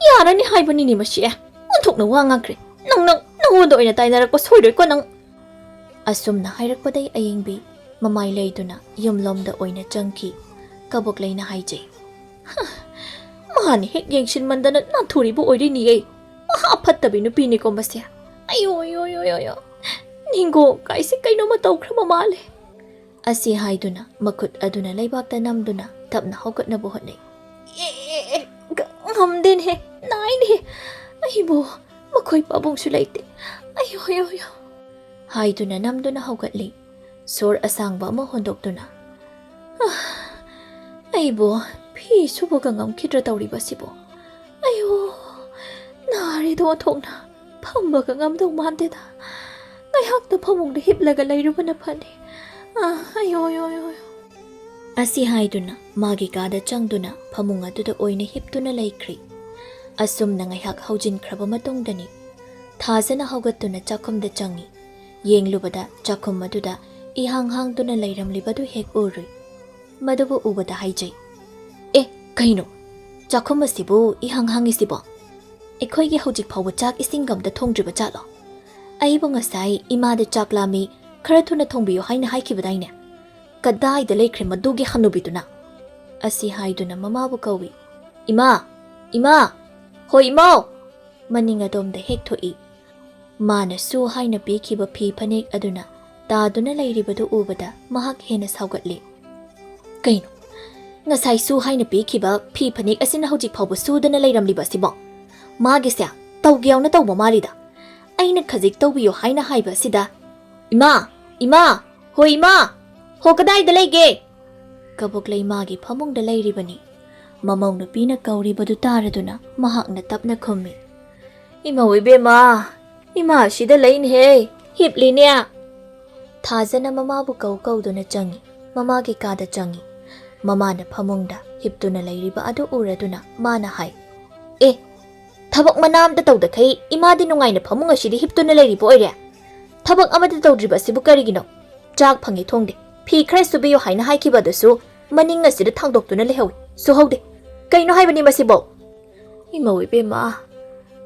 "ꯌꯥꯔꯅꯤ ꯍꯥꯏꯕꯅꯤꯅꯦ ꯃꯁꯤ꯫ ꯑꯣꯟꯊꯣꯛꯅ ꯋꯥ ꯉꯥꯡꯈ꯭ꯔꯦ꯫ ꯅꯪ, ꯅꯪ, ꯅꯪꯉꯣꯟꯗ ꯑꯣꯏꯅ ꯇꯥꯏꯅꯔꯛꯄ ꯁꯣꯏꯔꯣꯏꯀꯣ ꯅꯪ꯫" ꯑꯁꯨꯝꯅ ꯍꯥꯏꯔꯛꯄꯗꯩ ꯑꯌꯤꯡꯕꯤ ꯃꯃꯥꯏ ꯂꯩꯗꯨꯅ ꯌꯨꯝꯂꯣꯝꯗ ꯑꯣꯏꯅ ꯆꯪꯈꯤ꯫ ꯀꯕꯣꯛꯂꯩꯅ ꯍꯥꯏꯖꯩ, "ꯍ, ꯃꯥꯅ ꯍꯦꯛ ꯌꯦꯡꯁꯤꯟꯃꯟꯗꯅ ꯅꯥꯟꯊꯣꯔꯤꯕ ꯑꯣꯏꯔꯤꯅꯤꯌꯦ꯫ ꯃꯍꯥ ꯐꯠꯇꯕꯤ ꯅꯨꯄꯤꯅꯤꯀꯣ ꯃꯁꯦ꯫ ꯑꯌꯣ, ꯑꯌꯣ, ꯑꯌꯣ, ꯑꯌꯣ, ꯑꯌꯣ꯫ ꯅꯤꯡꯒꯣ ꯀꯥꯏꯁꯦ ꯀꯩꯅꯣꯝꯃ ꯇꯧꯈ꯭ꯔꯕ ꯃꯥꯜꯂꯦ꯫" ꯑꯁꯤ ꯍꯥꯏꯗꯨꯅ ꯃꯈꯨꯠ ꯑꯗꯨꯅ ꯂꯩꯕꯥꯛꯇ ꯅꯝꯗꯨꯅ ꯇꯞꯅ ꯍꯧꯒꯠꯅꯕ ꯍꯣꯠꯅꯩ꯫ "ꯑꯦ, ꯑꯦ, ꯑꯦ, ꯉ-, ꯉꯝꯗꯦꯅꯦꯍꯦ, ꯅꯥꯏꯅꯦꯍꯦ꯫ ꯑꯩꯕꯨ ꯃꯈꯣꯏ ꯄꯥꯕꯨꯡꯁꯨ ꯂꯩꯇꯦ꯫ ꯑꯌꯣ, ꯑꯌꯣ, ꯑꯌꯣ꯫" ꯍꯥꯏꯗꯨꯅ ꯅꯝꯗꯨꯅ ꯍꯧꯒꯠꯂꯤ꯫ ꯁꯣꯔ ꯑꯁꯥꯡꯕ ꯑꯃ ꯍꯣꯟꯗꯣꯛꯇꯨꯅ, "ꯑ, ꯑꯩꯕꯨ ꯐꯤ ꯁꯨꯕꯒ ꯉꯝꯈꯤꯗ꯭ꯔꯥ ꯇꯧꯔꯤꯕꯁꯤꯕꯨ? ꯑꯌꯣ, ꯅꯥꯔꯦꯗ ꯑꯣꯟꯊꯣꯛꯅ꯫ ꯐꯝꯕꯒ ꯉꯝꯗꯧ ꯃꯥꯟꯗꯦꯗ꯫ ꯉꯥꯏꯍꯥꯛꯇ ꯐꯃꯨꯡꯗ ꯍꯤꯞꯂꯒ ꯂꯩꯔꯨꯕꯅ ꯐꯅꯤ꯫ ꯑ, ꯑꯌꯣ, ꯑꯌꯣ, ꯑꯌꯣ, ꯑꯌꯣ꯫" ꯑꯁꯤ ꯍꯥꯏꯗꯨꯅ ꯃꯥꯒꯤ ꯀꯥꯗ ꯆꯪꯗꯨꯅ ꯐꯃꯨꯡ ꯑꯗꯨꯗ ꯑꯣꯏꯅ ꯍꯤꯞꯇꯨꯅ ꯂꯩꯈ꯭ꯔꯤ꯫ ꯑꯁꯨꯝꯅ ꯉꯥꯏꯍꯥꯛ ꯍꯧꯖꯤꯟꯈ꯭ꯔꯕ ꯃꯇꯨꯡꯗꯅꯤ ꯊꯥꯖꯅ ꯍꯧꯒꯠꯇꯨꯅ ꯆꯥꯛꯈꯨꯝꯗ ꯆꯪꯉꯤ꯫ ꯌꯦꯡꯂꯨꯕꯗ ꯆꯥꯛꯈꯨꯝ ꯑꯗꯨꯗ ꯏꯍꯥꯡ ꯍꯥꯡꯗꯨꯅ ꯂꯩꯔꯝꯂꯤꯕꯗꯨ ꯍꯦꯛ ꯎꯔꯨꯏ꯫ ꯃꯗꯨꯕꯨ ꯎꯕꯗ ꯍꯥꯏꯖꯩ, "ꯑꯦ, ꯀꯩꯅꯣ? ꯆꯥꯛꯈꯨꯝ ꯑꯁꯤꯕꯨ ꯏꯍꯥꯡ ꯍꯥꯡꯉꯤꯁꯤꯕꯣ? ꯑꯩꯈꯣꯏꯒꯤ ꯍꯧꯖꯤꯛ ꯐꯥꯎꯕ ꯆꯥꯛ ꯏꯁꯤꯡꯒ ꯑꯝꯇ ꯊꯣꯡꯗ꯭ꯔꯤꯕ ꯖꯥꯠꯂꯣ? ꯑꯩꯕꯨ ꯉꯁꯥꯏ ꯏꯃꯥꯗ ꯆꯥꯛ ꯂꯥꯝꯃꯤ, ꯈꯔ ꯊꯨꯅ ꯊꯣꯡꯕꯤꯌꯨ ꯍꯥꯏꯅ ꯍꯥꯏꯈꯤꯕꯗꯥꯏꯅꯦ? ꯀꯗꯥꯏꯗ ꯂꯩꯈ꯭ꯔꯦ ꯃꯗꯨꯒꯤ ꯍꯅꯨꯕꯤꯗꯨꯅ?" ꯑꯁꯤ ꯍꯥꯏꯗꯨꯅ ꯃꯃꯥꯕꯨ ꯀꯧꯏ꯫ "ꯏꯃꯥ! ꯏꯃꯥ! ꯍꯣꯏ ꯏꯃꯥꯎ!" ꯃꯅꯤꯡ ꯑꯗꯣꯝꯗ ꯍꯦꯛ ꯊꯣꯛꯏ꯫ ꯃꯥꯅ ꯁꯨ ꯍꯥꯏꯅ ꯄꯤꯈꯤꯕ ꯐꯤ ꯐꯅꯦꯛ ꯑꯗꯨꯅ ꯇꯥꯗꯨꯅ ꯂꯩꯔꯤꯕꯗꯨ ꯎꯕꯗ ꯃꯍꯥꯛ ꯍꯦꯟꯅ ꯁꯥꯎꯒꯠꯂꯤ꯫ "ꯀꯩꯅꯣ? ꯉꯁꯥꯏ ꯁꯨ ꯍꯥꯏꯅ ꯄꯤꯈꯤꯕ ꯐꯤ ꯐꯅꯦꯛ ꯑꯁꯤꯅ ꯍꯧꯖꯤꯛ ꯐꯥꯎꯕ ꯁꯨꯗꯅ ꯂꯩꯔꯝꯂꯤꯕ ꯑꯁꯤꯕꯣ? ꯃꯥꯒꯤꯁꯦ ꯇꯧꯒꯦ ꯌꯥꯎꯅ ꯇꯧꯕ ꯃꯥꯜꯂꯤꯗ꯫ ꯑꯩꯅ ꯈꯖꯤꯛ ꯇꯧꯕꯤꯌꯨ ꯍꯥꯏꯅ ꯍꯥꯏꯕ ꯑꯁꯤꯗ, ꯏꯃꯥ! ꯏꯃꯥ! ꯍꯣꯏ ꯏꯃꯥ! ꯍꯣ ꯀꯗꯥꯏꯗ ꯂꯩꯒꯦ?" ꯀꯕꯣꯛꯂꯩ ꯃꯥꯒꯤ ꯐꯃꯨꯡꯗ ꯂꯩꯔꯤꯕꯅꯤ꯫ ꯃꯃꯧ ꯅꯨꯄꯤꯅ ꯀꯧꯔꯤꯕꯗꯨ ꯇꯥꯔꯗꯨꯅ ꯃꯍꯥꯛꯅ ꯇꯞꯅ ꯈꯨꯝꯃꯤ, "ꯏꯃꯧ ꯏꯕꯦꯝꯃ, ꯏꯃꯥ ꯑꯁꯤꯗ ꯂꯩꯅꯦꯍꯦ, ꯍꯤꯞꯂꯤꯅꯦ꯫" ꯊꯥꯖꯅ ꯃꯃꯥꯕꯨ ꯀꯧ ꯀꯧꯗꯨꯅ ꯆꯪꯉꯤ꯫ ꯃꯃꯥꯒꯤ ꯀꯥꯗ ꯆꯪꯉꯤ꯫ ꯃꯃꯥꯅ ꯐꯃꯨꯡꯗ ꯍꯤꯞꯇꯨꯅ ꯂꯩꯔꯤꯕ ꯑꯗꯨ ꯎꯔꯗꯨꯅ ꯃꯥꯅ ꯍꯥꯏ, "ꯑꯦ, ꯊꯕꯛ ꯃꯅꯥ ꯑꯝꯇ ꯇꯧꯗꯈꯩ ꯏꯃꯥꯗꯤ ꯅꯨꯡꯉꯥꯏꯅ ꯐꯃꯨꯡ ꯑꯁꯤꯗ ꯍꯤꯞꯇꯨꯅ ꯂꯩꯔꯤꯕ ꯑꯣꯏꯔꯦ꯫ ꯊꯕꯛ ꯑꯃꯠꯇ ꯇꯧꯗ꯭ꯔꯤꯕ ꯑꯁꯤꯕꯨ ꯀꯔꯤꯒꯤꯅꯣ? ꯆꯥꯛ ꯐꯪꯉꯦ ꯊꯣꯡꯗꯦ, ꯐꯤ ꯈꯔ ꯁꯨꯕꯤꯌꯨ ꯍꯥꯏꯅ ꯍꯥꯏꯈꯤꯕ ꯑꯗꯨꯁꯨ ꯃꯅꯤꯡ ꯑꯁꯤꯗ ꯊꯥꯡꯗꯣꯛꯇꯨꯅ ꯂꯩꯍꯧꯏ, ꯁꯨꯍꯧꯗꯦ꯫ ꯀꯩꯅꯣ ꯍꯥꯏꯕꯅꯤ ꯃꯁꯤꯕꯣ? ꯏꯃꯧ ꯏꯕꯦꯝꯃ,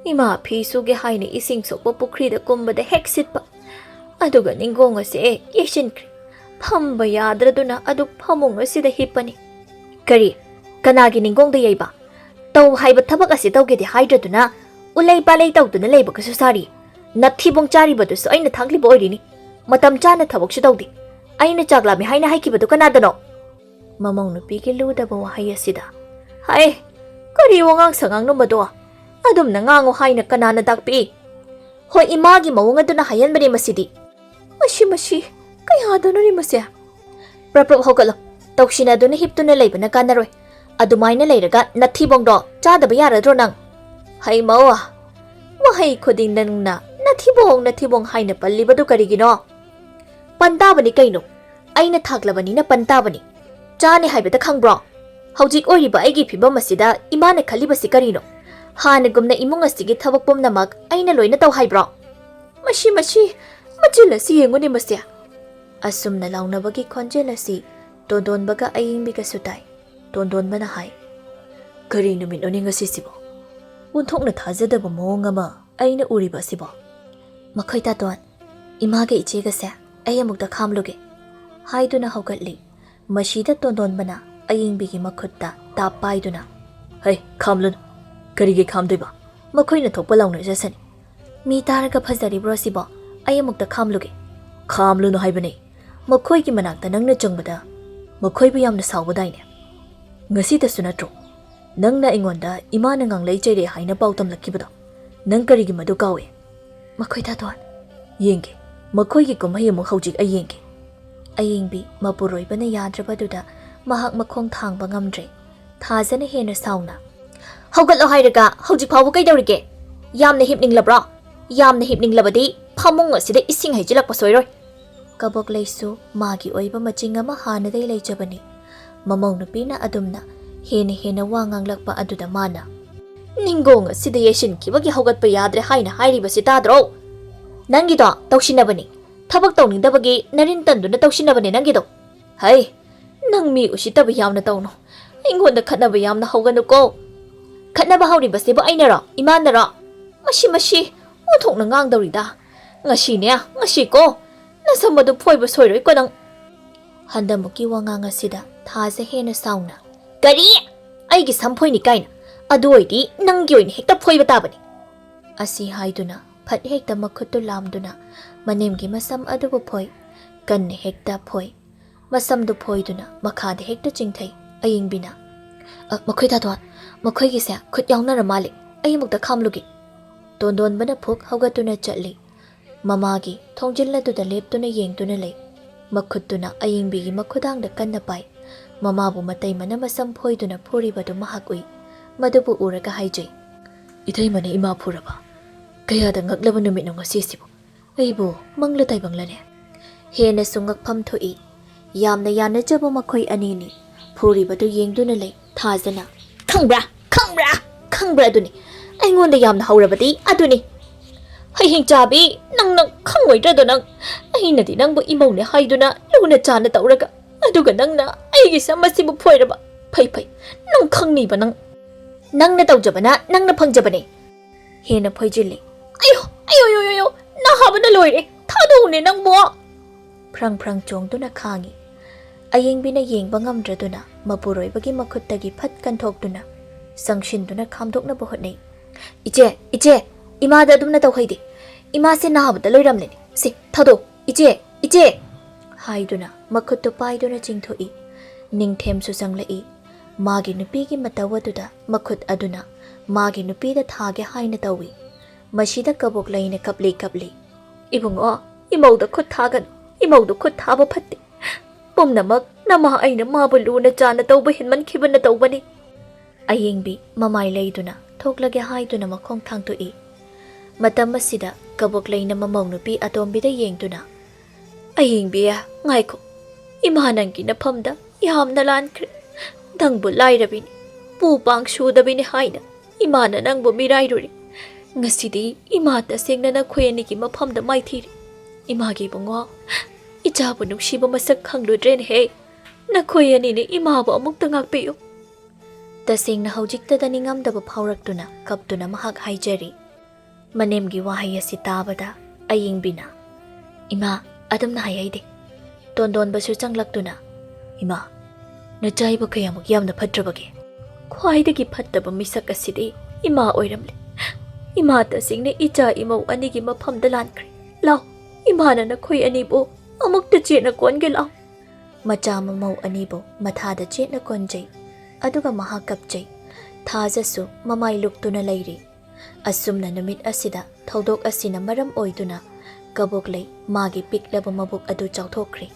ꯏꯃꯥ ꯐꯤ ꯁꯨꯒꯦ ꯍꯥꯏꯅ ꯏꯁꯤꯡ ꯁꯣꯛꯄ ꯄꯨꯈ꯭ꯔꯤꯗ ꯀꯨꯝꯕꯗ ꯍꯦꯛ ꯁꯤꯠꯄ, ꯑꯗꯨꯒ ꯅꯤꯡꯒꯣꯡ ꯑꯁꯦ ꯌꯩꯁꯤꯟꯈ꯭ꯔꯦ꯫ ꯐꯝꯕ ꯌꯥꯗ꯭ꯔꯗꯨꯅ ꯑꯗꯨ ꯐꯃꯨꯡ ꯑꯁꯤꯗ ꯍꯤꯞꯄꯅꯤ꯫ ꯀꯔꯤ? ꯀꯅꯥꯒꯤ ꯅꯤꯡꯒꯣꯡꯗ ꯌꯩꯕ? ꯇꯧ ꯍꯥꯏꯕ ꯊꯕꯛ ꯑꯁꯤ ꯇꯧꯒꯦꯗꯤ ꯍꯥꯏꯗ꯭ꯔꯗꯨꯅ ꯎꯂꯩ ꯄꯥꯂꯩ ꯇꯧꯗꯨꯅ ꯂꯩꯕꯒꯁꯨ ꯁꯥꯔꯤ꯫ ꯅꯊꯤꯕꯣꯡ ꯆꯥꯔꯤꯕꯗꯨꯁꯨ ꯑꯩꯅ ꯊꯥꯛꯂꯤꯕ ꯑꯣꯏꯔꯤꯅꯤ꯫ ꯃꯇꯝ ꯆꯥꯅ ꯊꯕꯛꯁꯨ ꯇꯧꯗꯦ꯫ ꯑꯩꯅ ꯆꯥꯛ ꯂꯥꯝꯃꯤ ꯍꯥꯏꯅ ꯍꯥꯏꯈꯤꯕꯗꯨ ꯀꯅꯥꯗꯅꯣ? ꯃꯃꯧ ꯅꯨꯄꯤꯒꯤ ꯂꯨꯗꯕ ꯋꯥꯍꯩ ꯑꯁꯤꯗ, ꯍꯥꯏ, ꯀꯔꯤ ꯋꯥꯉꯥꯡ ꯁꯉꯥꯡꯅꯣ ꯃꯗꯣ? ꯑꯗꯨꯝꯅ ꯉꯥꯡꯉꯨ ꯍꯥꯏꯅ ꯀꯅꯥꯅ ꯇꯥꯛꯄꯤ? ꯍꯣꯏ, ꯏꯃꯥꯒꯤ ꯃꯑꯣꯡ ꯑꯗꯨꯅ ꯍꯥꯏꯍꯟꯕꯅꯦ ꯃꯁꯤꯗꯤ꯫ ꯃꯁꯤ, ꯃꯁꯤ, ꯀꯌꯥꯗꯅꯣꯅꯦ ꯃꯁꯦ? ꯄ꯭ꯔꯞ ꯄ꯭ꯔꯞ ꯍꯧꯒꯠꯂꯣ꯫ ꯇꯧꯁꯤꯟꯅꯗꯨꯅ ꯍꯤꯞꯇꯨꯅ ꯂꯩꯕꯅ ꯀꯥꯟꯅꯔꯣꯏ꯫ ꯑꯗꯨꯃꯥꯏꯅ ꯂꯩꯔꯒ ꯅꯊꯤꯕꯣꯡꯗꯣ ꯆꯥꯗꯕ ꯌꯥꯔꯗ꯭ꯔꯣ ꯅꯪ? ꯍꯩ ꯃꯧ, ꯋꯥꯍꯩ ꯈꯨꯗꯤꯡ ꯅꯪꯅ ꯅꯊꯤꯕꯣꯡ, ꯅꯊꯤꯕꯣꯡ ꯍꯥꯏꯅ ꯄꯜꯂꯤꯕꯗꯨ ꯀꯔꯤꯒꯤꯅꯣ? ꯄꯟ ꯇꯥꯕꯅꯤ ꯀꯩꯅꯣ? ꯑꯩꯅ ꯊꯥꯛꯂꯕꯅꯤꯅ ꯄꯟ ꯇꯥꯕꯅꯤ꯫ ꯆꯥꯅꯤ ꯍꯥꯏꯕꯗ ꯈꯪꯕ꯭ꯔꯣ? ꯍꯧꯖꯤꯛ ꯑꯣꯏꯔꯤꯕ ꯑꯩꯒꯤ ꯐꯤꯕꯝ ꯑꯁꯤꯗ ꯏꯃꯥꯅ ꯈꯜꯂꯤꯕꯁꯤ ꯀꯔꯤꯅꯣ? ꯍꯥꯟꯅꯒꯨꯝꯅ ꯏꯃꯨꯡ ꯑꯁꯤꯒꯤ ꯊꯕꯛ ꯄꯨꯝꯅꯃꯛ ꯑꯩꯅ ꯂꯣꯏꯅ ꯇꯧ ꯍꯥꯏꯕ꯭ꯔꯣ? ꯃꯁꯤ, ꯃꯁꯤ, ꯃꯆꯤꯜ ꯑꯁꯤ ꯌꯦꯡꯉꯨꯅꯦ ꯃꯁꯦ꯫ ꯑꯁꯨꯝꯅ ꯂꯥꯎꯅꯕꯒꯤ ꯈꯣꯟꯖꯦꯜ ꯑꯁꯤ ꯇꯣꯟꯗꯣꯟꯕꯒ ꯑꯌꯦꯡꯕꯤꯒꯁꯨ ꯇꯥꯏ꯫ ꯇꯣꯟꯗꯣꯟꯕꯅ ꯍꯥꯏ, "ꯀꯔꯤ ꯅꯨꯃꯤꯠꯅꯣꯅꯦ ꯉꯁꯤꯁꯤꯕꯣ? ꯑꯣꯟꯊꯣꯛꯅ ꯊꯥꯖꯗꯕ ꯃꯑꯣꯡ ꯑꯃ ꯑꯩꯅ ꯎꯔꯤꯕ ꯑꯁꯤꯕꯣ?" "ꯃꯈꯣꯏ ꯇꯥꯇꯣꯟ, ꯏꯃꯥꯒ ꯏꯆꯦꯒꯁꯦ ꯑꯩ ꯑꯃꯨꯛꯇ ꯈꯥꯝꯂꯨꯒꯦ," ꯍꯥꯏꯗꯨꯅ ꯍꯧꯒꯠꯂꯤ꯫ ꯃꯁꯤꯗ ꯇꯣꯟꯗꯣꯟꯕꯅ ꯑꯌꯦꯡꯕꯤꯒꯤ ꯃꯈꯨꯠꯇ ꯇꯥꯞ ꯄꯥꯏꯗꯨꯅ, "ꯍꯩ, ꯈꯥꯝꯂꯨꯅꯨ꯫ ꯀꯔꯤꯒꯤ ꯈꯥꯝꯗꯣꯏꯕ? ꯃꯈꯣꯏꯅ ꯊꯣꯛꯄ ꯂꯥꯎꯅꯖꯁꯅꯤ꯫ ꯃꯤ ꯇꯥꯔꯒ ꯐꯖꯔꯤꯕ꯭ꯔꯣ ꯁꯤꯕꯣ? ꯑꯩ ꯑꯃꯨꯛꯇ ꯈꯥꯝꯂꯨꯒꯦ꯫" "ꯈꯥꯝꯂꯨꯅꯨ ꯍꯥꯏꯕꯅꯦ꯫ ꯃꯈꯣꯏꯒꯤ ꯃꯅꯥꯛꯇ ꯅꯪꯅ ꯆꯪꯕꯗ ꯃꯈꯣꯏꯕꯨ ꯌꯥꯝꯅ ꯁꯥꯎꯕꯗꯥꯏꯅꯦ? ꯉꯁꯤꯇꯁꯨ ꯅꯠꯇ꯭ꯔꯣ ꯅꯪꯅ ꯑꯩꯉꯣꯟꯗ ꯏꯃꯥꯅ ꯉꯥꯡꯂꯩ ꯆꯩꯔꯦ ꯍꯥꯏꯅ ꯄꯥꯎ ꯇꯝꯂꯛꯈꯤꯕꯗꯣ? ꯅꯪ ꯀꯔꯤꯒꯤ ꯃꯗꯨ ꯀꯥꯎꯏ?" "ꯃꯈꯣꯏ ꯇꯥꯇꯣꯟ, ꯌꯦꯡꯒꯦ, ꯃꯈꯣꯏꯒꯤ ꯀꯨꯝꯍꯩ ꯑꯃꯨꯛ ꯍꯧꯖꯤꯛ ꯑꯩ ꯌꯦꯡꯒꯦ꯫" ꯑꯌꯦꯡꯕꯤ ꯃꯄꯨꯔꯣꯏꯕꯅ ꯌꯥꯗ꯭ꯔꯕꯗꯨꯗ ꯃꯍꯥꯛ ꯃꯈꯣꯡ ꯊꯥꯡꯕ ꯉꯝꯗ꯭ꯔꯦ꯫ ꯊꯥꯖꯅ ꯍꯦꯟꯅ ꯁꯥꯎꯅ, "ꯍꯧꯒꯠꯂꯣ ꯍꯥꯏꯔꯒ ꯍꯧꯖꯤꯛ ꯐꯥꯎꯕ ꯀꯩꯗꯧꯔꯤꯒꯦ? ꯌꯥꯝꯅ ꯍꯤꯞꯅꯤꯡꯂꯕ꯭ꯔꯣ? ꯌꯥꯝꯅ ꯍꯤꯞꯅꯤꯡꯂꯕꯗꯤ ꯐꯃꯨꯡ ꯑꯁꯤꯗ ꯏꯁꯤꯡ ꯍꯩꯖꯤꯜꯂꯛꯄ ꯁꯣꯏꯔꯣꯏ꯫" ꯀꯕꯣꯛꯂꯩꯁꯨ ꯃꯥꯒꯤ ꯑꯣꯏꯕ ꯃꯆꯤꯡ ꯑꯃ ꯍꯥꯟꯅꯗꯩ ꯂꯩꯖꯕꯅꯤ꯫ ꯃꯃꯧ ꯅꯨꯄꯤꯅ ꯑꯗꯨꯝꯅ ꯍꯦꯟꯅ ꯍꯦꯟꯅ ꯋꯥ ꯉꯥꯡꯂꯛꯄ ꯑꯗꯨꯗ ꯃꯥꯅ, ꯅꯤꯡꯒꯣꯡ ꯑꯁꯤꯗ ꯌꯩꯁꯤꯟꯈꯤꯕꯒꯤ ꯍꯧꯒꯠꯄ ꯌꯥꯗ꯭ꯔꯦ ꯍꯥꯏꯅ ꯍꯥꯏꯔꯤꯕꯁꯤ ꯇꯥꯗ꯭ꯔꯣ? ꯅꯪꯒꯤꯗꯣ ꯇꯧꯁꯤꯟꯅꯕꯅꯤ꯫ ꯊꯕꯛ ꯇꯧꯅꯤꯡꯗꯕꯒꯤ ꯅꯔꯤꯟ ꯇꯟꯗꯨꯅ ꯇꯧꯁꯤꯟꯅꯕꯅꯦ ꯅꯪꯒꯤꯗꯣ꯫ ꯍꯩ, ꯅꯪ ꯃꯤ ꯎꯁꯤꯠꯇꯕ ꯌꯥꯝꯅ ꯇꯧꯅꯨ꯫ ꯑꯩꯉꯣꯟꯗ ꯈꯠꯅꯕ ꯌꯥꯝꯅ ꯍꯧꯒꯅꯨꯀꯣ꯫ ꯈꯠꯅꯕ ꯍꯧꯔꯤꯕꯁꯤꯕꯨ ꯑꯩꯅꯔꯣ? ꯏꯃꯥꯅꯔꯣ? ꯃꯁꯤ, ꯃꯁꯤ ꯑꯣꯟꯊꯣꯛꯅ ꯉꯥꯡꯗꯧꯔꯤꯗ꯫ ꯉꯁꯤꯅꯦ, ꯉꯁꯤꯀꯣ꯫ ꯅꯁꯝ ꯑꯗꯨ ꯐꯣꯏꯕ ꯁꯣꯏꯔꯣꯏꯀꯣ ꯅꯪ꯫ ꯍꯟꯗꯃꯨꯛꯀꯤ ꯋꯥꯉꯥꯡ ꯑꯁꯤꯗ ꯊꯥꯖ ꯍꯦꯟꯅ ꯁꯥꯎꯅ, "ꯀꯔꯤ? ꯑꯩꯒꯤ ꯁꯝ ꯐꯣꯏꯅꯤ ꯀꯥꯏꯅ? ꯑꯗꯨ ꯑꯣꯏꯗꯤ ꯅꯪꯒꯤ ꯑꯣꯏꯅ ꯍꯦꯛꯇ ꯐꯣꯏꯕ ꯇꯥꯕꯅꯤ!" ꯑꯁꯤ ꯍꯥꯏꯗꯨꯅ ꯐꯠ ꯍꯦꯛꯇ ꯃꯈꯨꯠꯇꯨ ꯂꯥꯝꯗꯨꯅ ꯃꯅꯦꯝꯒꯤ ꯃꯁꯝ ꯑꯗꯨꯕꯨ ꯐꯣꯏ, ꯀꯟꯅ ꯍꯦꯛꯇ ꯐꯣꯏ꯫ ꯃꯁꯝꯗꯨ ꯐꯣꯏꯗꯨꯅ ꯃꯈꯥꯗ ꯍꯦꯛꯇ ꯆꯤꯡꯊꯩ꯫ ꯑꯌꯤꯡꯕꯤꯅ, "ꯑ, ꯃꯈꯣꯏ ꯊꯥꯗꯣꯛ, ꯃꯈꯣꯏꯒꯤꯁꯦ ꯈꯨꯠ ꯌꯥꯎꯅꯔ ꯃꯥꯜꯂꯦ꯫ ꯑꯩ ꯑꯃꯨꯛꯇ ꯈꯥꯝꯂꯨꯒꯦ꯫" ꯇꯣꯟꯗꯣꯟꯕꯅ ꯐꯨꯛ ꯍꯧꯒꯠꯇꯨꯅ ꯆꯠꯂꯤ꯫ ꯃꯃꯥꯒꯤ ꯊꯣꯡꯖꯤꯜ ꯑꯗꯨꯗ ꯂꯦꯞꯇꯨꯅ ꯌꯦꯡꯗꯨꯅ ꯂꯩ꯫ ꯃꯈꯨꯠꯇꯨꯅ ꯑꯌꯤꯡꯕꯤꯒꯤ ꯃꯈꯨꯗꯥꯡꯗ ꯀꯟꯅ ꯄꯥꯏ꯫ ꯃꯃꯥꯕꯨ ꯃꯇꯩꯃꯅ ꯃꯁꯝ ꯐꯣꯏꯗꯨꯅ ꯐꯨꯔꯤꯕꯗꯨ ꯃꯍꯥꯛ ꯎꯏ꯫ ꯃꯗꯨꯕꯨ ꯎꯔꯒ ꯍꯥꯏꯖꯩ, "ꯏꯇꯩꯃꯅ ꯏꯃꯥ ꯐꯨꯔꯕ? ꯀꯌꯥꯗ ꯉꯛꯂꯕ ꯅꯨꯃꯤꯠꯅꯣ ꯉꯁꯤꯁꯤꯕꯨ! ꯑꯩꯕꯨ ꯃꯪꯂ ꯇꯥꯏꯕꯪꯂꯅꯦ?" ꯍꯦꯟꯅꯁꯨ ꯉꯛꯐꯝ ꯊꯣꯛꯏ꯫ ꯌꯥꯝꯅ ꯌꯥꯅꯖꯕ ꯃꯈꯣꯏ ꯑꯅꯤꯅꯤ꯫ ꯐꯨꯔꯤꯕꯗꯨ ꯌꯦꯡꯗꯨꯅ ꯂꯩ ꯊꯥꯖꯅ꯫ "ꯈꯪꯕ꯭ꯔꯥ? ꯈꯪꯕ꯭ꯔꯥ? ꯈꯪꯕ꯭ꯔꯥ? ꯑꯗꯨꯅꯤ꯫ ꯑꯩꯉꯣꯟꯗ ꯌꯥꯝꯅ ꯍꯧꯔꯕꯗꯤ ꯑꯗꯨꯅꯤ꯫ ꯍꯌꯦꯡ ꯆꯥꯕꯤ, ꯅꯪꯅ ꯈꯪꯉꯣꯏꯗ꯭ꯔꯗꯣ ꯅꯪ? ꯑꯩꯅꯗꯤ ꯅꯪꯕꯨ ꯏꯃꯧꯅꯦ ꯍꯥꯏꯗꯨꯅ ꯂꯨꯅ ꯆꯥꯅ ꯇꯧꯔꯒ, ꯑꯗꯨꯒ ꯅꯪꯅ ꯑꯩꯒꯤ ꯁꯝ ꯑꯁꯤꯕꯨ ꯐꯣꯏꯔꯕ? ꯐꯩ, ꯐꯩ, ꯅꯪ ꯈꯪꯅꯤꯕ ꯅꯪ꯫ ꯅꯪꯅ ꯇꯧꯖꯕꯅ ꯅꯪꯅ ꯐꯪꯖꯕꯅꯦ꯫" ꯍꯦꯟꯅ ꯐꯣꯏꯖꯤꯜꯂꯤ꯫ "ꯑꯌꯣ, ꯑꯌꯣ, ꯑꯌꯣ, ꯑꯌꯣ, ꯅꯥꯕꯅ ꯂꯣꯏꯔꯦ꯫ ꯊꯥꯗꯣꯛꯎꯅꯦ ꯅꯪꯕꯨ!" ꯐ꯭ꯔꯪ ꯐ꯭ꯔꯪ ꯆꯣꯡꯗꯨꯅ ꯈꯥꯡꯉꯤ꯫ ꯑꯌꯤꯡꯕꯤꯅ ꯌꯦꯡꯕ ꯉꯝꯗ꯭ꯔꯗꯨꯅ ꯃꯄꯨꯔꯣꯏꯕꯒꯤ ꯃꯈꯨꯠꯇꯒꯤ ꯐꯠ ꯀꯟꯊꯣꯛꯇꯨꯅ ꯆꯪꯁꯤꯟꯗꯨꯅ ꯈꯥꯝꯗꯣꯛꯅꯕ ꯍꯣꯠꯅꯩ꯫ "ꯏꯆꯦ, ꯏꯆꯦ, ꯏꯃꯥꯗ ꯑꯗꯨꯝꯅ ꯇꯧꯍꯩꯗꯦ꯫ ꯏꯃꯥꯁꯦ ꯅꯥꯕꯗ ꯂꯣꯏꯔꯝꯂꯦꯅꯦ꯫ ꯁꯦ, ꯊꯥꯗꯣꯛ, ꯏꯆꯦ, ꯏꯆꯦ!" ꯍꯥꯏꯗꯨꯅ ꯃꯈꯨꯠꯇꯨ ꯄꯥꯏꯗꯨꯅ ꯆꯤꯡꯊꯣꯛꯏ꯫ ꯅꯤꯡꯊꯦꯝꯁꯨ ꯆꯪꯂꯛꯏ꯫ ꯃꯥꯒꯤ ꯅꯨꯄꯤꯒꯤ ꯃꯇꯧ ꯑꯗꯨꯗ ꯃꯈꯨꯠ ꯑꯗꯨꯅ ꯃꯥꯒꯤ ꯅꯨꯄꯤꯗ ꯊꯥꯒꯦ ꯍꯥꯏꯅ ꯇꯧꯏ꯫ ꯃꯁꯤꯗ ꯀꯕꯣꯛꯂꯩꯅ ꯀꯞꯂꯤ ꯀꯞꯂꯤ, "ꯏꯕꯨꯡꯉꯣ, ꯏꯃꯧꯗ ꯈꯨꯠ ꯊꯥꯒꯅꯨ, ꯏꯃꯧꯗ ꯈꯨꯠ ꯊꯥꯕ ꯐꯠꯇꯦ꯫ ꯄꯨꯝꯅꯃꯛ ꯅꯃꯥ ꯑꯩꯅ ꯃꯥꯕꯨ ꯂꯨꯅ ꯆꯥꯅ ꯇꯧꯕ ꯍꯦꯟꯃꯟꯈꯤꯕꯅ ꯇꯧꯕꯅꯤ꯫" ꯑꯌꯦꯡꯕꯤ ꯃꯃꯥꯏ ꯂꯩꯗꯨꯅ ꯊꯣꯛꯂꯒꯦ ꯍꯥꯏꯗꯨꯅ ꯃꯈꯣꯡ ꯊꯥꯡꯗꯣꯛꯏ꯫ ꯃꯇꯝ ꯑꯁꯤꯗ ꯀꯕꯣꯛꯂꯩꯅ ꯃꯃꯧ ꯅꯨꯄꯤ ꯑꯇꯣꯝꯕꯤꯗ ꯌꯦꯡꯗꯨꯅ, "ꯑꯌꯦꯡꯕꯤ, ꯉꯥꯏꯈꯣ, ꯏꯃꯥ ꯅꯪꯒꯤ ꯅꯐꯝꯗ ꯌꯥꯝꯅ ꯂꯥꯟꯈ꯭ꯔꯦ꯫ ꯅꯪꯕꯨ ꯂꯥꯏꯔꯕꯤꯅꯤ, ꯄꯨ ꯄꯥꯡ ꯁꯨꯗꯕꯤꯅꯤ ꯍꯥꯏꯅ ꯏꯃꯥꯅ ꯅꯪꯕꯨ ꯃꯤꯔꯥꯏꯔꯨꯔꯦ꯫ ꯉꯁꯤꯗꯤ ꯏꯃꯥ ꯇꯁꯦꯡꯅ ꯅꯈꯣꯏ ꯑꯅꯤꯒꯤ ꯃꯐꯝꯗ ꯃꯥꯏꯊꯤꯔꯦ꯫ ꯏꯃꯥꯒꯤ ꯏꯕꯨꯡꯉꯣ, ꯏꯆꯥꯕꯨ ꯅꯨꯡꯁꯤꯕ ꯃꯁꯛ ꯈꯪꯂꯨꯗ꯭ꯔꯦꯅꯦꯍꯦ꯫ ꯅꯈꯣꯏ ꯑꯅꯤꯅ ꯏꯃꯥꯕꯨ ꯑꯃꯨꯛꯇ ꯉꯥꯛꯄꯤꯌꯨ꯫ ꯇꯁꯦꯡꯅ ꯍꯧꯖꯤꯛꯇꯗ ꯅꯤꯡꯉꯝꯗꯕ ꯐꯥꯎꯔꯛꯇꯨꯅ ꯀꯞꯇꯨꯅ ꯃꯍꯥꯛ ꯍꯥꯏꯖꯔꯤ꯫ ꯃꯅꯦꯝꯒꯤ ꯋꯥꯍꯩ ꯑꯁꯤ ꯇꯥꯕꯗ ꯑꯌꯤꯡꯕꯤꯅ, "ꯏꯃꯥ, ꯑꯗꯨꯝꯅ ꯍꯥꯏꯍꯩꯗꯦ꯫" ꯇꯣꯟꯗꯣꯟꯕꯁꯨ ꯆꯪꯂꯛꯇꯨꯅ, "ꯏꯃꯥ, ꯅꯆꯥꯏꯕ ꯀꯌꯥꯃꯨꯛ ꯌꯥꯝꯅ ꯐꯠꯇ꯭ꯔꯕꯒꯦ?" "ꯈ꯭ꯋꯥꯏꯗꯒꯤ ꯐꯠꯇꯕ ꯃꯤꯁꯛ ꯑꯁꯤꯗꯤ ꯏꯃꯥ ꯑꯣꯏꯔꯝꯂꯦ꯫ ꯏꯃꯥ ꯇꯁꯦꯡꯅ ꯏꯆꯥ ꯏꯃꯧ ꯑꯅꯤꯒꯤ ꯃꯐꯝꯗ ꯂꯥꯟꯈ꯭ꯔꯦ꯫ ꯂꯥꯎ, ꯏꯃꯥꯅ ꯅꯈꯣꯏ ꯑꯅꯤꯕꯨ ꯑꯃꯨꯛꯇ ꯆꯦꯠꯅ ꯀꯣꯟꯒꯦ ꯂꯥꯎ꯫" ꯃꯆꯥ ꯃꯃꯧ ꯑꯅꯤꯕꯨ ꯃꯊꯥꯗ ꯆꯦꯠꯅ ꯀꯣꯟꯖꯩ꯫ ꯑꯗꯨꯒ ꯃꯍꯥꯛ ꯀꯞꯆꯩ꯫ ꯊꯥꯖꯁꯨ ꯃꯃꯥꯏ ꯂꯨꯛꯇꯨꯅ ꯂꯩꯔꯤ꯫ ꯑꯁꯨꯝꯅ ꯅꯨꯃꯤꯠ ꯑꯁꯤꯗ ꯊꯧꯗꯣꯛ ꯑꯁꯤꯅ ꯃꯔꯝ ꯑꯣꯏꯗꯨꯅ ꯀꯕꯣꯛꯂꯩ ꯃꯥꯒꯤ ꯄꯤꯛꯂꯕ ꯃꯕꯨꯛ ꯑꯗꯨ ꯆꯥꯎꯊꯣꯛꯈ꯭ꯔꯦ꯫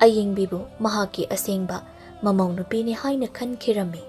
ꯑꯌꯤꯡꯕꯤꯕꯨ ꯃꯍꯥꯛꯀꯤ ꯑꯁꯦꯡꯕ ꯃꯃꯧ ꯅꯨꯄꯤꯅꯤ ꯍꯥꯏꯅ ꯈꯟꯈꯤꯔꯝꯃꯤ꯫